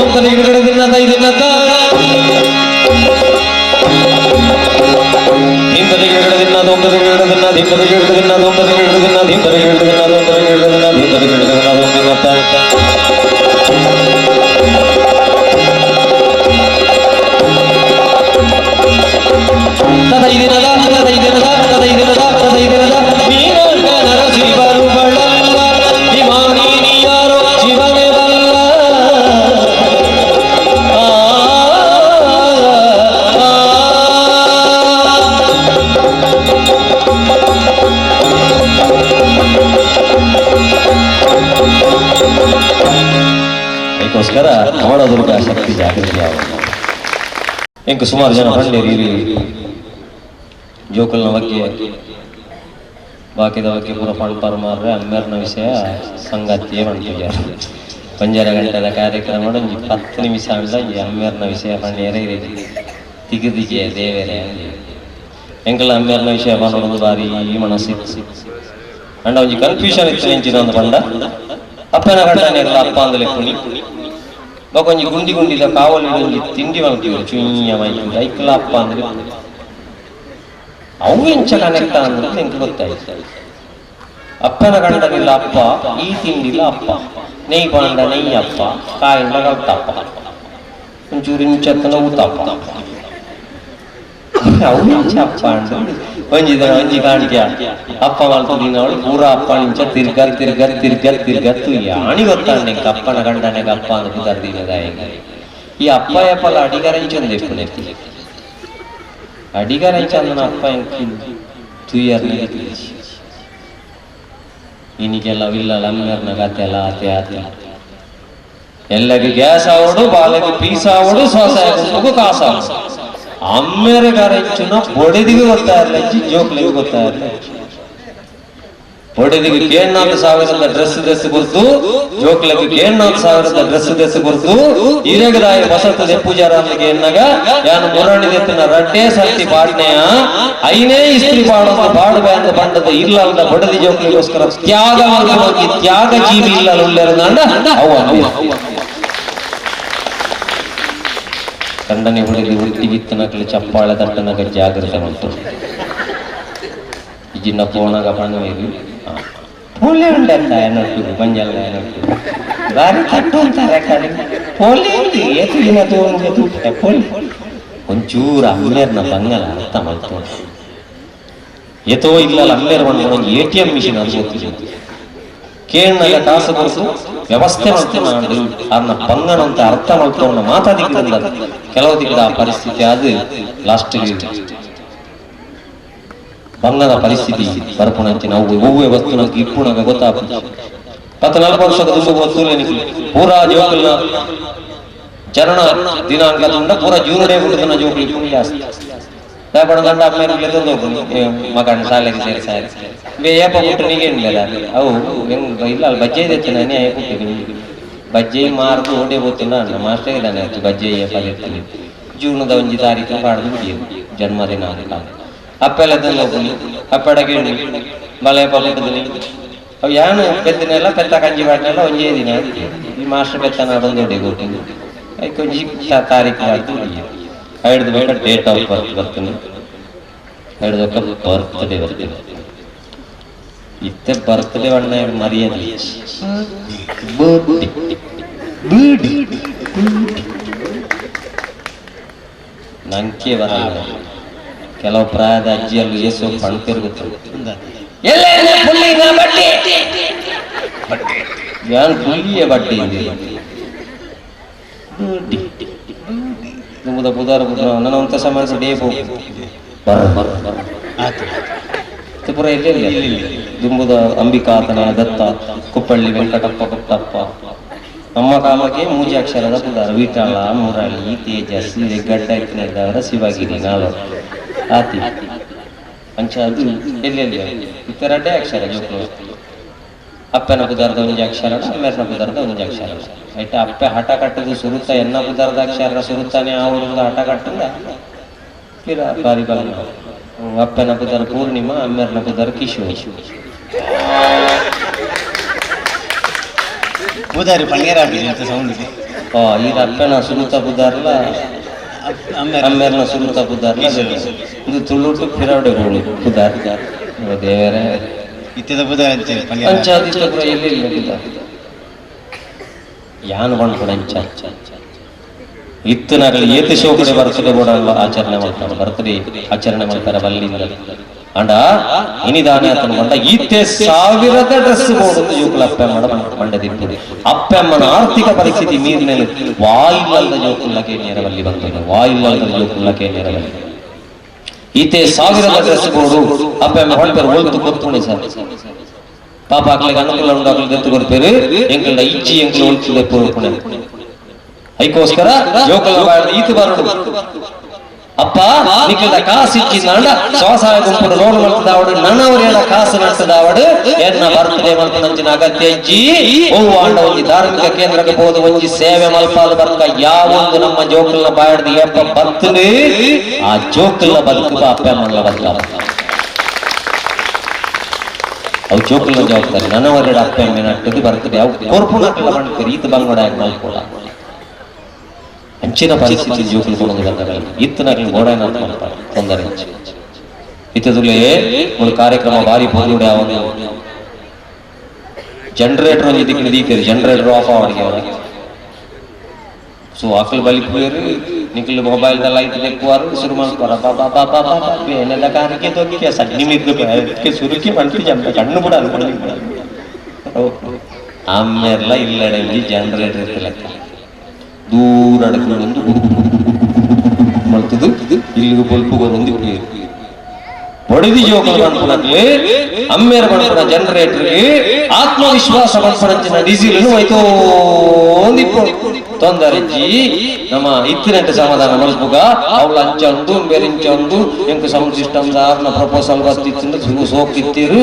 ತೊಂದರೆ ದಿನದ ದಿನದ ಹಿಂದದ ದಿನ ತೊಂದರೆ ದಿನ ಹಿಂದದ ದಿನ ತೊಂದರೆ ದಿನ ಹಿಂದದ ದಿನ ತೊಂದರೆ ದಿನ ಹಿಂದದ ದಿನ ತೊಂದರೆ. ತದೈದಿನದ ತದೈದಿನದ ತದೈದಿನದ ತದೈದಿನದ ಮೀನಾಂಗ ನರಸಿಬರು ಬಳಲ್ಲ ವಿಮಾನಿ ಯಾರೋ ಶಿವನೇ ಬಲ್ಲ. ಆ ಅದಕ್ಕೋಸ್ಕರ ಕವಳದುರ್ಗ ಶಕ್ತಿ ಜಾಗೃತಿ ಯಾವ ಎಂಕ್ ಸುಮಾರು ಜನ ಪಂಡೇರಿ ಜೋಕಲ್ನ ಬಗ್ಗೆ ಬಾಕಿದ ಬಗ್ಗೆ ಪೂರ ಪಣ್ ಮಾರ್ರೆ ಅಮ್ಮೇರ್ನ ವಿಷಯ ಸಂಗತಿಯೇ ಪಣ್ಪುಜಾರ್. ಒಂಜರ ಗಂಟೆದ ಕಾರ್ಯಕ್ರಮ ಒಂಜಿ 10 ನಿಮಿಷ ಅಂಡ ಒಂಜಿ ಅಮ್ಮೇರ್ನ ವಿಷಯ ಪಣ್ಣೇರೆ ತಿಗುದಿಗೆ ದೇವೆರೆ. ಎಂಕಲ ಅಮ್ಮೇರ್ನ ವಿಷಯ ಪನ್ನೊಂದು ಬಾರಿ ಮನಸ್ಸಿತ್ತು. ಅಂಡ ಒಂಜಿ ಕನ್ಫ್ಯೂಷನ್ ಇತ್ತು ಎಂಚಿನ ಒಂದು ಪಂಡ ಅಪ್ಪನ ಗಂಡನೆಲ್ಲ ಅಪ್ಪ ಅಂದಲೆ ಕುಣಿ ಬೊಕ ಒಂಜಿ ಗುಂಡಿ ಗುಂಡಿದ ಕಾವಲಿ ಒಂಜಿ ತಿಂಡಿ ಮಲ್ತಿದ್ರು ಚುಯ್ಯ ಮೈಪುಜಿ ಐಕ್ಲ ಅಪ್ಪ ಅಂದ್ರೆ ಅವು ಎಂಚ ಕನೆಕ್ಟ್ ಅಂದ್ರೆ ಎಂಕ್ ಗೊತ್ತಾಯ್ತು. ಅಪ್ಪನ ಗಂಡನಿಲ್ಲ ಅಪ್ಪ, ಈ ತಿಂಡಿಲ್ಲ ಅಪ್ಪ, ನೆಯ್ ಪಾಂಡ ನೆಯ್ ಅಪ್ಪ, ಕಾಯಿಂದ ಕಲ್ತಪ್ಪ, ಒಂಚೂರು ಇಂಚತ್ತನ ಊತಪ್ಪ, ಅವು ಎಂಚ ಅಪ್ಪ ಅಂಡ ಒಂಜಿ ದಿನ ಒಂಜಿ ಕಾಣಿಕೆ ಅಪ್ಪ ಮಲ್ತು ದಿನವಳು ಪೂರ ಅಪ್ಪ ನಿಂಚ ತಿರ್ಗ ತಿರ್ಗ ತಿರ್ಗ ತಿರ್ಗ ಯಾಣಿ ಗೊತ್ತಾಂಡೆ ಅಪ್ಪನ ಗಂಡನೆಗೆ ಅಪ್ಪ ಅಂದ್ ಪುದರ್ ದಿನದ. ಈ ಅಪ್ಪ ಯಪ್ಪಲ ಅಡಿಗರ ಇಂಚೊಂದು ಎಪ್ಪುನೆತ್ತಿ ಅಡಿಗರ ಇಂಚಂದನ ಅಪ್ಪ ಎಂಕ್ ತುಯ್ಯರ್ನ ಇನಿಕೆಲ್ಲ ಇಲ್ಲ ಅಮ್ಮೇರ್ನ ಕತೆ ಎಲ್ಲ ಆತೆ ಆತೆ ಎಲ್ಲಗೆ ಗ್ಯಾಸ್ ಆವಡು ಬಾಲೆಗೆ ಪೀಸ್ ಆವಡು ಸ್ವಸಹಾಯ ಗುಂಪುಗು ಕಾಸು ಆವಡು ಅಮ್ಮೇರೆ ಕರೆಂಚುನ ಬೊಡೆದಿಗೆ ಗೊತ್ತಾ ಇರಲ್ಲ, ಜೋಕ್ಲಿಗೆ ಗೊತ್ತಾ ಇರಲ್ಲ. ಬೊಡೆದಿಗೆ ಕೇಳ್ನಾಲ್ಕು ಸಾವಿರದ ಡ್ರೆಸ್ ದೆಸ್ ಗುರ್ತು, ಜೋಕ್ಲಗೆ ಕೇಳ್ನಾಲ್ಕು ಸಾವಿರದ ಡ್ರೆಸ್ ದೆಸ್ ಗುರ್ತು. ಇರಗದಾಯ ವಸಂತ ಪೂಜಾರ ಎನ್ನಾಗ ಯಾನು ಮುರಾಣಿ ದೆತ್ತನ ರಡ್ಡೇ ಸರ್ತಿ ಪಾಡ್ನೆಯ ಐನೇ ಇಸ್ತ್ರಿ ಪಾಡೊಂದು ಪಾಡುವೆ ಅಂತ ಬಂಡದ ಇಲ್ಲ ಅಂದ ಬಡದಿ ಜೋಕ್ಲಿಗೋಸ್ಕರ ತ್ಯಾಗ ಹೋಗಿ ತ್ಯಾಗ ಜೀವಿ ಇಲ್ಲ ಉಳ್ಳೆರದಾಂಡ ಅವು ಕಂಡನೆ ಹುಡುಗಿ ಒಟ್ಟಿಗಿತ್ತನಕಲು ಚಪ್ಪಾಳೆ ತಟ್ಟನಕ ಜಾಗ್ರತೆ ಮಂತು ಇಜಿನ ಪೋಣಗ ಪಣ್ಣವೇರು ಪೋಲೆ ಉಂಡೆತ್ತ ಏನಟ್ಟು ಬಂಜಲ್ಲ ಏನಟ್ಟು ಬಾರಿ ತಟ್ಟು ಅಂತಾರೆ ಕಡೆ ಪೋಲೆ ಏತು ದಿನ ತೋಂಗೆ ತೂಪೆ ಪೋಲೆ ಒಂಚೂರು ಅಮ್ಮೇರ್ನ ಬಂಗಲ ಅರ್ಥ ಮಾಡ್ತು ಏತೋ ಇಲ್ಲ ಅಮ್ಮೇರ್ ಬಂದು ಒಂದು ಎಟಿಎಂ ಮಿಷಿನ್ ಅದು ಗೊತ್ತಿದೆ ಕೇಳನಾಗ ಕಾಸು ಕೊಡ್ತು ವ್ಯವಸ್ಥೆ ಮಾಡ್ತು ಅನ್ನ ಬಂಗಣ ಅಂತ ಅರ್ಥ ಮಾಡ್ಕೊಂಡು ಮಾತಾಡಿದ್ದಿಲ್ಲ. ಕೆಲವು ದಿಕ್ಕದ ಆ ಪರಿಸ್ಥಿತಿ ಅದು ಲಾಸ್ಟ್ ಬಂಗದ ಪರಿಸ್ಥಿತಿ ಬರ್ಪುಣಂಚೆ ನಾವು ಒವ್ವೆ ವಸ್ತು ನಮ್ಗೆ ಇಪ್ಪುಣಗ ಗೊತ್ತಾಪ 14 ವರ್ಷದ ತುಂಬ ವಸ್ತು ಪೂರಾ ಜೋಕಲ್ನ ಚರಣ ದಿನಾಂಕ ತುಂಡ ಪೂರಾ ಜೂನುಡೇ ಹುಟ್ಟಿದ ಜೋಕಲಿ ಇಪ್ಪುಣಿ ಜಾಸ್ತಿ ದಾಪಣ ಗಂಡ ಅಮ್ಮ ಹೋಗ್ತೀನಿ ಮಗನ ಶಾಲೆಗೆ ಸೇರಿ ಸಾರಿ ಬೇ ಏಪ ಪುಟ್ಟು ನೀಗೇನಿಲ್ಲ ಅವು ಹೆಂಗ್ ಇಲ್ಲ ಅಲ್ಲಿ ಬಜ್ಜೆ ಇದೆತ್ತು ನಾನೇ ಪುಟ್ಟಿನಿ ಬಜ್ಜೆ ಮಾರ್ದು ಓಡೆ ಹೋಗ್ತೀನಿ ನಾನು ಮಾಸ್ಟರ್ ಇದ್ದಾನೆ ಆಯ್ತು ಬಜ್ಜೆ ಏಪ ಎತ್ತೀನಿ ಜೂನದ ಒಂಜಿ ತಾರೀಕು ಪಾಡ್ದು ಬಿಡಿಯದು ಜನ್ಮದಿನ ಅಂತ ಅಪ್ಪೆಲ್ಲ ತಂದು ಹೋಗ್ತೀನಿ ಅಪ್ಪಡ ಕೇಳಿ ಬಲೆ ಪುಟ್ಟದಿನಿ ಅವು ಯಾನು ಪೆತ್ತನೆಲ್ಲ ಪೆತ್ತ ಕಂಜಿ ಬಾಟ್ನೆಲ್ಲ ಒಂಜೇ ದಿನ ಈ ಮಾಸ್ಟರ್ ಪೆತ್ತ ನಾಡೊಂದು ಓಡೆ ಹೋಗ್ತೀನಿ ಅದಕ್ಕೆ ಒಂಜಿ ತಾರೀಕು ಪಾಡ್ದು ಬಿಡಿಯದು ಹಿಡ್ದು ಬೇಕ date of birth ಬರ್ತೀನಿ ಹಿಡ್ದಕ್ಕ ಬರ್ತ್ಡೇ ಬರ್ತೀನಿ ಇತ್ತೆ ಬರ್ತ್ಡೇ ಬಣ್ಣ ಮರ್ಯಾದೆ ನಂಗೆ ಬರಲ್ಲ. ಕೆಲವು ಪ್ರಾಯದ ಅಜ್ಜಿಯಲ್ಲಿ ಏಸು ಪಣ್ ತಿರುಗುತ್ತೆ ಯಾನ್ ಪುಲ್ಲಿಯೇ ಬಡ್ಡಿ ತುಂಬುದ ಬುಧಾರ ಬುಧ ನನ್ನ ಅಂತ ಸಮಾಜ ಡೇ ಬರ ಪುರ ಎಲ್ಲಿ ದುಂಬುದ ಅಂಬಿಕಾತನ ದತ್ತ ಕುಪ್ಪಳ್ಳಿ ವೆಂಕಟಪ್ಪ ಕುಟ್ಟಪ್ಪ ನಮ್ಮ ಕಾಲಕ್ಕೆ ಮೂಜಿ ಅಕ್ಷರದ ಪುದಾರ ವಿಠಲ ಮುರಳಿ ತೇಜಸ್ ಗಡ್ಡ ಇತ್ತಿನವರ ಶಿವಗಿರಿ ನಾಳು ಆತಿ ಅಂಚ ಅದು ಎಲ್ಲೆಲ್ಲಿ ಇತ್ತರಡ್ಡೆ ಅಕ್ಷರ ಜೋಕ್ಲು ಅಪ್ಪನ ಪುದಾರದ ಒಂಜಿ ಅಕ್ಷರ ಅಮ್ಮೇರ್ನ ಪುದಾರದ ಒಂಜಿ ಅಕ್ಷರ ಆಯ್ತಾ ಅಪ್ಪೆ ಹಠ ಕಟ್ಟದು ಸುರುತ್ತ ಎನ್ನ ಪುದಾರದ ಅಕ್ಷರ ಸುರುತ್ತಾನೆ ಆ ಊರದ ಹಠ ಕಟ್ಟದ ಪಿರ ಬಾರಿ ಬಲ ಅಪ್ಪನ ಪುದಾರ ಪೂರ್ಣಿಮಾ ಅಮ್ಮೇರ್ನ ಪುದಾರ ಕಿಶೋರ್ ಪೂಜಾರಿ ಪಣ್ಣೇರಾಡ್ಲಿ ಅಂತ ಸೌಂಡ್. ಈ ಅಪ್ಪನ ಸುರುತ ಬುದಾರ್ಲ ಅಮ್ಮೇರ್ನ ಸುರುತ ಬುದಾರ್ಲ ಇದು ತುಳುಟು ಫಿರಾಡೆ ಗೋಳು ಬುದಾರ್ ದೇವರೇ ಇತ್ಯದ ಬುದಾರ್ ಅಂಚೆ ಅಂಚಾದಿತ್ತ ಪೂರ ಎಲ್ಲಿ ಇಲ್ಲ ಬುದಾರ್ ಯಾನ್ ಪನ್ಪುನ ಅಂಚ ಇತ್ತನಾಗಲಿ ಏತ ಶೋಕಡೆ ಬರ್ತಡೆ ಬೋಡಲ್ಲ ಆಚರಣೆ ಮಾಡ್ತಾರೆ ಬರ್ತಡೆ ಆಚರಣೆ ಮಾಡ್ತಾರೆ ಬಲ್ಲಿಂದ ಅಂಡ ಇನಿದಾನೆ ಆತನ ಬಂದ ಈತೆ ಸಾವಿರದ ಡ್ರೆಸ್ ಬೋರ್ಡ್ ಜೋಕುಲ ಅಪ್ಪ ಮಾಡ ಮಂಡೆ ದಿಪ್ಪುದು ಅಪ್ಪ ಅಮ್ಮನ ಆರ್ಥಿಕ ಪರಿಸ್ಥಿತಿ ಮೀರಿನಲ್ಲಿ ವಾಯಿಲ್ಲದ ಜೋಕುಲ್ಲಕ್ಕೆ ನೇರವಲ್ಲಿ ಬಂದನು ವಾಯಿಲ್ಲದ ಜೋಕುಲ್ಲಕ್ಕೆ ನೇರವಲ್ಲಿ ಈತೆ ಸಾವಿರದ ಡ್ರೆಸ್ ಬೋರ್ಡು ಅಪ್ಪ ಅಮ್ಮ ಹೊಂಟರು ಹೋಲ್ತು ಕೊತ್ತುಣೆ ಸರ್ ಪಾಪ ಆಕ್ಲಿಗೆ ಅನುಕೂಲ ಉಂಡಾಗ್ಲಿ ದತ್ತು ಕೊಡ್ತೇವೆ ಎಂಕಲ್ಡ ಇಜ್ಜಿ ಎಂಕಲ್ ಹೋಲ್ತು ಪುಣೆ ಐಕೋಸ್ಕರ ಜೋಕುಲ ಈತ ಬರೋಡು ಅಪ್ಪ ನಿಖಿಲ್ದ ಕಾಸು ಇಚ್ಚಿಂದ ಸ್ವಸಹಾಯ ಗುಂಪು ಲೋನ್ ಮಾಡ್ತದಾವಡು ನನ್ನವರೇನ ಕಾಸು ನಡ್ತದಾವಡು ಎನ್ನ ಬರ್ತಡೆ ಮಲ್ಪನಂಚಿನ ಅಗತ್ಯ ಇಜ್ಜಿ ಓ ಆಂಡ ಒಂಜಿ ಧಾರ್ಮಿಕ ಕೇಂದ್ರಕ್ಕೆ ಹೋದ ಒಂಜಿ ಸೇವೆ ಮಲ್ಪಾದ ಬರ್ಕ ಯಾವೊಂದು ನಮ್ಮ ಜೋಕುಲ್ನ ಬಾಯಡ್ದು ಏಪ ಬರ್ತದೆ ಆ ಜೋಕುಲ್ನ ಬದುಕು ಅಪ್ಪ ಅಮ್ಮನ ಬದುಕ ಅವು ಜೋಕುಲ್ನ ಜವಾಬ್ದಾರಿ ನನ್ನವರೆಡ ಅಪ್ಪ ಅಮ್ಮನ ಅಟ್ಟದು ಬರ್ತದೆ ಅವು ಕೊರ್ಪುನಕ್ಲ ಮಾಡ್ತಾರೆ ಈತ ಬಂಗೋಡ ಮಲ್ಕೊಳ ಅಂಚಿನ ಪರಿಸ್ಥಿತಿ ಜೋಕುಲು ಕೊಡೋದು ಬಂದಾಗ ಇತ್ತನಾಗಲಿ ಗೋಡಾಯನ ಮಾಡ್ತಾರೆ ತೊಂದರೆ ಇತ್ತದುಲೇ ಒಂದು ಕಾರ್ಯಕ್ರಮ ಭಾರಿ ಪೊರ್ಲುಡೆ ಅವನು ಜನರೇಟರ್ ಒಂದು ಇದಕ್ಕೆ ದೀತೇರಿ ಜನರೇಟರ್ ಆಫ್ ಅವನಿಗೆ ಅವರ ಸೊ ಅಕಲ್ ಬಲಿಪುಯರು ನಿಖಲ್ ಮೊಬೈಲ್ ದಲ್ಲ ಐತಿ ದೆಕ್ಕುವಾರು ಶುರು ಮಾಡ್ತಾರ ಬಾಬಾ ಬಾಬಾ ಬಾಬಾ ಬೇನೆಲ್ಲ ಕಾರಿಗೆ ದೊಕ್ಕೆ ಸಡ್ನಿ ಸುರುಕಿ ಮಂಟಿ ಜಂಪ ಕಣ್ಣು ಕೂಡ ಅನ್ಕೊಂಡು ಆಮೇಲೆ ಇಲ್ಲಡೆ ಜನರೇಟರ್ ಇತ್ತು ಲೆಕ್ಕ ದೂರ ಅಡಕೊಂಡು ಮಲ್ತದು ಇಲ್ಲಿಗೆ ಬೊಲ್ಪುಗೊಂದು ಬಡಿದಿ ಜೋಕುಲು ಪನ್ಪುನಕ್ಲೆ ಅಮ್ಮೇರ್ ಪನ್ಪುನ ಜನರೇಟರ್ಗೆ ಆತ್ಮವಿಶ್ವಾಸ ಪನ್ಪುನಂಚಿನ ಡೀಸೆಲ್ ಹೋಯ್ತೋಂದಿಪ್ಪು ತೊಂದರೆಜ್ಜಿ ನಮ್ಮ ಇತ್ತಿನಂಟೆ ಸಮಾಧಾನ ಮಲ್ಪುಗ ಅವಳ ಅಂಚಂದು ಬೇರಿಂಚಂದು ಎಂಕ್ ಸೌಂಡ್ ಸಿಸ್ಟಮ್ ದಾರ್ನ ಪ್ರಪೋಸಲ್ ಬತ್ತಿತ್ತು ಸೋಕಿತ್ತೀರು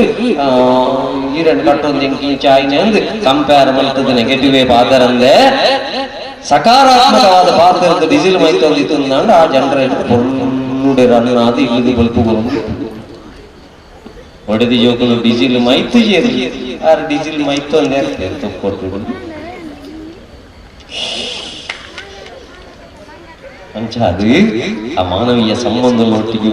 ಈ రెండు ಕಟ್ಟೊಂದು ಎಂಕ್ ಇಂಚ ಆಯ್ನೆ ಅಂದ್ ಕಂಪೇರ್ ಮಲ್ತದ ನೆಗೆಟಿವ್ ಪಾದರಂದೆ ಸಕಾರಾತ್ಮಕವಾದ ಪಾತ್ರದ ಡೀಸೆಲ್ ಮೈತೊಂದಿತ್ತು ಆ ಜನರೇಟರ್ ಪೊಳ್ಳುಡೆ ರನ್ ಆದ ಇಲ್ಲಿಗೆ ಬಲ್ಪು ಒಡೆದಿ ಜೋಕುಲು ಡೀಸೆಲ್ ಮೈತು ಜೇರಿ ಆರ್ ಡೀಸೆಲ್ ಮೈತೊಂದೇ ಕೊಟ್ಟು ಅಂಚ ಅದು ಆ ಮಾನವೀಯ ಸಂಬಂಧದೊಟ್ಟಿಗೆ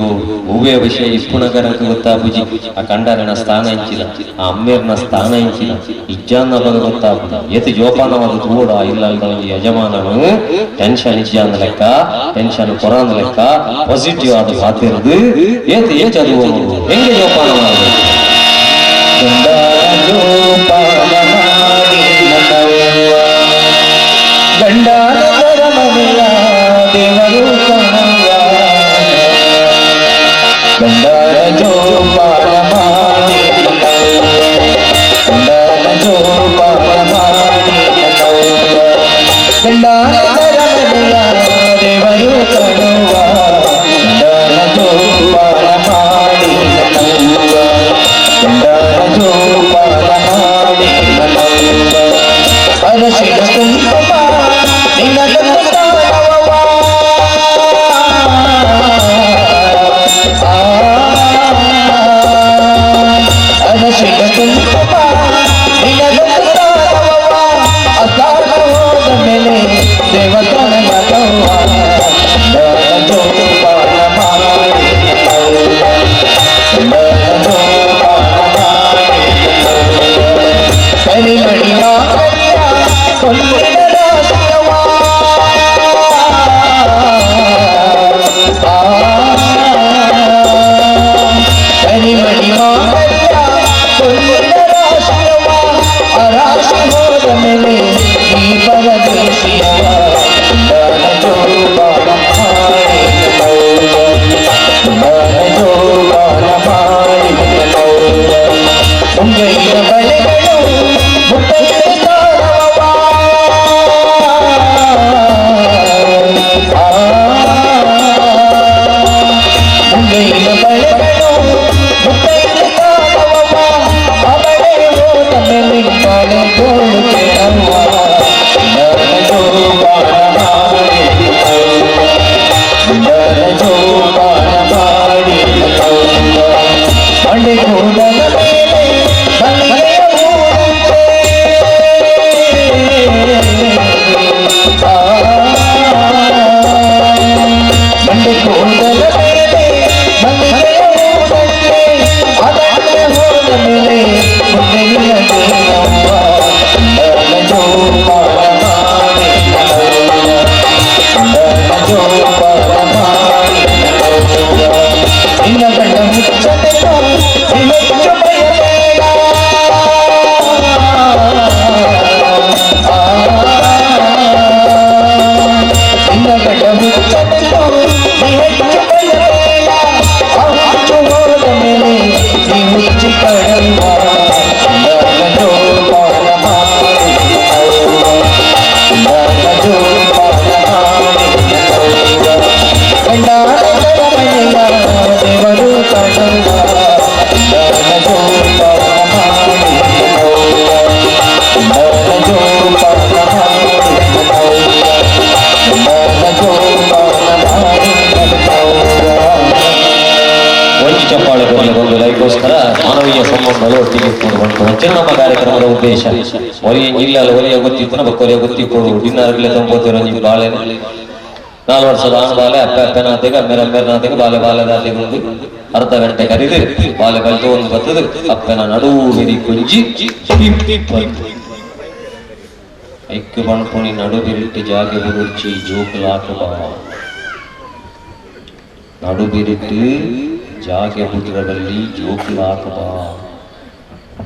ಒವ್ವೇ ವಿಷಯ ಇಪ್ಪುನಗರಂಕ ಗೊತ್ತಾಪುಜಿ ಆ ಕಂಡರನ ಸ್ಥಾನ ಇಂಚಿನ ಆ ಅಮ್ಮೇರ್ನ ಸ್ಥಾನ ಇಂಚಿನ ಇಜ್ಜಾನ್ನ ಬಗ ಗೊತ್ತಾಪುಜಿ ಏತು ಜೋಪಾನವಾದ ತೂಡ ಇಲ್ಲ ಅಲ್ದ ಒಂಜಿ ಯಜಮಾನನು ಟೆನ್ಷನ್ ಇಜ್ಜಾಂದ ಲೆಕ್ಕ ಟೆನ್ಷನ್ ಕೊರಾಂದ ಲೆಕ್ಕ ಪಾಸಿಟಿವ್ ಆದ ಪಾತಿರ್ದು ಏತು ಏಚದು ಹೆಂಗೆ ಜೋಪಾನವಾದ ಗಂಡನ ಜೋಪಾನ ಮಾಡಿ ಗಂಡನ ಜೋಪಾನ ಮಾಡಿ ಗಂಡನ ಮನೆಯ ದೇವರು ಕಾಣುವ ಗಂಡನ ಜೋಪಾನ ಮಾಡಿ ಗಂಡನ ಜೋಪಾನ ಮಾಡಿ ಅರಸಿನ ಕುಂಕುಮ ನಿನ್ನ ಒರಿಯ ಇಲ್ಲ ಒರಿಯ ಗೊತ್ತಿತ್ತು ಬೊಕ್ಕ ಒರಿಯ ಗೊತ್ತಿಪ್ಪು ಡಿನ್ನರ್ಗ್ಲೆ ತಂಪೋತಿರೋ ಒಂಜಿ ಬಾಳೆ 4 ವರ್ಷದ ಆಣ್ ಬಾಲೆ ಅಪ್ಪ ಅಪ್ಪನಾತೆಗ ಅಮ್ಮೆರ ಅಮ್ಮೆರನಾತೆಗ ಬಾಲೆ ಬಾಲೆದಾತೆಗ ಒಂದು ಅರ್ಧ ಗಂಟೆ ಕರಿದು ಬಾಲೆ ಬಲ್ತು ಒಂದು ಬತ್ತದು ಅಪ್ಪನ ನಡುವು ಬಿರಿ ಕುಂಜಿ ಐಕ್ಯ ಪಣಪುಣಿ ನಡು ಬಿರಿಟ್ಟು ಜಾಗೆ ಬುರುಚಿ ಜೋಕುಲಾಕು ಬಾ ನಡು ಬಿರಿಟ್ಟು ಜಾಗೆ ಬುದ್ರದಲ್ಲಿ ಜೋಕುಲಾಕು ಬಾ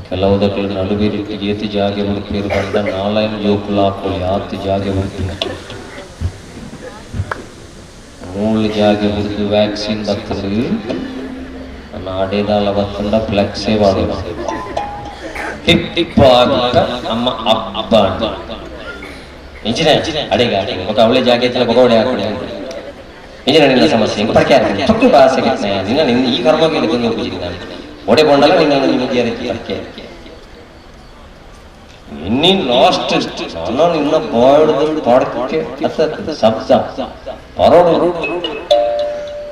ಕೆಲವುದಕ್ಕೆ ನಡು ಬಿರಿಟ್ಟು ಏತು ಜಾಗೆ ಬುಡುಪೇರು ಬಂದ ನಾಲೈನ್ ಜೋಕುಲಾಕು ಯಾತು ಜಾಗೆ ಬುಡುಪಿನ ಮೂಳು ಜಾಗೆ ಬುಡ್ದು ವ್ಯಾಕ್ಸಿನ್ ಬರ್ತದೆ ನಾಡೇದಾಲ ಬತ್ತಂಡ ಫ್ಲೆಕ್ಸೇ ವಾಡುವ ಟಿಪ್ ಆಗುತ್ತ ಅಮ್ಮ ಅಪ್ಪ ಇಂಜಿನ ಅಡಿಗೆ ಅಡಿಗೆ ఒక ಅವಳೆ ಜಾಗೆ ಇತ್ತಲ್ಲ ಬೊಗವಡೆ ಹಾಕೊಡಿ ಇಂಜಿನ ನಿನ್ನ ಸಮಸ್ಯೆ ಇಂಕ ಪಡಕೆ ಹಾಕಿ ತೊಟ್ಟು ಭಾಷೆ ನಿನ್ನ ನಿನ್ನ ಈ ಕರ್ಮಕ್ಕೆ ತಂದು ಹೋಗಿ ನಾನು ಒಡೆ ಕೊಂಡಲ್ಲ ನಿನ್ನ ನಿಮಗೆ ಪಡಕೆ ಇನ್ನಿ ಲಾಸ್ಟ್ ನಾನು ನಿನ್ನ ಬಾಯ್ದು ಪಡಕೆ ಅತ್ತ ಶಬ್ದ ಪರೋಡು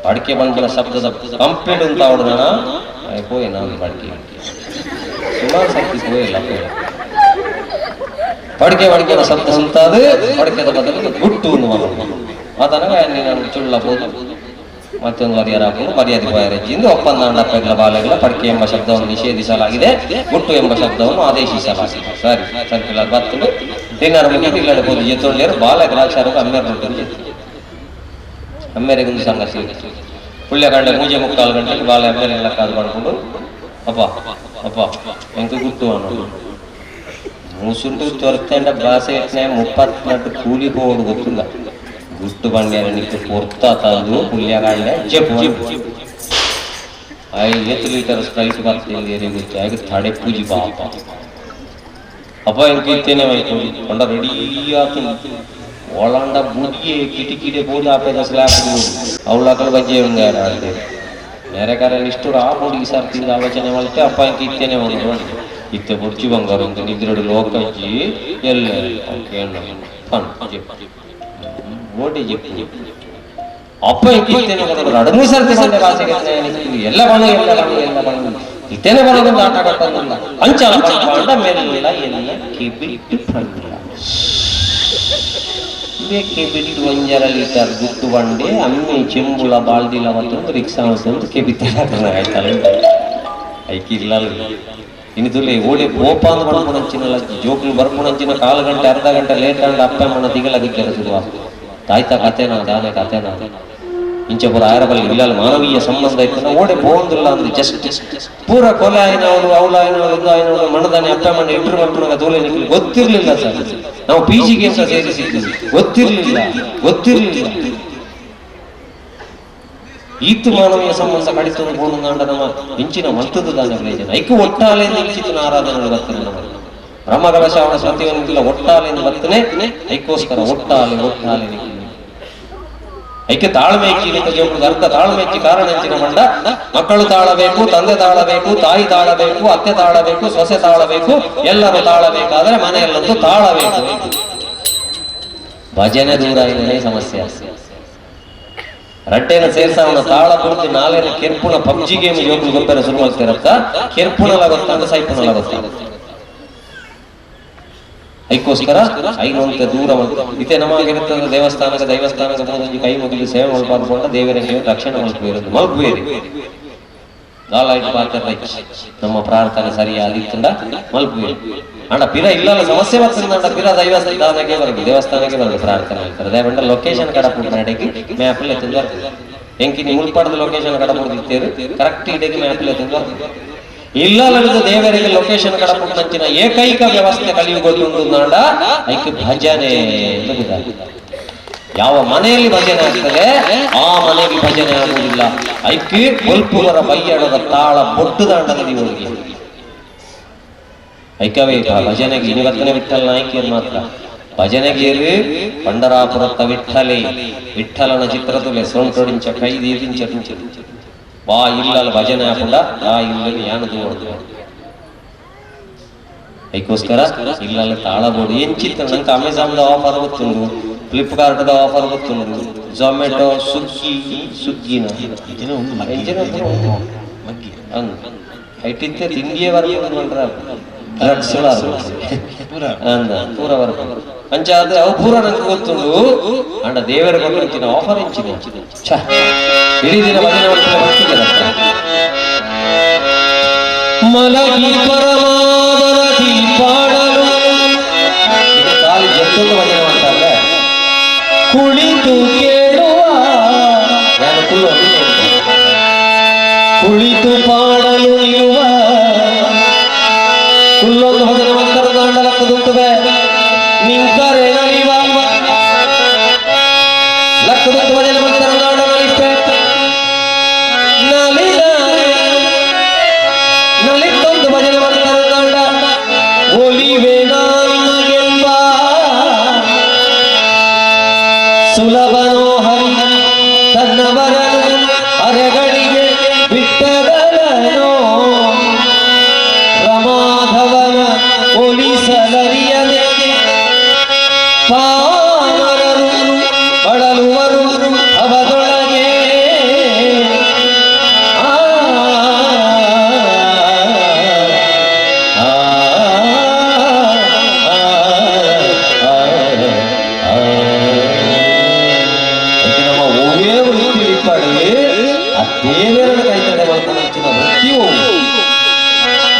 ಪಡಕೆ ಬಂದಿನ ಶಬ್ದದ ಕಂಪ್ಲೀಟ್ ಅಂತ ಹೊಡೆದಣ ಪೋಯ್ ನಾನು ಪಡಕೆ ಸುಮಾರು ಸರ್ತಿ ಪೋಯಿಲ್ಲ ಪಡಿಕೆ ಪಡಿಕೆನ ಶಬ್ದ ಸಂತಾದು ಪಡಿಕೆದ ಬದಲು ಗುಟ್ಟು ಮಾತನಾಗ ನೀನು ಚುಳ್ಳ ಬೋದು ಮತ್ತೊಂದು ಮರ್ಯಾದ ಹಾಕೊಂಡು ಮರ್ಯಾದೆ ಬಾಯರಜ್ಜಿ ಎಂದು ಒಪ್ಪಂದ ಅಣ್ಣಪ್ಪಗಳ ಬಾಲೆಗಳ ಪಡಿಕೆ ಎಂಬ ಶಬ್ದವನ್ನು ನಿಷೇಧಿಸಲಾಗಿದೆ, ಗುಟ್ಟು ಎಂಬ ಶಬ್ದವನ್ನು ಆದೇಶಿಸಲಾಗಿದೆ. ಸರಿ ಸರ್ಕಲ್ ಬತ್ತುಂಡು ಡಿನ್ನರ್ ಮುಗಿದು ಇಲ್ಲಡೆ ಬೋದು ಎತ್ತೊಳ್ಳಿಯರು ಬಾಲ ಗ್ರಾಕ್ಷಾರಕ್ಕೆ ಅಮ್ಮೇರು ಜೊತೆ ಅಮ್ಮೇರೆಗೊಂದು ಸಂಗತಿ ಪುಳ್ಯ ಗಂಟೆ 3:45 ಗಂಟೆಗೆ ಬಾಲೆ ಅಮ್ಮೇರೆಲ್ಲ ಕಾದು ಮಾಡ್ಕೊಂಡು ಅಪ್ಪ ಅಪ್ಪ ಎಂಕ ಗುಟ್ಟು ಅನ್ನೋದು ಮುಸುಂಟು ತೊರತೆಂಡ ಭಾಷೆ 34 ಕೂಲಿ ಹೋಡು ಗೊತ್ತಿಲ್ಲ ಗುಟ್ಟು ಬಂಡೆ ನಿಕ್ಕು ಪೊರ್ತ ತಂದು ಪುಲ್ಯಗಾಂಡೆ ಜಪ್ಪು I ಎತ್ತು ಲೀಟರ್ ಸ್ಪ್ರೈಟ್ ಬರ್ತೀನಿ ಗೊತ್ತು ಆಗ ತಡೆ ಪೂಜಿ ಬಾಪ ಅಪ್ಪ ಇಂಕ ಇತ್ತೇನೆ ಕೊಂಡ ರೆಡಿ ಆತು ಒಳಂಡ ಬುಡಿಯೇ ಕಿಟಿಕಿಡೆ ಬೋದು ಆಪೇದ ಸ್ಲ್ಯಾಬ್ ಅವಳಕಳ ಬಜ್ಜೆ ಉಂಗಾರ ನೆರೆಕಾರ ಇಷ್ಟು ಆ ಬುಡಿಗೆ ಸರ್ ತಿಂದ ಆಲೋಚನೆ ಮಾಡ್ತೆ ಅಪ್ಪ ಇಂಕ ಇತ್ತೇನೆ ಒಂದು ಇತ್ತೆ ಬುಡ್ಚಿ ಬಂಗಾರ ಇಂಕ ನಿದ್ರಡು ಲೋಕಜ್ಜಿ ಎಲ್ಲ ಓಟಿ ಜಪ್ಪು ಅಪ್ಪ ಇಂಕ ಇತ್ತೇನೆ ಅಡಮೂ ಸರ್ತಿ ಸಂಡೆ ಭಾಷೆಗೆ ಎಲ್ಲ ಬಣ ಎಲ್ಲ ಬಣ ಎಲ್ಲ ಬಣ ಇತ್ತೇನೆ ಬರೋದೊಂದು ಆಟ ಕಟ್ಟೋದಿಲ್ಲ ಅಂಚಲ ಪಂಡ ಮೇಲಿಲ್ಲ ಎಲ್ಲ ಕೆಬಿಟ್ಟು ಪಂಡ ಕೆಬಿಟ್ಟು ಒಂಜರ ಲೀಟರ್ ಗುಟ್ಟು ಬಂಡೆ ಅಮ್ಮೆ ಚೆಂಬುಳ ಬಾಳ್ದಿಲ್ಲ ಮತ್ತೊಂದು ರಿಕ್ಷಾ ಮತ್ತೊಂದು ಕೆಬಿತ್ತ ಆಯ್ತಲ್ಲ ಐಕಿಲ್ಲ ಇನ್ನು ತುಲೆ ಓಡಿ ಕೋಪ ಅಂದ್ ಮಾಡ್ಕೊಂಡಂಚಿನಲ್ಲ ಜೋಕ್ಲು ಬರ್ಕೊಂಡಂಚಿನ ಕಾಲು ಗಂಟೆ ಅರ್ಧ ಗಂಟೆ ಲೇಟ್ ಅಂಡ್ ಅಪ್ಪ ಅಮ್ಮನ ದಿಗಲಾಗಿಕ್ಕೆ ಶುರುವ ತಾಯ್ತಾ ಕತೆನಾ ದಾನೆ ಕತೆನಾ ಇಂಚಪುರ ಆಯರಬಲ್ಲಿ ಇಲ್ಲ ಮಾನವೀಯ ಸಂಬಂಧ ಇತ್ತು ಓಡೆ ಹೋಂದಿಲ್ಲ ಅಂದ್ರೆ ಜಸ್ಟ್ ಪೂರ ಕೊಲೆ ಆಯ್ನವಳು ಅವಳು ಆಯ್ನವಳು ಇದು ಆಯ್ನವಳು ಮಣದಾನೆ ಅಪ್ಪ ಅಮ್ಮನ ಇಂಟರ್ವ್ಯೂ ಮಾಡ್ಕೊಂಡಾಗ ತೋಲೆ ನಿಕ್ಲಿ ಗೊತ್ತಿರ್ಲಿಲ್ಲ ಸರ್. ನಾವು ಪಿ ಜಿಗೆ ಅಂತ ಸೇರಿಸಿದ್ವಿ, ಗೊತ್ತಿರ್ಲಿಲ್ಲ ಗೊತ್ತಿರ್ಲಿಲ್ಲ. ಈತು ಮಾನವೀಯ ಸಂಬಂಧ ಕಡಿತದ ಬೋಂಡ ನಮ್ಮ ಇಂಚಿನ ಮಂತದ್ದು ದಾನೆ ಪ್ರಯೋಜನ ಐಕು ಒಟ್ಟಾಲೆಯಿಂದ ಇಂಚಿನ ಆರಾಧನೆ ಬರ್ತದೆ ನಮ್ಮ ಬ್ರಹ್ಮಕಲಶಾವಣ ಸತ್ಯವಂತಿಲ್ಲ ಒಟ್ಟಾಲೆಯಿಂದ ಬರ್ತನೆ ಐಕೋಸ್ಕರ ಒಟ್ಟಾಲೆ ಒಟ್ಟಾಲೆ ಐಕೆ ತಾಳ್ಮೆ ಹೆಚ್ಚಿ ಅರ್ಥ ತಾಳ್ಮೆ ಹೆಚ್ಚಿ ಕಾರಣ ಹೆಚ್ಚಿನ ಮಂಡ ಮಕ್ಕಳು ತಾಳಬೇಕು, ತಂದೆ ತಾಳಬೇಕು, ತಾಯಿ ತಾಳಬೇಕು, ಅತ್ತೆ ತಾಳಬೇಕು, ಸೊಸೆ ತಾಳಬೇಕು, ಎಲ್ಲರೂ ತಾಳಬೇಕಾದ್ರೆ ಮನೆಯಲ್ಲಂತೂ ತಾಳಬೇಕು. ಭಜನೆ ದೂರ ಇನ್ನೇ ಸಮಸ್ಯೆ. ರಟ್ಟೆನ ಸೇರ್ಸಾವನ ತಾಳ ಪೂರ್ತಿ ನಾಲೇನ ಕೆರ್ಪುಣ ಪಬ್ಜಿ ಗೇಮ್ ಜೋಕುಲು ಗೊಬ್ಬರ ಶುರು ಮಾಡ್ತಿರತ್ತ ಕೆರ್ಪುಣಲ ಗೊತ್ತಾಗ ಸೈಪುಣಲ ಗೊತ್ತಾಗ ಐಕೋಸ್ಕರ ಐನೊಂತೆ ದೂರ ಇತ್ತೆ ನಮಗೆ ದೇವಸ್ಥಾನಕ್ಕೆ ದೈವಸ್ಥಾನಕ್ಕೆ ಹೋದೊಂದು ಕೈ ಮುಗಿದು ಸೇವೆ ಮಲ್ಪಾಡ್ಕೊಂಡ ದೇವರಿಗೆ ರಕ್ಷಣೆ ಮಲ್ಪೇರದು ಮಲ್ಪೇರಿ ದಾಲಾಯ್ತು ಪಾತ್ರ ನಮ್ಮ ಪ್ರಾರ್ಥನೆ ಸರಿಯಾದಿತ್ತಂಡ ಮಲ್ಪೇರಿ ಅಂಡ ಪಿರ ಇಲ್ಲ ಸಮಸ್ಯೆ ಬರ್ತದೆ ಪಿರ ದೈವಸ್ಥಾನಕ್ಕೆ ಬರಬೇಕು, ದೇವಸ್ಥಾನಕ್ಕೆ ಬರಬೇಕು ಪ್ರಾರ್ಥನೆ ಹೇಳ್ತಾರೆ. ದಯವಂಡ ಲೊಕೇಶನ್ ಕಡ ಪುಟ್ಟ ಮ್ಯಾಪ್ ಎತ್ತಂದು ಬರ್ತದೆ. ಎಂಕಿ ನೀವು ಮುಲ್ಪಾಡದ ಲೊಕೇಶನ್ ಕಡ ಪುಡ್ದಿತ್ತೇರು ಕರೆಕ್ಟ್ ಇಡಕ್ಕೆ ಮ್ಯಾಪ್ ಎತ್ತಂದು ಬರ್ತದೆ. ಇಲ್ಲ ದೇವರಿಗೆ ಲೊಕೇಶನ್ ಕಡಪುಟ್ಟಂಚಿನ ಏಕೈಕ ವ್ಯವಸ್ಥೆ ಕಲಿಯುಗೊಳ್ಳುಂಡ ಐಕೆ ಭಜನೆ. ಯಾವ ಮನೆಯಲ್ಲಿ ಭಜನೆ ಆಗ್ತದೆ ಆ ಮನೆಯಲ್ಲಿ ಭಜನೆ ಆಗುವುದಿಲ್ಲ. ಐಕೆ ಬೊಲ್ಪುವರ ಬೈಯಡದ ತಾಳ ಬೊಟ್ಟುದಾಂಡದ ನೀವು ಐಕವೇ ಭಜನೆಗೆ ಇವತ್ತನೇ ವಿಠ್ಠಲ ನಾಯಕಿಯರು ಮಾತ್ರ ಭಜನೆಗೇರು ಪಂಡರಾಪುರತ್ತ ವಿಠ್ಠಲೆ ವಿಠ್ಠಲನ ಚಿತ್ರದುಲೆ ಸೊಂಟೊಡಿಂಚ ಕೈದೀದಿಂಚ ವಾ ಇಲ್ಲಲ್ಲ ಭಜನೆ ಹಾಕೊಂಡ ಆ ಇಲ್ಲ ಯಾನು ದೂರದು ಐಕೋಸ್ಕರ ಇಲ್ಲಲ್ಲ ತಾಳಬೋಡು ಎಂಚಿತ್ತ ನಂಗೆ ಅಮೆಜಾನ್ದ ಆಫರ್ ಗೊತ್ತುಂಡು, ಫ್ಲಿಪ್ಕಾರ್ಟ್ದ ಆಫರ್ ಗೊತ್ತುಂಡು, ಝೊಮ್ಯಾಟೊ ಸ್ವಿಗ್ಗಿ ಸ್ವಿಗ್ಗಿನ ಐಟಿತ್ತೆ ತಿಂಡಿಯೇ ಬರ್ಬೋದು. Drugs ಅಂದ ಪೂರ ಬರ್ಪ ಅಂಚಾದ ಅವು ಪೂರ ನಂಗೆ ಗೊತ್ತುಂಡು. ಅಂಡ ದೇವರ ಕೊಟ್ಟಿನ ಆಫರ್ ಇಂಚಿನ ಛ ಇಡೀ ದಿನ ಭಜನೆ ಮಾಡ್ತಾರೆ ಬರ್ತಿದ್ದೀರಪ್ಪ. ಮಲಗಿ ಪರಮಾದರದಿ ಪಾಡಲು ಇದು ಖಾಲಿ ಜಂತುಂದು ಭಜನೆ ಮಾಡ್ತಾರೆ. ಕುಳಿತು ಕೇಳುವ ನಾನು ಕುಳ್ಳು ಕುಳಿತು ಪಾಡಲು ನಿಲ್ಲುವ ಕುಲ್ಲೊಂದು ಭಜನೆ ಮಾಡ್ತಾರೆ. ದಾಂಡ ಲಕ್ಕದುಂತುವೆ ನಿಂತರೆ ನಲಿವ ಲಕ್ಕದುಂತು ಭಜನೆ ಮಾಡ್ತಾರೆ. ದಾಂಡ ನಲಿಪೆ ನಲಿದ ನಲಿತ್ತೊಂದು ಭಜನೆ ಮಾಡ್ತಾರೆ. ದಾಂಡ ಒಲಿವೆ ನಾಗೆಂಬ ಸುಲಭನೋ ಹರಿ ತನ್ನವರನು ಅರೆಗಳಿಗೆ ಬಿಟ್ಟಗಲನೋ ರಮಾಧವನ ಒಲಿಸಲರಿಯದೆ ಪಾಮರರು ಬಳಲುವರು ಅವದೊಳಗೆ. ಆ, ಆ, ಆ, ಆ, ಆ. ಅದಕ್ಕೆ ನಮ್ಮ ಒವ್ವೇ ವೃತ್ತಿ ಇಪ್ಪಾಡಿ ಆ ದೇವರನ್ನು ಕಾಯ್ತಾರೆ ಮಲ್ಪನಂಚಿನ ವೃತ್ತಿ ಒವ್ವು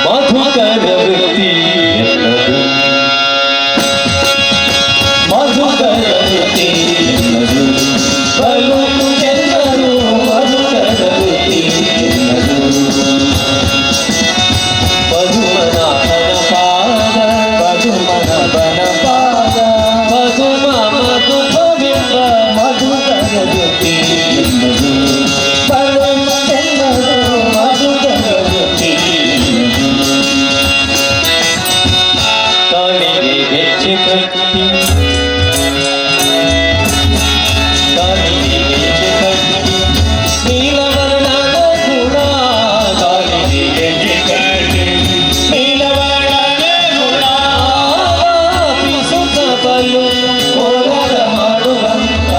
ಮಧುಕರ ವೃತ್ತಿ ಎನ್ನದು, ಮಧುಕರ ವೃತ್ತಿ ಎನ್ನದು, ಬಲು ಚೆನ್ನದು ಮಧುಕರ ವೃತ್ತಿ ಎನ್ನದು. ಪದುಮನಾಭನ ಪಾದ, ಪದುಮನಾಭನ ಪಾದ, ಪದುಮ ಮಧುಭವಿಂಬ ಮಧುಕರ ವೃತ್ತಿ ಎನ್ನದು, ಬಲು ಚೆನ್ನದು ಮಧುಕರ ವೃತ್ತಿ ಎನ್ನದು. ಕಾಲಿಗೆ ಗೆಜ್ಜೆ ಕಟ್ಟಿ, ಕಾಲಿಗೆ ಗೆಜ್ಜೆ ಕಟ್ಟಿ ನೀಲವರ್ಣನ ಗುಣ, ಕಾಲಿಗೆ ಗೆಜ್ಜೆ ಕಟ್ಟಿ ನೀಲವರ್ಣನ ಗುಣ ಪಿಸುತ್ತ ಬಲು ಕೋಲಾರ ಮಾಡುವಂತ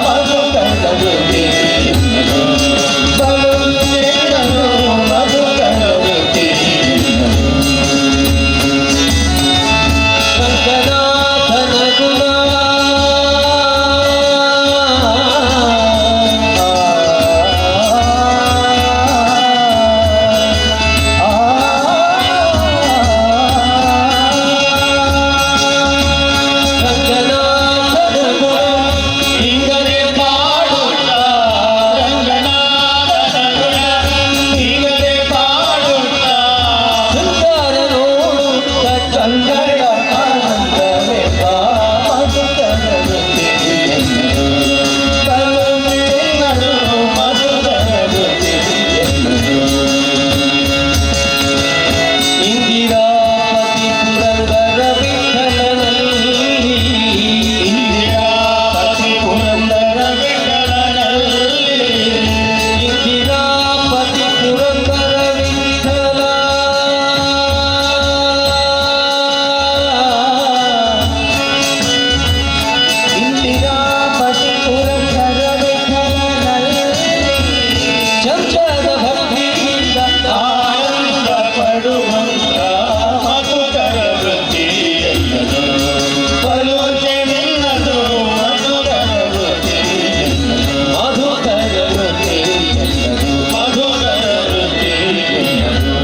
ಮಧುಕರ ವೃತ್ತಿ ಎನ್ನದು, ಬಲು ಚೆನ್ನದು ಮಧುಕರ ವೃತ್ತಿ ಎನ್ನದು. ರಂಗನಾಥನ ಗುಣ ರಂಗನಾಥನ ಗುಣ ಹಿಂಗನೆ ಪಾಡುತ್ತ, ರಂಗನಾಥನ ಗುಣ ಹಿಂಗನೆ ಪಾಡುತ್ತ, ಸುಂದರ ನೋಡುತ್ತ ಕನ್ನಡ ಆನಂದವೆಂಬ ಮಧುಕರ ವೃತ್ತಿ ಎನ್ನದು, ಬಲು ಚೆನ್ನದು ಮಧುಕರ ವೃತ್ತಿ ಎನ್ನದು. ಇಂದಿರಾಪತಿ ಪುರಂದರ ವಿಠಲನಲ್ಲಿ, ಇಂದಿರಾಪತಿ ಪುರಂದರ ವಿಠಲನಲ್ಲಿ, ಇಂದಿರಾಪತಿ ಪುರಂದರ ವಿಠಲ, ಇಂದಿರಾಪತಿ ಪುರಂದರ ವಿಠಲನಲ್ಲಿ ಚಂಚಲ ಭಕ್ತಿಯಿಂದ ಆನಂದ ಪಡುವಂತ ಮಧುಕರ ವೃತ್ತಿ ಎನ್ನದು, ಬಲು ಚೆನ್ನದು ಮಧುಕರ ವೃತ್ತಿ ಎನ್ನದು, ಮಧುಕರ ವೃತ್ತಿ ಎನ್ನದು, ಮಧುಕರ ವೃತ್ತಿ ಎನ್ನದು.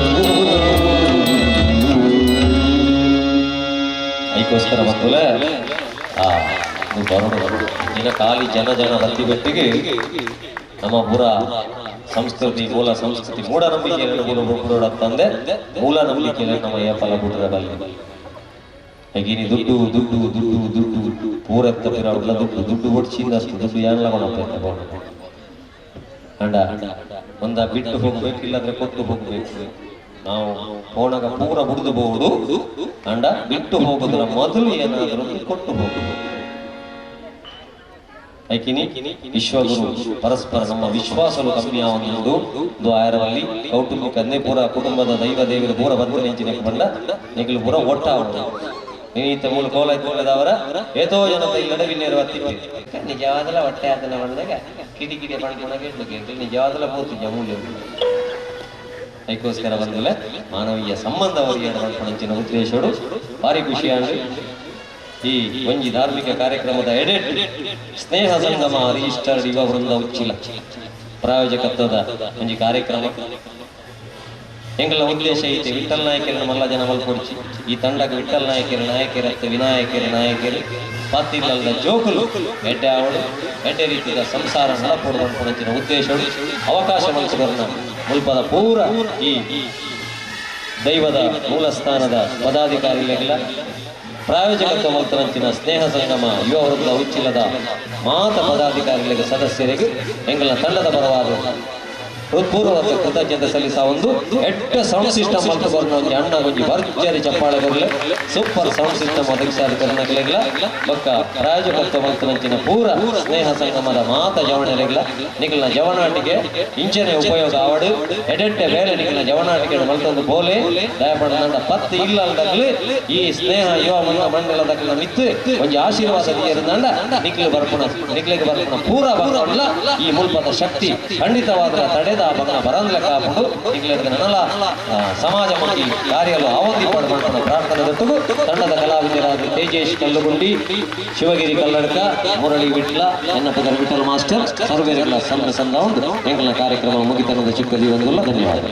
ಅದಕ್ಕೋಸ್ಕರ ಬಂದುಲೆ ಆ ಇದು ಬರೋಣ ದಿನ ಖಾಲಿ ಜನ ಜನ ಬತ್ತಿ ಬೆಟ್ಟಿಗೆ ನಮ್ಮ ಪುರ ಸಂಸ್ಕೃತಿ ಮೂಲ ಸಂಸ್ಕೃತಿ ಮೂಢನಂಬಿಕೆಯನ್ನು ಬುಡೋಡ ತಂದೆ ಮೂಲ ನಂಬಿಕೆಯನ್ನು ನಮ್ಮ ಏಪಲ ಬುಡದ ಬಲ್ಲಿ. ಹೇಗಿನಿ ದುಡ್ಡು ದುಡ್ಡು ದುಡ್ಡು ದುಡ್ಡು ಪೂರೆತ್ತ ಪಿರಾವುಡ್ಲ ದುಡ್ಡು ದುಡ್ಡು ಒಡ್ಚಿಂದ ಅಷ್ಟು ದುಡ್ಡು ಏನ್ಲ ಕೊಣಪ್ಪ ಅಂಡ ಒಂದ ಬಿಟ್ಟು ಹೋಗ್ಬೇಕು, ಇಲ್ಲಾಂದ್ರೆ ಕೊಟ್ಟು ಹೋಗ್ಬೇಕು. ನಾವು ಹೋಣಗ ಪೂರ ಬುಡಿದು ಬಹುದು ಅಂಡ ಬಿಟ್ಟು ಹೋಗುದ್ರ ಮೊದಲು ಏನಾದರೂ ಒಂದು ಕೊಟ್ಟು ಹೋಗುದು. ಐಕಿನಿ ವಿಶ್ವಗುರು ಪರಸ್ಪರ ನಮ್ಮ ವಿಶ್ವಾಸಲು ಕಮ್ಮಿ ಆವೊಂದು ಒಂದು ಆಯರವಲ್ಲಿ ಕೌಟುಂಬಿಕ ಅಂದೇ ಪೂರ ಕುಟುಂಬದ ದೈವ ದೇವಿರ ಪೂರ ಬಂದ ನೆಂಚಿನ ಬಂಡ ನಿಗಲು ಪೂರ ಒಟ್ಟಾವಡು. ನೀತ ಮೂಲ ಕೋಲ ಇದ್ದವರ ಏತೋ ಜನತೆ ಇಲ್ಲಡೆ ವಿನ್ನೇರು ಹತ್ತಿತ್ತು ನಿಜವಾದಲ ಹೊಟ್ಟೆ ಆತನ ಬಂದಾಗ ಕಿಡಿ ಕಿಡಿ ಪಣ್ಪುಣಗೆ ನಿಜವಾದಲ ಪೋತು ಮೂಲೆ. ಐಕೋಸ್ಕರ ಬಂದಲೆ ಮಾನವೀಯ ಸಂಬಂಧ ಮಲ್ಪುನಂಚಿನ ಉದ್ದೇಶಡು ಭಾರಿ ಖುಷಿಯಾಂಡ್. ಈ ಒಂಜಿ ಧಾರ್ಮಿಕ ಕಾರ್ಯಕ್ರಮದ ಎಡೆಟ್ ಸ್ನೇಹ ಸಂಗಮ ರಿಜಿಸ್ಟರ್ಡ್ ಯುವ ವೃಂದ ಉಚ್ಚಿಲ ಪ್ರಾಯೋಜಕತ್ವದ ಒಂಜಿ ಕಾರ್ಯಕ್ರಮ. ಎಂಗಲ ಉದ್ದೇಶ ಐತೆ ವಿಠಲ್ ನಾಯಕರನ್ನ ಮಲ್ಲ ಜನ ಮಲ್ಪೊಡ್ಚಿ. ಈ ತಂಡಕ್ಕೆ ವಿಠಲ್ ನಾಯಕರು ನಾಯಕರತ್ತೆ, ವಿನಾಯಕರು ನಾಯಕರು, ಪತ್ತಿಲ್ಲದ ಜೋಕುಲು ಎಡ್ಡೆ ಆವಡು, ಎಡ್ಡೆ ರೀತಿಯ ಸಂಸಾರ ನಡಪೊಡು ಅನ್ಪುನಂಚಿನ ಉದ್ದೇಶಡು ಅವಕಾಶ ಮಲ್ಪುನ ಮುಲ್ಪದ ಪೂರ ಈ ದೈವದ ಮೂಲಸ್ಥಾನದ ಪದಾಧಿಕಾರಿಗಳಿಗೆಲ್ಲ, ಪ್ರಾಯೋಜಕತ್ವ ಮಲ್ತನಂಚಿನ ಸ್ನೇಹ ಸಂಗಮ ಯುವ ವೃಂದ ಉಚ್ಚಿಲದ ಮಾತ ಪದಾಧಿಕಾರಿಗಳಿಗೆ, ಸದಸ್ಯರಿಗೆ ಎಂಗಲ ತಂಡದ ಪರವಾದ ಹೃತ್ಪೂರ್ವಕ ಕೃತಜ್ಞತೆ ಸಲ್ಲಿಸ. ಒಂದು ಎಡ್ಡೆ ಸೌಂಡ್ ಸಿಸ್ಟಮ್ ಅಂತ ಕೊರ್ನ ಒಂಜಿ ಅಣ್ಣ ಒಂಜಿ ಭರ್ಜರಿ ಚಪ್ಪಾಳೆ ಕೊರ್ಲೆ. ಸೂಪರ್ ಸೌಂಡ್ ಸಿಸ್ಟಮ್ ಒದಗಿಸಾದ ಕೊರ್ನಕ್ಲೆಗ್ಲ ಬೊಕ್ಕ ಪ್ರಾಯೋಜಕತ್ವ ಮಲ್ತನಂಚಿನ ಪೂರ ಸ್ನೇಹ ಸಂಗಮದ ಮಾತ ಜವಣೆಲೆಗ್ಲ, ನಿಕಲ್ನ ಜವನಾಟಿಗೆ ಇಂಚನೆ ಉಪಯೋಗ ಆವಡು, ಎಡೆಟ್ಟೆ ಬೇಲೆ ನಿಕಲ್ನ ಜವನಾಟಿಗೆ ಮಲ್ತೊಂದು ಬೋಲೆ. ದಯಪಡ ಪತ್ತು ಇಲ್ಲ ಅಲ್ದಕ್ಲು ಈ ಸ್ನೇಹ ಯುವ ಮಂಡಲದಕ್ಲ ಮಿತ್ತು ಒಂಜಿ ಆಶೀರ್ವಾದ ತೀರ್ದಂಡ ನಿಕ್ಲು ಬರ್ಪುಣ, ನಿಕ್ಲೆಗ್ ಬರ್ಪುಣ ಪೂರ ಬಂಗಲ್ಲ ಈ ಮುಲ್ಪದ ಶಕ್ತಿ ಖಂಡಿತವಾದ ತಡೆದ ಬಂಗ ಬರಂದ್ಲ ಕಾಪುಂಡು. ನಿಕ್ಲೆರ್ದ ನನಲ ಸಮಾಜಮುಖಿ ಕಾರ್ಯಲು ಆವಂದಿ ಪಾಡು ಮಾಡ್ಕೊಂಡ ಪ್ರಾರ್ಥನೆ ದೊಟ್ಟುಗು ತಂಡದ ಕಲಾವಿದರಾದ ತೇಜೇಶ್ ಕಲ್ಲುಗುಂಡಿ, ಶಿವಗಿರಿ ಕಲ್ಲಡ್ಕ, ಮುರಳಿ ವಿಟ್ಲ, ಎನ್ನ ಪದರ ವಿಠಲ್ ಮಾಸ್ಟರ್ ಸರ್ವೇರೆಲ್ಲ ಸಣ್ಣ ಸಂದ ಉಂಟು. ಎಂಕಲ್ನ ಕಾರ್ಯಕ್ರಮ ಮುಗಿತನದ ಚಿಕ್ಕದಿ ಒಂದುಲ್ಲ. ಧನ್ಯವಾದಗಳು.